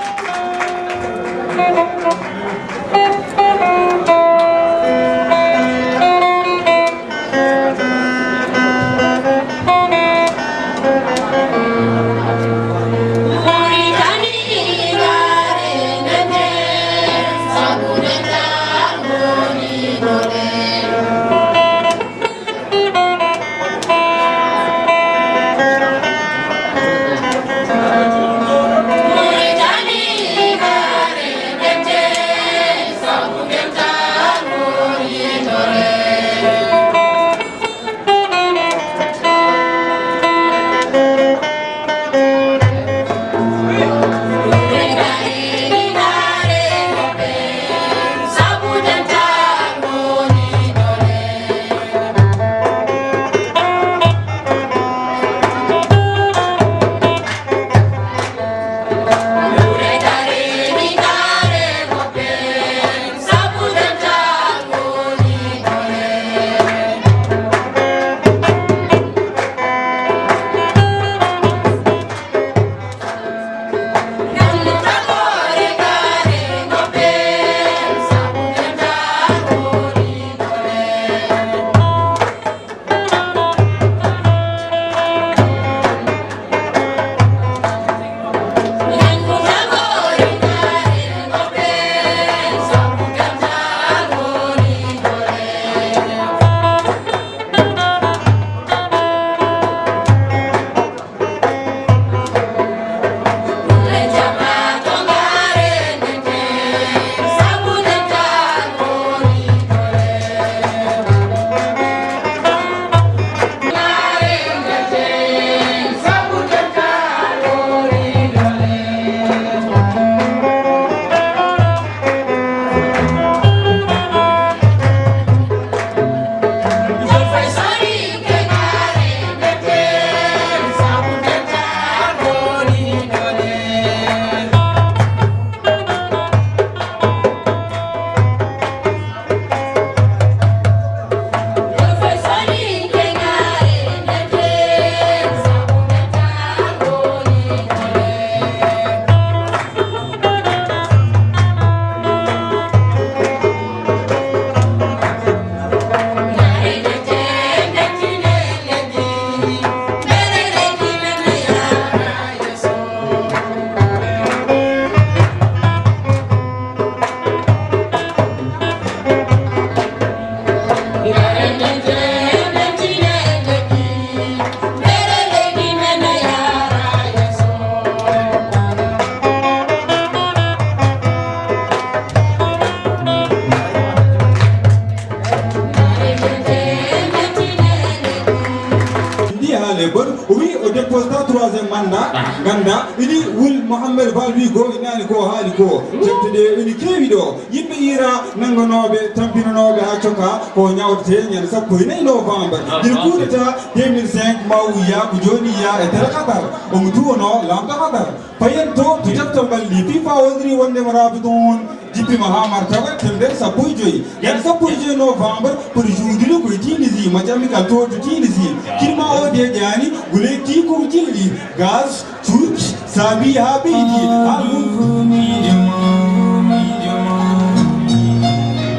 Haale bon, o wi o déposita troisième mandat. Ganda, ini wul Mohamed Val wi go inani ko haali ko. Cemte ɗe ini kewi ɗo. Yimɓe ira nanganooɓe, tampinanooɓe haa coka ko ñawdete ñande sappo e nayi novembre. Ina kuudata deux mille cinq ma wiya ko jooni ya e nder Qatar. Omo duwono lamɗo Qatar. Payen to, to defte ɓalli, FIFA wondiri wonde mo raabito on. Jippima haa martaba temedere sappo e joyi. Ñande sappo e joyi novembre, pour juudude ko e Tunisi, mo jammi kal to to Tunisi. Kirma o deeƴaani, gule ti ko jilli, gaz, cuuc, saabi haa ɓeydi, haa ɗum.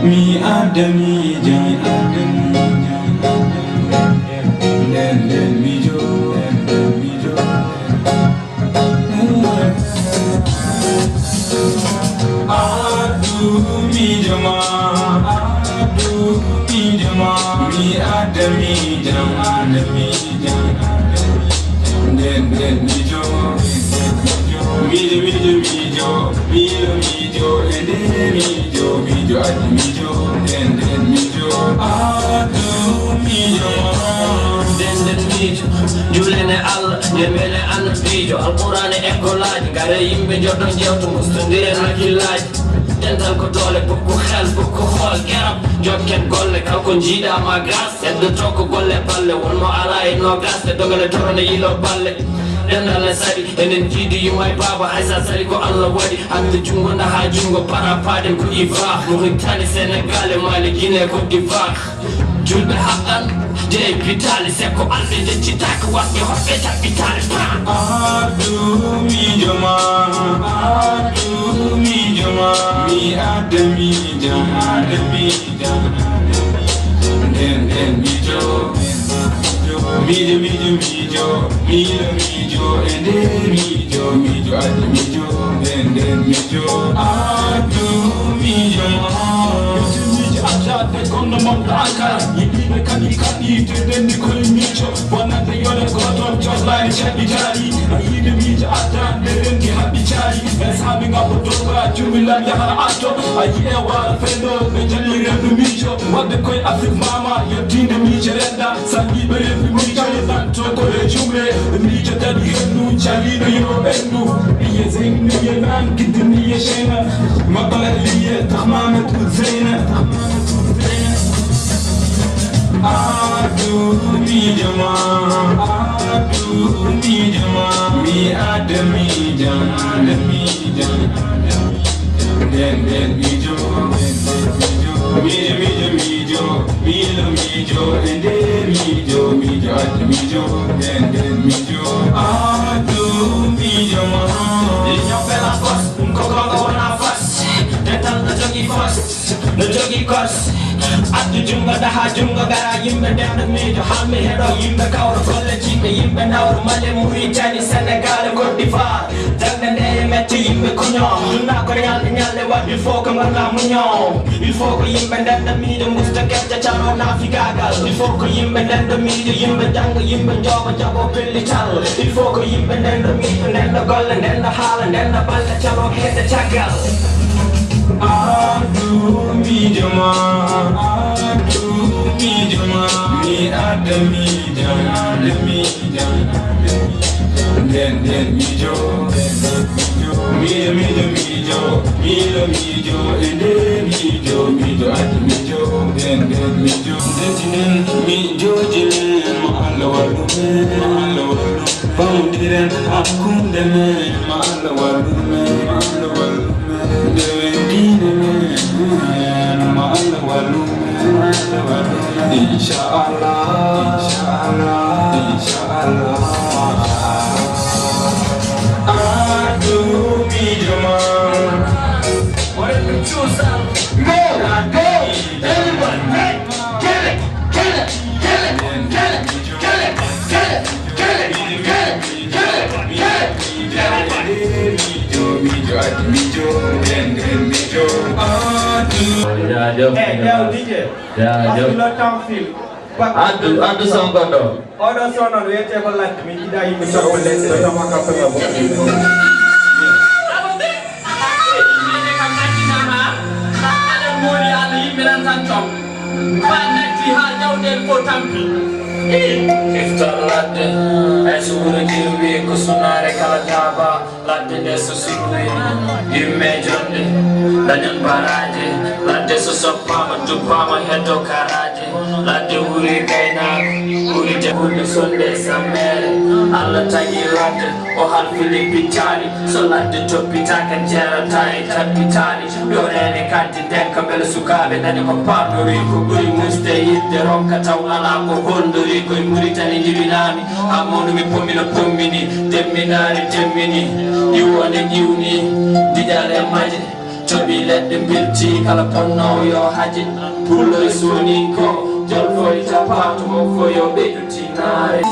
Mi adda miijo, nden, nden miijo, nden, nden miijo. Addu miijo ma, addu miijo ma, mi adda miijo, adda miijo, nden, nden miijo, miijo, miijo, miijo, miijo, miijo, e nde miijo, miijo, addi miijo, nden, nden miijo, addu miijo ma. Nden, nden miijo, juulene Allah, nde wele annabiijo, Alqur'aana e ekkolaaji, ngare yimɓe njoddo jewto, mustondiren hakkillaaji. Dental ko doole, bukko xel, bukko xool, gerab, jokken golle, kala ko njiiɗaa ma gas, heddoto ko golle balle, won mo alaa e noogas, e dogale torone yilo balle. Dental ne sari, enen jiidi yumma e baaba, hay sa sari ko Allah waɗi, hande junngo nda haa junngo, para paden ko iva, Mauritanie, Sénégal, Mali, Guinée, Côte d'Ivoire. Julɓe haqqan, jeyi bitaali, se ko alɓe ndeccitaaka, waɗɓe hoɓɓe taɓɓitaali, pa! Addu miijo ma, addu miijo ma, mi adda miijo, adda miijo, nden, nden miijo, miijo, miijo, miijo, miijo, miijo, e nde miijo, miijo, addi miijo, nden, nden miijo, addu miijo ma. Miijo adda de kono mon ka Ankara, yiɗiiɓe kadi kadi, te denndi koye miijo, wonande yole gooto, joslaani caɗɗitaali. A yiide miijo adda, nde renndi haɓɓi caali. E saabi ngam o doga, jummi lan yahara atto. A yi'e waara fenndo, ɓe jali renndo miijo. Wadde koye Afrik mama, yettiinde miijo rennda. Sanndiiɓe renndo miijo, tanto ko e jumre. Miijo daɗi hendu, caliiɗo yo ɓenndu. Ɓiye Zeynu ye naan, giddini ye Seyna. Maɓɓa liye, taxmaame tu Zeyna. Addu miijo ma, addu miijo ma, mi adda miijo, adda miijo, nden, nden miijo, miijo, miijo, miijo, miijo, e nde miijo, miijo, adda miijo, nden, nden miijo, addu miijo ma. L'union fait la force, ɗum ko goonga wona force, dental no jogii force. No jogii kors, addu junngo, daha junngo, gara yimɓe ndenda miijo, haa mi heɗo yimɓe kawro golle jiɗɓe, yimɓe nawro Mali, Mauritanie, Sénégal, Côte d'Ivoire. Jannde nde e mecce yimɓe kuño, dunna ko ñalɗe ñalɗe, waɗi il faut que ngonɗa muño. Il faut ko yimɓe ndenda miijo, musta kecce, caro naafigaagal. Il faut ko yimɓe ndenda miijo, yimɓe jannga, yimɓe njooɓa, jaɓo pellital. Il faut ko yimɓe ndenda miijo, ndenda golle, ndenda haala, ndenda balle, caro hedde caggal. Addu miijo ma, addu miijo ma, mi adda miijo, adda miijo, nden, nden miijo, miijo, miijo, miijo, miijo, miijo, e nde miijo, miijo, adda miijo, nden, nden miijo. Ndentinen miijooji men, mo Allah wallu men, mo Allah wallu men. Pamondiren hakkunde men, mo Allah wallu men, mo Allah wallu men. Ndewen diine men, mo Allah wallu men, mo Allah wallu men. Inchallah, inchallah, inchallah. Addu miijo ma. What is the true sound? Go, go, everyone, hey, kill it, kill it, kill it, kill it, kill it, kill it, kill it, kill it, kill it, kill it, everyone. Jaajëf. Eh, yow, D J. Jaajëf. Parce que le temps file. Addu, addu son goɗɗo. Oɗo son noon wiyetee ko ladde, min njiɗaa yimɓe sappo ladde. Yimɓe kam nantinaama, aɗa mooli Allah, yimɓe nan tan com. Ɓa natti haa jawɗeele fof tampi. Iftar ladde, hay so wuro jirwi, ko sunaare kala daaba. Ladde nde so sirwi, yimme jonde, dañan baraaje. Ladde so soppaama, duppaama, heddo karaaje. Ladde wuri gaynaako, wuri jaɓude sonde e sammeere. Allah tagi ladde, o halfini pittaali. So ladde toppitaaka, jeerata e tappitaali. Ɗo reene kadi ndenka, mbele sukaaɓe daña ko paamdori, ko ɓuri musde yiɗde ronka taw alaa ko honndori. Koye Muritani njibinaami, haa mawnu mi pommina pommini, temminaare temmini, ƴiwonde ƴiwni, diƴal e maje, coɓi leɗɗe mbirti, kala bonnoowo yo haje, pullo e soninko, jolfo e tapaato, mokko yo ɓeydu tinaare.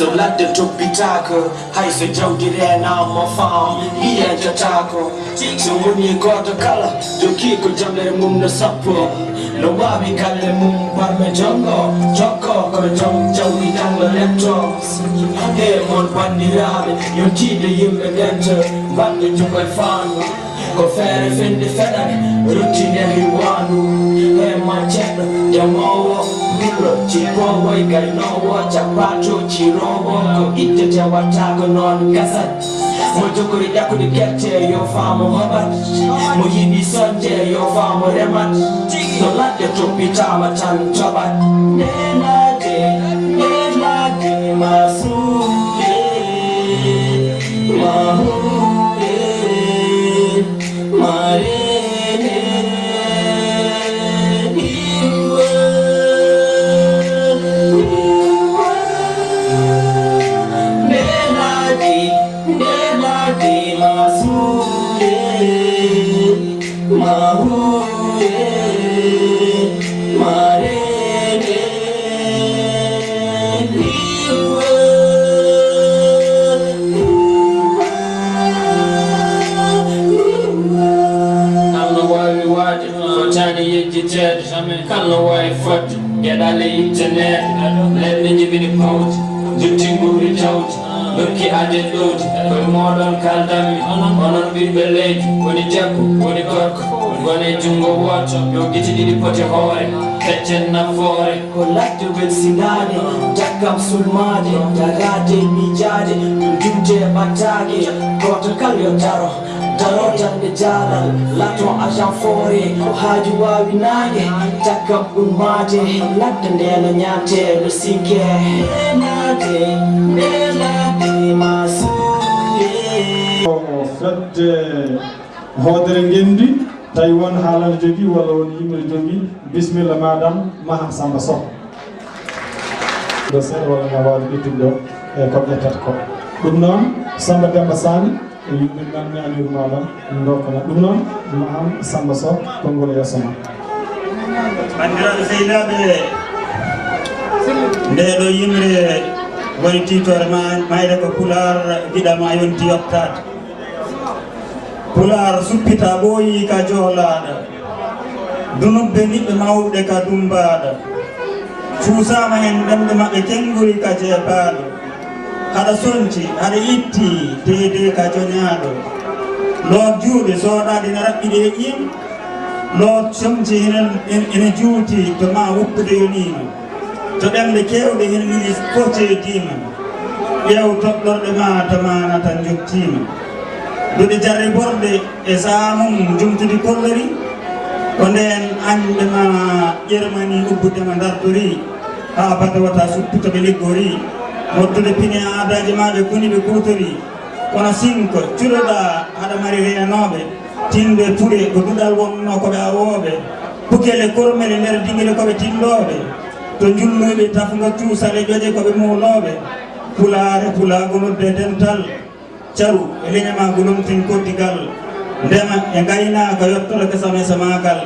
So ladde toppitaaka, hay so jawdi reenaama, faam yiyanjotaako. So woni gooto kala jogii ko jamlere mum no sappo, no waawi galle mum barme jonngo, jokko ko joom jawdi tan no lepto. He mon banndiraaɓe, yontiiɓe yimɓe ndento, mbaɗde jugo e faandu. Ko feere fende feɗane, ruttine riwaandu. He ma ceɗɗo, ndemoowo, pullo, cippoowo e gaynoowo, cappato, ciroowo, ko ittete wattaako noon gasat. Mo jogori ƴakkude gerte, yo faamu hoɓat. Mo yiɗi soñde, yo faamu remat. So ladde toppitaama tan toɓat. Nde ladde, nde ladde ma suuɗe, ma huuɗe, ma reene, iwa, iwa. Nde ladde, nde ladde ma suuɗe, ma huuɗe, ma reene, iwa, iwa, iwa. Kala no waawi waade, fotaani yejjiteede. Kala no waawi fodde, geɗal e itte neeɓe. Leɗɗe njibini pawdi, njotti nguuri jawdi, ndokki aade ɗowdi. Koye mooɗon kaaldanmi, onon ɓiɓɓe leydi, woni debbo, woni gorko, ngone junngo wooto, yo gite ɗiɗi poti hoore, feccen nafoore. Ko ladde welsindaande, dakkam sulmaade, daraade miijaade, ɗum jumte ɓattaake, gooto kala yo daro. Daro tan ɓe jaalal, laton agent foore, ko haaju waawi naange, takkam ummaade, ladde nde no ñaante, no sinke. Nde ladde, nde ladde ma suuɗe. Ko fedde hoodere ngenndi, tawi won haalande jogii walla won yimre jogii, bismilla madame Maham Samba Sow. Ɗo seeɗa walla nga waawi ƴettude ɗo e ko ƴettata ko. Ɗum noon, Samba Demba Sani, e yimɓe nan ñaanirmaɗa ndokkana. Ɗum noon, Maham Samba Sow, konngol yeeso ma. Banndiraaɓe sehilaaɓe, ndee ɗo yimre woni tiitoore ma, mayre ko Pulaar, giɗo ma yonti yottaade. Pulaar suppitaa ɓooyii ka joolaaɗo, dunubbe niɓɓe mawɗe ka dummbaaɗo, cuusaama heen ɗemɗe maɓɓe kennguri ka jeebaaɗo, haɗa sonci, haɗa itti, deedee ka joñaaɗo, loot juuɗe sooɗaaɗe ina raɓɓiɗi e ƴiim, loot comci ina, ina juuti to maa woppude yoniino. To ɗemɗe keewɗe heen milis fof ceediima, ƴeew toɗɗorɗe ma to maanata njottiima. Duɗe jarriborɗe e sahaa mum jumtude kollori, ko ndeen añɓe ma ƴermani ubbudema ndartori, haa bata wata suppu to ɓe liggori, mottude pine aadaaji ma ɓe kuni ɓe kuutori, kono sinko cuɗoɗaa haɗa mari reenooɓe, tinɓe pure ko duɗal wonnoo ko ɓe awooɓe, pukele kormele nder dingire ko ɓe tinndooɓe, to njulluɓe tafngo cuusale ƴoƴe ko ɓe muulooɓe, pulaare pulaagu nodde dental, caru e leñamaagu lomtin koddigal, Ndema e ngaynaaka yottorake samese maagal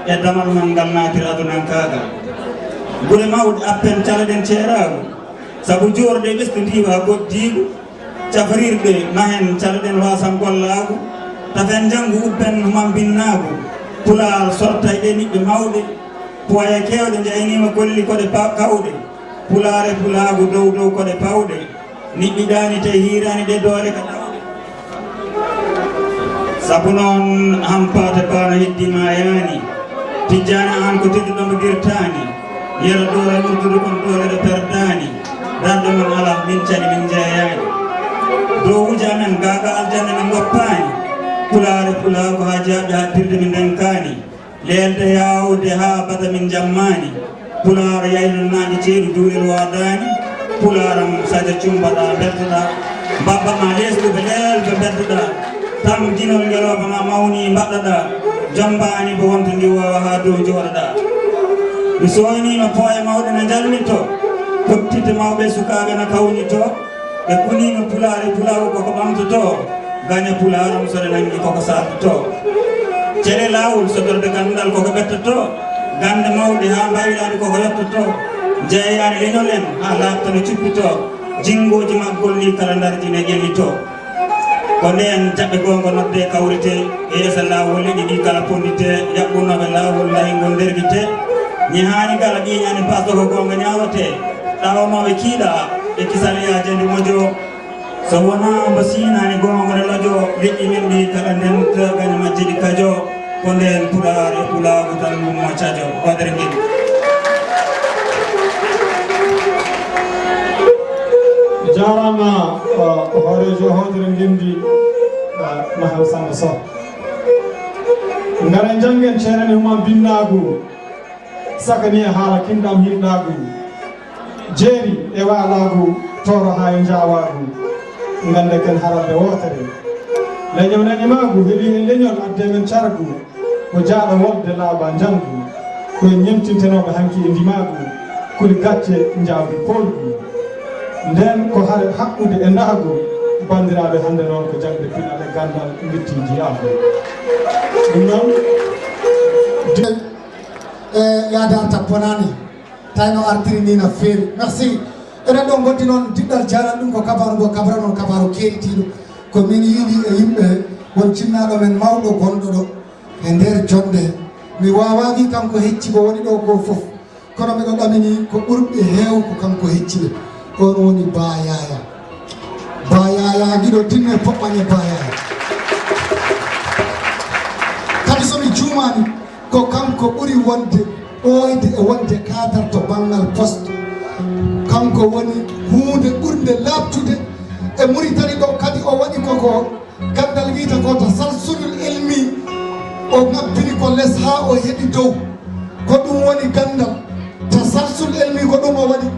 e damal man ngal naatira adunankaagal. Gure mawɗe appen calaɗen ceeraagu, sabu joorɗe ɓestondiiwa goɗdiigu, cafrirɗe mahen calaɗen wasan gollaagu, tafen njanngu ubben humambinnaagu, Pulaar sortay ɗe niɓɓe mawɗe, puwaye keewɗe njayniima golli koɗe pa-, kawɗe, Pulaar e Pulaagu dow dow koɗe pawɗe, niɓɓiɗaani te hiiraani ɗe doole ka ɗawɗe. Sabu noon hampaate baano heddi maayaani, tijjaani aan ko tedduɗo mo dirtaani, yero doole murtudu kon doole ɗo perdaani, darɗe mon alaa min cali min njeeyaani. Dowuuji amen gaaga aljanna min ngoppaani, Pulaar e Pulaagu haa jaaɓi haa dirde min ndenkaani. Leelde yaawde haa bada min njammaani. Pulaar yaynannaani ceeɗu duulel waadaani. Pulaar am saja cumbaɗaa mbeltoɗaa. Mbabba ma leesɗuɓe leelɓe mbeddoɗaa. Tam dinol ngelooba ma mawni mbaɗɗoɗaa. Jombaani bo wonto ndi waawa haa dow njooɗoɗaa. Mi sooyniima pooye mawɗe na njalnitoo. Pottitte mawɓe sukaaɓe na kawnitoo. Ɓe kuniima Pulaar e Pulaagu koko ɓamtotoo, gane Pulaar am so ɗe nanngi koko saartotoo. Cele laawol sodorde ganndal koko ɓettotoo, gannde mawɗe haa mbaylaade koko yottotoo, jeeyaani leñol en haa laaɓta no cuppitoo, jinngooji maggol ni kala ndarji ne ƴellitoo. Ko ndeen jaɓɓe goonga noddee kawritee, e yeeso laawol leɗɗi ɗi kala ponnditee, yaɓɓunooɓe laawol ndahingol ndergitee, ñehaani kala ɓiiñaani pasɗo ko goonga ñaawetee, ɗawanooɓe kiiɗaa e kisal yaajande mojo. So wonaa mbo siinaani goonga ne lojo, leƴƴi men ɗi kala ndenta, gane majje ɗi kajo, ko ndeen Pulaar e Pulaagu tan ngummo cajo, wadere ngel. Jaaraama, o, hooreejo hoodere ngenndi, o, Mahal Samba Sow. Ngara njanngen ceerani huma binnaagu. Sakani e haala kinɗam hinɗaagu, jeeri e waalaagu, tooro haa e njaawaagu, ngannde ken haralde wootere. Leñol nanimaagu heɓi e leñol adde men cargu, ko jaaɗo wolde laaɓa njanngu, ko en ñemtintenooɓe hanki e ndimaagu, kuli gacce njaawdi poolgu. Ndeen ko hare haɓɓude e ndahgu, banndiraaɓe hannde noon ko jaŋde pinal e ganndal witti njiyaagu. Ɗum noon, di- E yaadaar tappo naane, tawi no artiri ni na feewi. Merci. Eɗen ɗo ngonti noon diɗɗal jaaral ɗum ko kabaaru ngo kabra noon kabaaru keeritiiɗo. Ko min yiɗi e yimɓe won cinnaaɗo men mawɗo gonɗo ɗo e nder jonde. Mi waawaa wi kanko hecci ko woni ɗo ko fof. Kono miɗo ɗamini ko ɓurɓe heew ko kanko hecci ɓe. On woni Ba Yaya. Ba Yaya giɗo tinne poɓɓane Ba Yaya. Kadi so mi juumaani, ko kanko ɓuri wonde ɓooyde e wonde cadre to banngal poste. Kanko woni huunde ɓurnde laaɓtude e Muritani ɗo, kadi o waɗi ko ko ganndal wiyta ko tasalsulul ilmi, o ŋabbiri ko les haa o heɓi dow. Ko ɗum woni ganndal. Tasalsul ilmi ko ɗum o waɗi.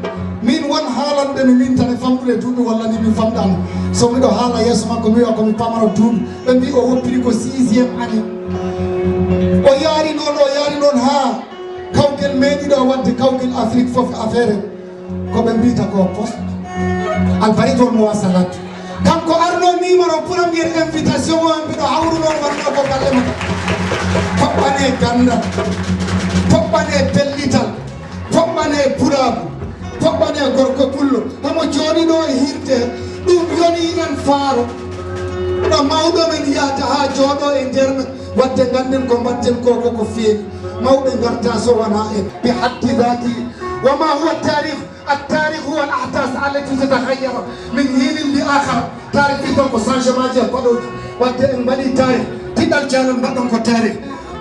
Min won haalanɓe mi min tan e famɗude duuɓi walla ni mi famɗaani. So miɗo haala yeeso makko mi wiya ko mi pamaro duuɓi. Ɓe mbii o woppiri ko sixième année. O yaari noon, o yaari noon haa kawgel meeɗiɗo waɗde kawgel Afrique fof affaire. Ko ɓe mbiyta ko poste. Albarikol mo wasalat. Kanko arno numéro premier invitation o, mbiɗo hawruno wonno ko galle makko. Toɓɓane ganndal, toɓɓane pellital, toɓɓane pulaagu, toɓɓane gorko pullo. Hamo jooɗi ɗo e hirde, ɗum yoni en faaro. Ɗo mawɗo men yahata haa jooɗo e nder men. Waɗde ngannden ko mbaɗten ko, ko, ko feewi. Mawɓe ngarta so wonaa en. Bi haddi daati, wa ma huwa taarikh. At-taarikh huwa al-ahdath allati tataghayyar min hiinin li akhar. Taarikh wi tan ko changement ji e baɗooji. Waɗde en mbaɗi taarikh. Tiɗɗal jaalal mbaɗɗon ko taarikh.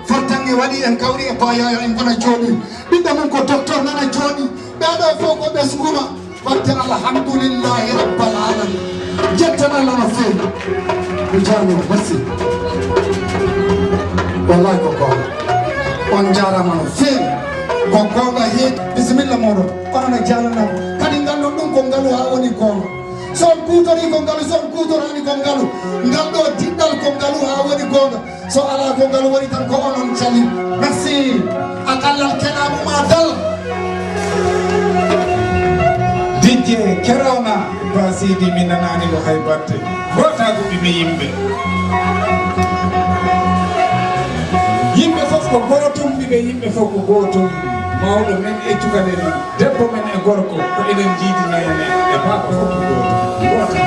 Fartaŋŋe waɗi en kawri e Ba Yaya en mbona jooɗi. Ɓiɓɓe mum ko docteur nana jooɗi. Ɓeeɗo fof ko ɓesngu ma. Waɗde alhamdulillahi rabbil alamin. Jetten Allah no feewi. Mi jaarnoo, merci. Wallahi ko goonga. On njaaraama no feewi. Ko goonga heedi. Bisimilla mooɗon. Onon e jaalanaama. Kadi nganndu ɗum ko ngalu haa woni goonga. So on kuutorii ko ngalu, so on kuutoraani ko ngalu. Ngal ɗo diɗɗal ko ngalu haa woni goonga. So alaa ko ngalu woni tan ko onon cali. Merci. A kallal kenaamu ma dal. Dijje kerona. Ba Sidi mi nanaani ɗo hay batte. Rootagu ɓiɓɓe yimɓe. Yimɓe fof ko gootum, ɓiɓɓe yimɓe fof ko gootum. Mawɗo men e cukalel, debbo men e gorko, ko enen njiidi neene e baaba fof ko gootum. Gootum.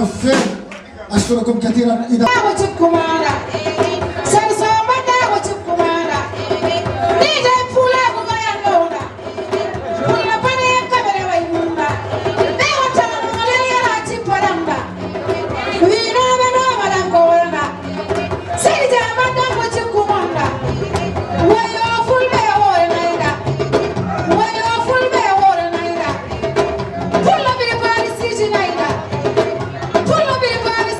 Fe, أشكركم كثيرا. إذا Ko cikku maaɗa. Sen so mbaɗɗa ko cikku maaɗa. Ni de pulaagu ko yan ɗowɗa. Pullo paɗe kaɓere way mumba. Ɓe wattano mo lari yara cippo ɗamba. Wiinooɓe no waɗan ko wolga. Seydi Dia mbaɗɗon ko cikku monga. Wayo fulɓe e hoore nayga. Wayo fulɓe e hoore nayga. Pullo ɓiri paari siji nayga. Pullo ɓiri paari.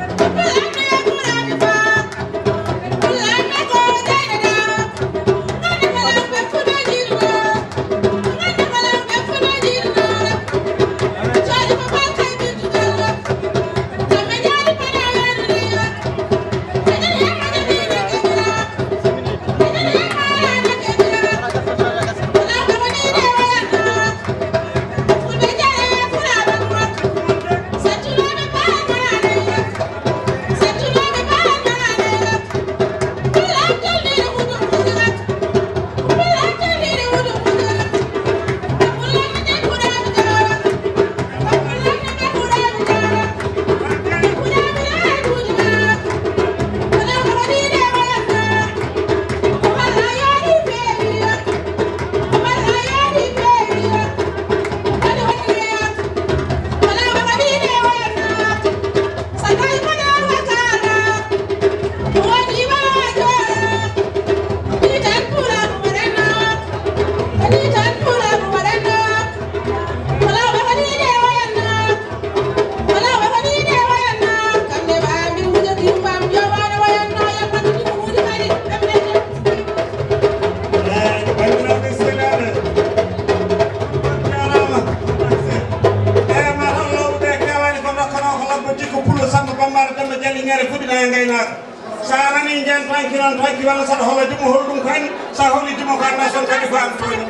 Sa nani nden tanki noon tanki walla saɗa hola dimo hol ɗum ko anni, sa holi dimo ko anna son kadi ko an tooñi.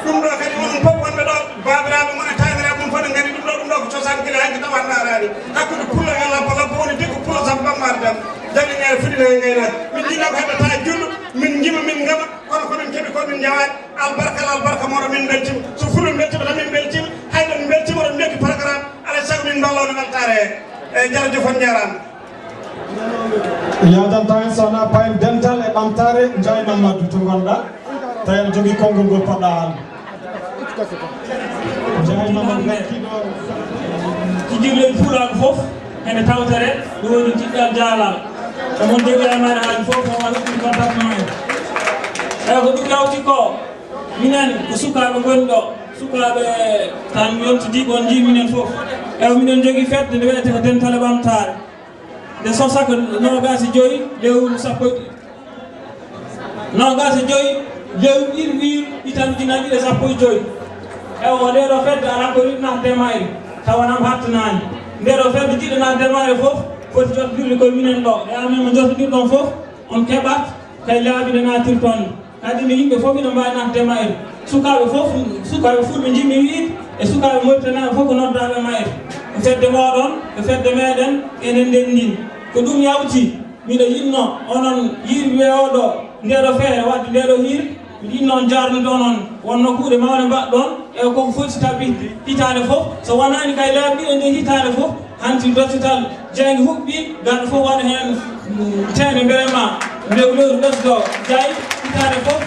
Ɗum ɗo kadi onon fof wonɓe ɗo, baabiraaɓe mon e taaniraaɓe mon fof ne ngari ɗum ɗo, ɗum ɗo ko cosaan gila hanki tawa naaraani. Hakkude pullo e labbo, labbo woni dikko pullo sabu bammaare dam. Jannginere fuɗɗi e ngaynaaka. Min jiɗno ko heɓata julɗo, min njima, min ngama, kono ko min keɓi ko min njawaani. Albarka, albarka moɗo min beltima. So fulɓe beltima tan min beltima. Hayɗo min beltima, oɗon jokki programme. Alaa sago min mballoo no weltaare he. Eyyi, jarajo fon jarama. Yadanta en so wona payen dental e ɓamtare Njaay Mamadou to gonɗa. Tawi aɗa jogii konngol ngol poɗɗa haalde. Njaay Mamadou gartiiɗo. Fijirlel Pulaagu fof ene tawtore, ɗum woni jiɗɗal jaalal. E mon jogii amaare haaji fof, on waɗa ɗum contact ma en. Eyyi, ko ɗum yawti ko, minen ko sukaaɓe ngoni ɗo, sukaaɓe tan yonti diiɓon njii minen fof. Eyyi, miɗen jogii fedde nde wiyetee ko Dental e Ɓamtaare. Nde sosa ko noogaas e joyi lewru sappo e ɗiɗi. Noogaas e joyi lewru ɗiɗi wiir hitan ujunaaji ɗiɗi e sappo e joyi. Eyyi, ndee ɗoo fedde alaa ko riɗnaa ndema e tawanam hattanaani. Ndee ɗoo fedde jiɗanaa ndema e fof foti jottondirde ko minen ɗo. E amen mo jottondirɗon fof, on keɓat kay laabi ɗe naatirton. Kadi no yimɓe fof ina mbaawi naatde ma en. Sukaaɓe fof, sukaaɓe fulɓe njiɗmi wiide, e sukaaɓe moritanaaɓe fof ko noddaaɓe ma en. Ko fedde mooɗon, ko fedde meɗen, enen ndenndin. Ko ɗum yawti, miɗo yiɗno onon yiiɓe oɗo, ndeɗo feere waɗde ndeɗo hiir, miɗo yiɗno on jaarnude onon, wonno kuuɗe mawɗe mbaɗɗon, e koko foti tabitde hitaande fof, so wonaani kay laabi ɗiɗi e nder hitaande fof, hanti dottital jaaynge huɓɓi, garɗo fof waɗa heen, mm, teeŋre mbele ma, lewru lewru ɓesdo, jaay, hitaande fof,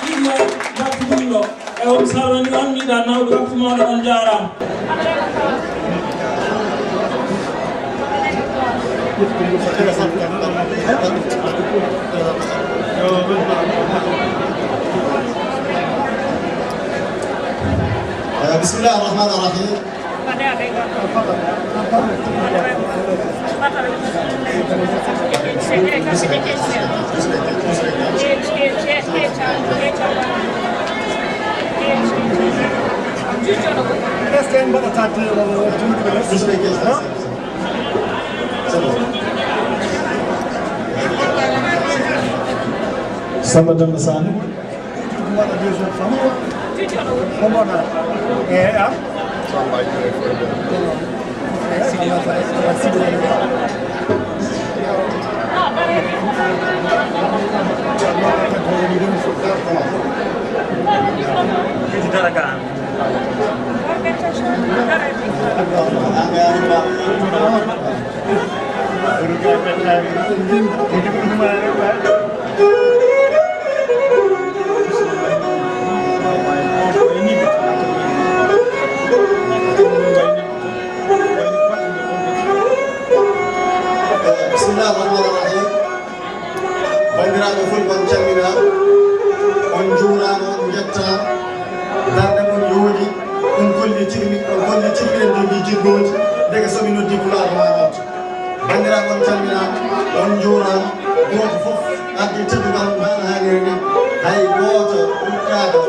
yiɗno waktu ɗum ɗo. E on salmini on, mbiɗa nawde waktu mawɗo, on jaaraama. Eh, bismillah ar-rahman ar-rahim. Est-ce que en mbaɗata te walla wontude? Samba Demba Sane. Waɗa deuxième femme. Ko bona. Eh, ah. Kiti dara ka. Bismillah ar-Rahman ar-Rahim. Banndiraaɓe fulɓe, on calminaa, on njuuraama, on njettaa. Darnde mon yooɗi, on kollitirmi, on kollitirmi en jogii jiggooji, ndeke so mi noddii pulaar ko maa noot. Banndiraaɓe, on calminaa, on njuuraama, gooto fof addi teddungal no haaniri ni, hay gooto rukkaaka.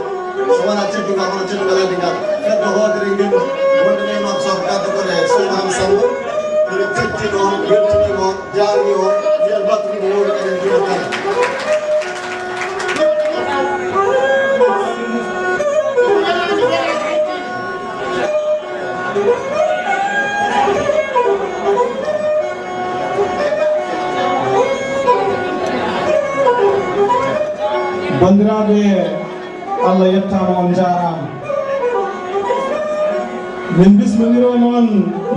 So wonaa teddungal, kono teddungal addi ngal. Fedde hoodere ngenndi, wonde ɓe noon so gaddo ko e Sokhna Ham Samba, ina teddinoo, weltiniima, jaarniima, wiya mbattu ko woni enen juuɗe kala. Banndiraaɓe, Allah yettaama, on njaaraama. Min bisminiroo noon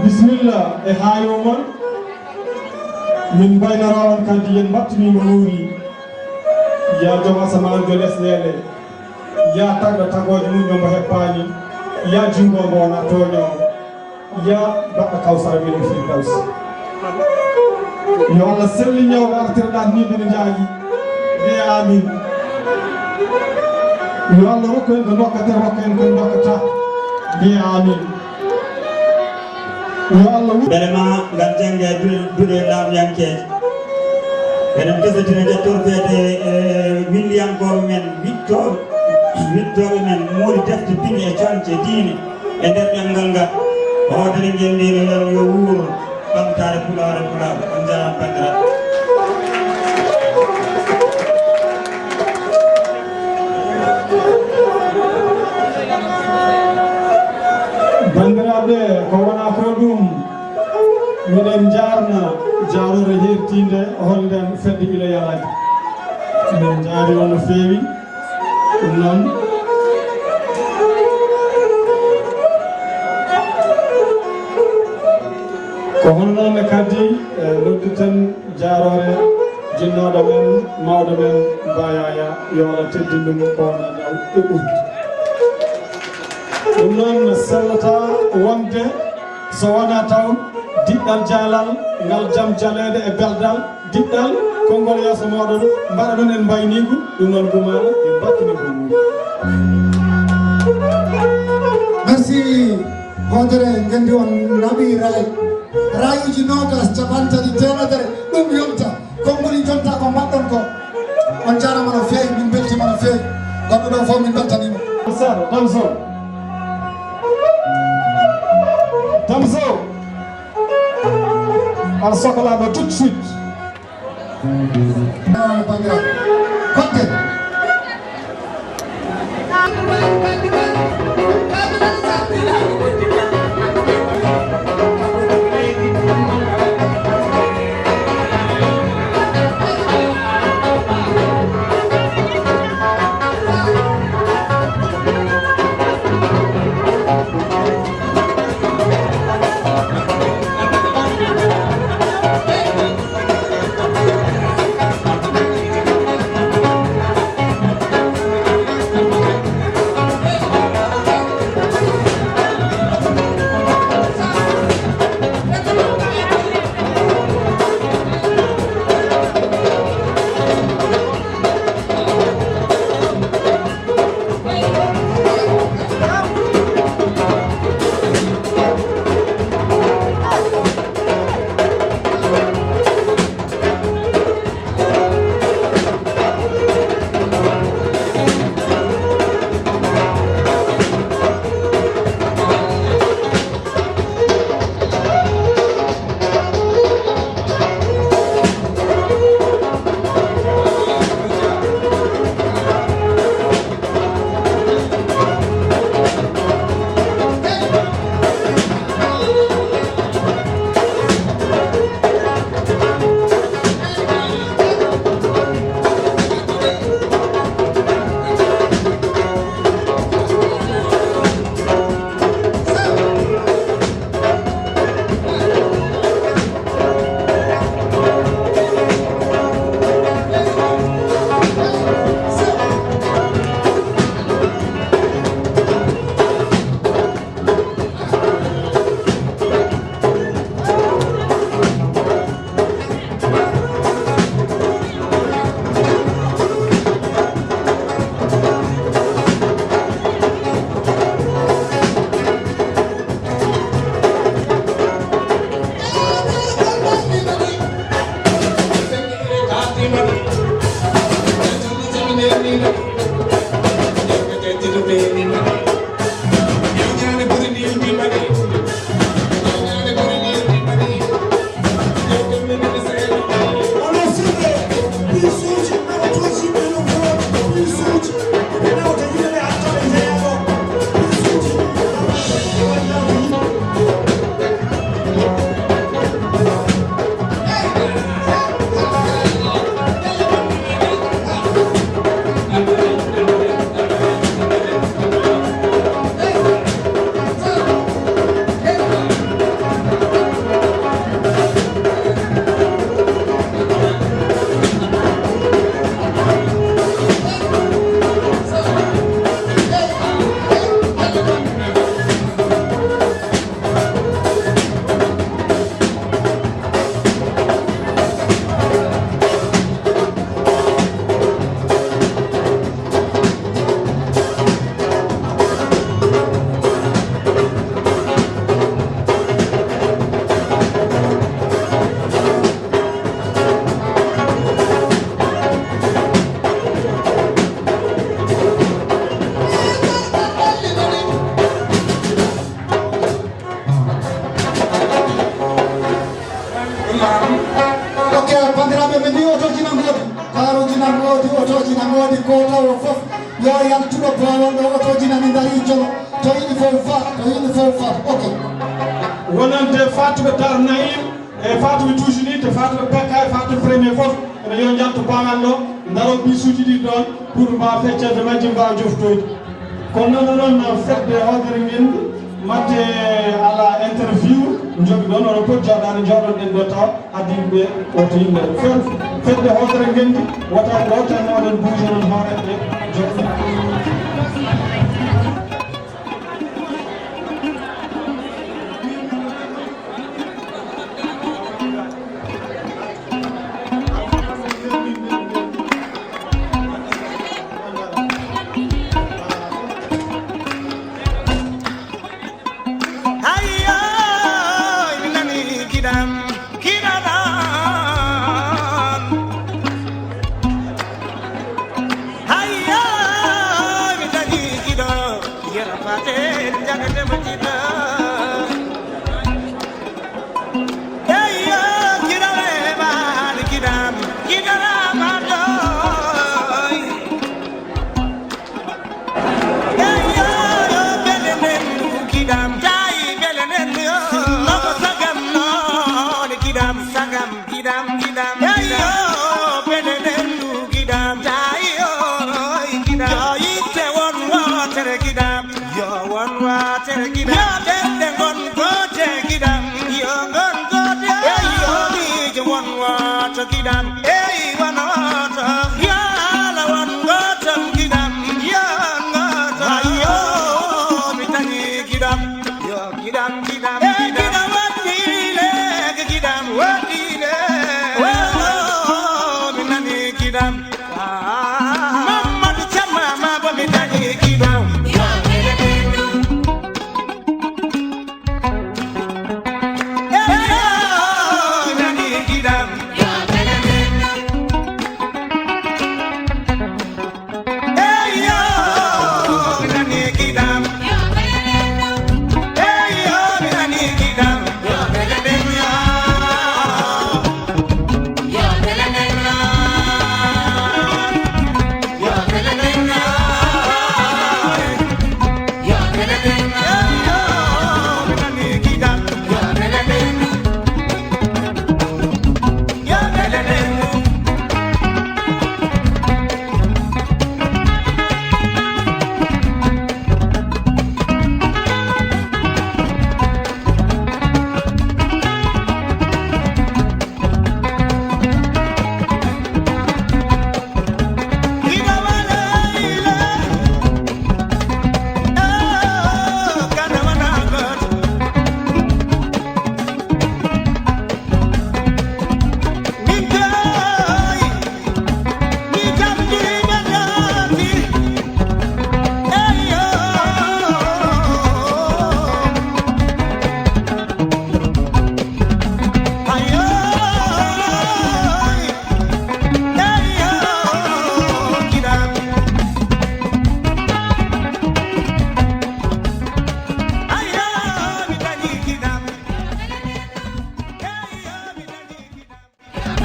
bismilla e haayo mon. Min mbaynoroo on kadi, yen mbattini mo wuuri. Ya joom asamaan jo lesɗeele. Ya tagɗo tagooje mum, yo mbo heppaani. Ya junngo mbo wona tooñoowo. Ya baɗɗo Kawsara min e Firdawsi. Yo Allah sellin ñawɓe artirɗa ni ɓe njaaji. Mbiye amin. Yo Allah rokku en ko ndokkata, rokku en ko ndokkata. Mbiye amin. Yo Allah wu- Mbele ma ngal jannge duɗe, duɗe laamuyankeeje. Eɗen kesetina jettorteede e winndiyankooɓe men, wiɗtooɓe, wiɗtooɓe men, mooli defte pine e coñce diine. E nder ɗemngal ngal, hoodere ngel ndee yo, yo wuur ɓamtaare Pulaar e Pulaaɓe. On njaaraama banndiraaɓe. Banndiraaɓe, ko wonaa ko ɗum, miɗen njaarna jaaroore heertiinde hol nden fedde ila yalaade. Min njaari on no feewi. Ɗum noon, ko hono noon ne kadi, e, nodditen jaaroore jinnooɗo men, mawɗo men, Ba Yaya, yo Allah teddin ɗum ko wonaa ñaw e ɓurdi. Ɗum noon sellata wonde so wonaa taw diɗɗal jaalal ngal, jam jaleede e beldal, diɗɗal konngol yeeso mooɗon, mbaɗa ɗum en mbayniigu, ɗum noon gumaala e battini ko. Merci. Hoodere ngenndi on naɓi raay. Raayuuji noogas, cappanɗe tati, teemedere, ɗum yonta. Konngoli jonta ko mbaɗɗon ko. On njaaraama no feewi, min mbeltiima no feewi. Gonɗo ɗo fof min mbeltaniima. Sir, Damso. Damso. Aɗa soklaa ɗo tout de suite. Banndiraaɓe, fodde. Ok, bandiraɓe, min mbi otoji na ngoodi, karuji na ngoodi, otoji na ngoodi, ko tawo fof yo yaltuɗo bowal ɗo, otoji nani dari jolo, to yiɗi fof fa, to yiɗi fof fa. Ok. Wonande Fatou Dar Naïm e Fatou Touche ni, to Fatou Bekka e Fatou Premier fof, ene yo njaltu bowal ɗo, ndaro bisuji ɗi ɗon, pour mbawa feccede majji, mbawa joftoyde. Kono noon, noon fedde hoodere ngenndi, mbaɗde ala interview, njogi ɗon, oɗon poti jooɗaade, njooɗoɗen ɗo tawa, addi yimɓe, woto yimɓe. Fed-, fedde hoodere ngenndi, wota, wota noon bouge noon hooreɓe, joɗɗo.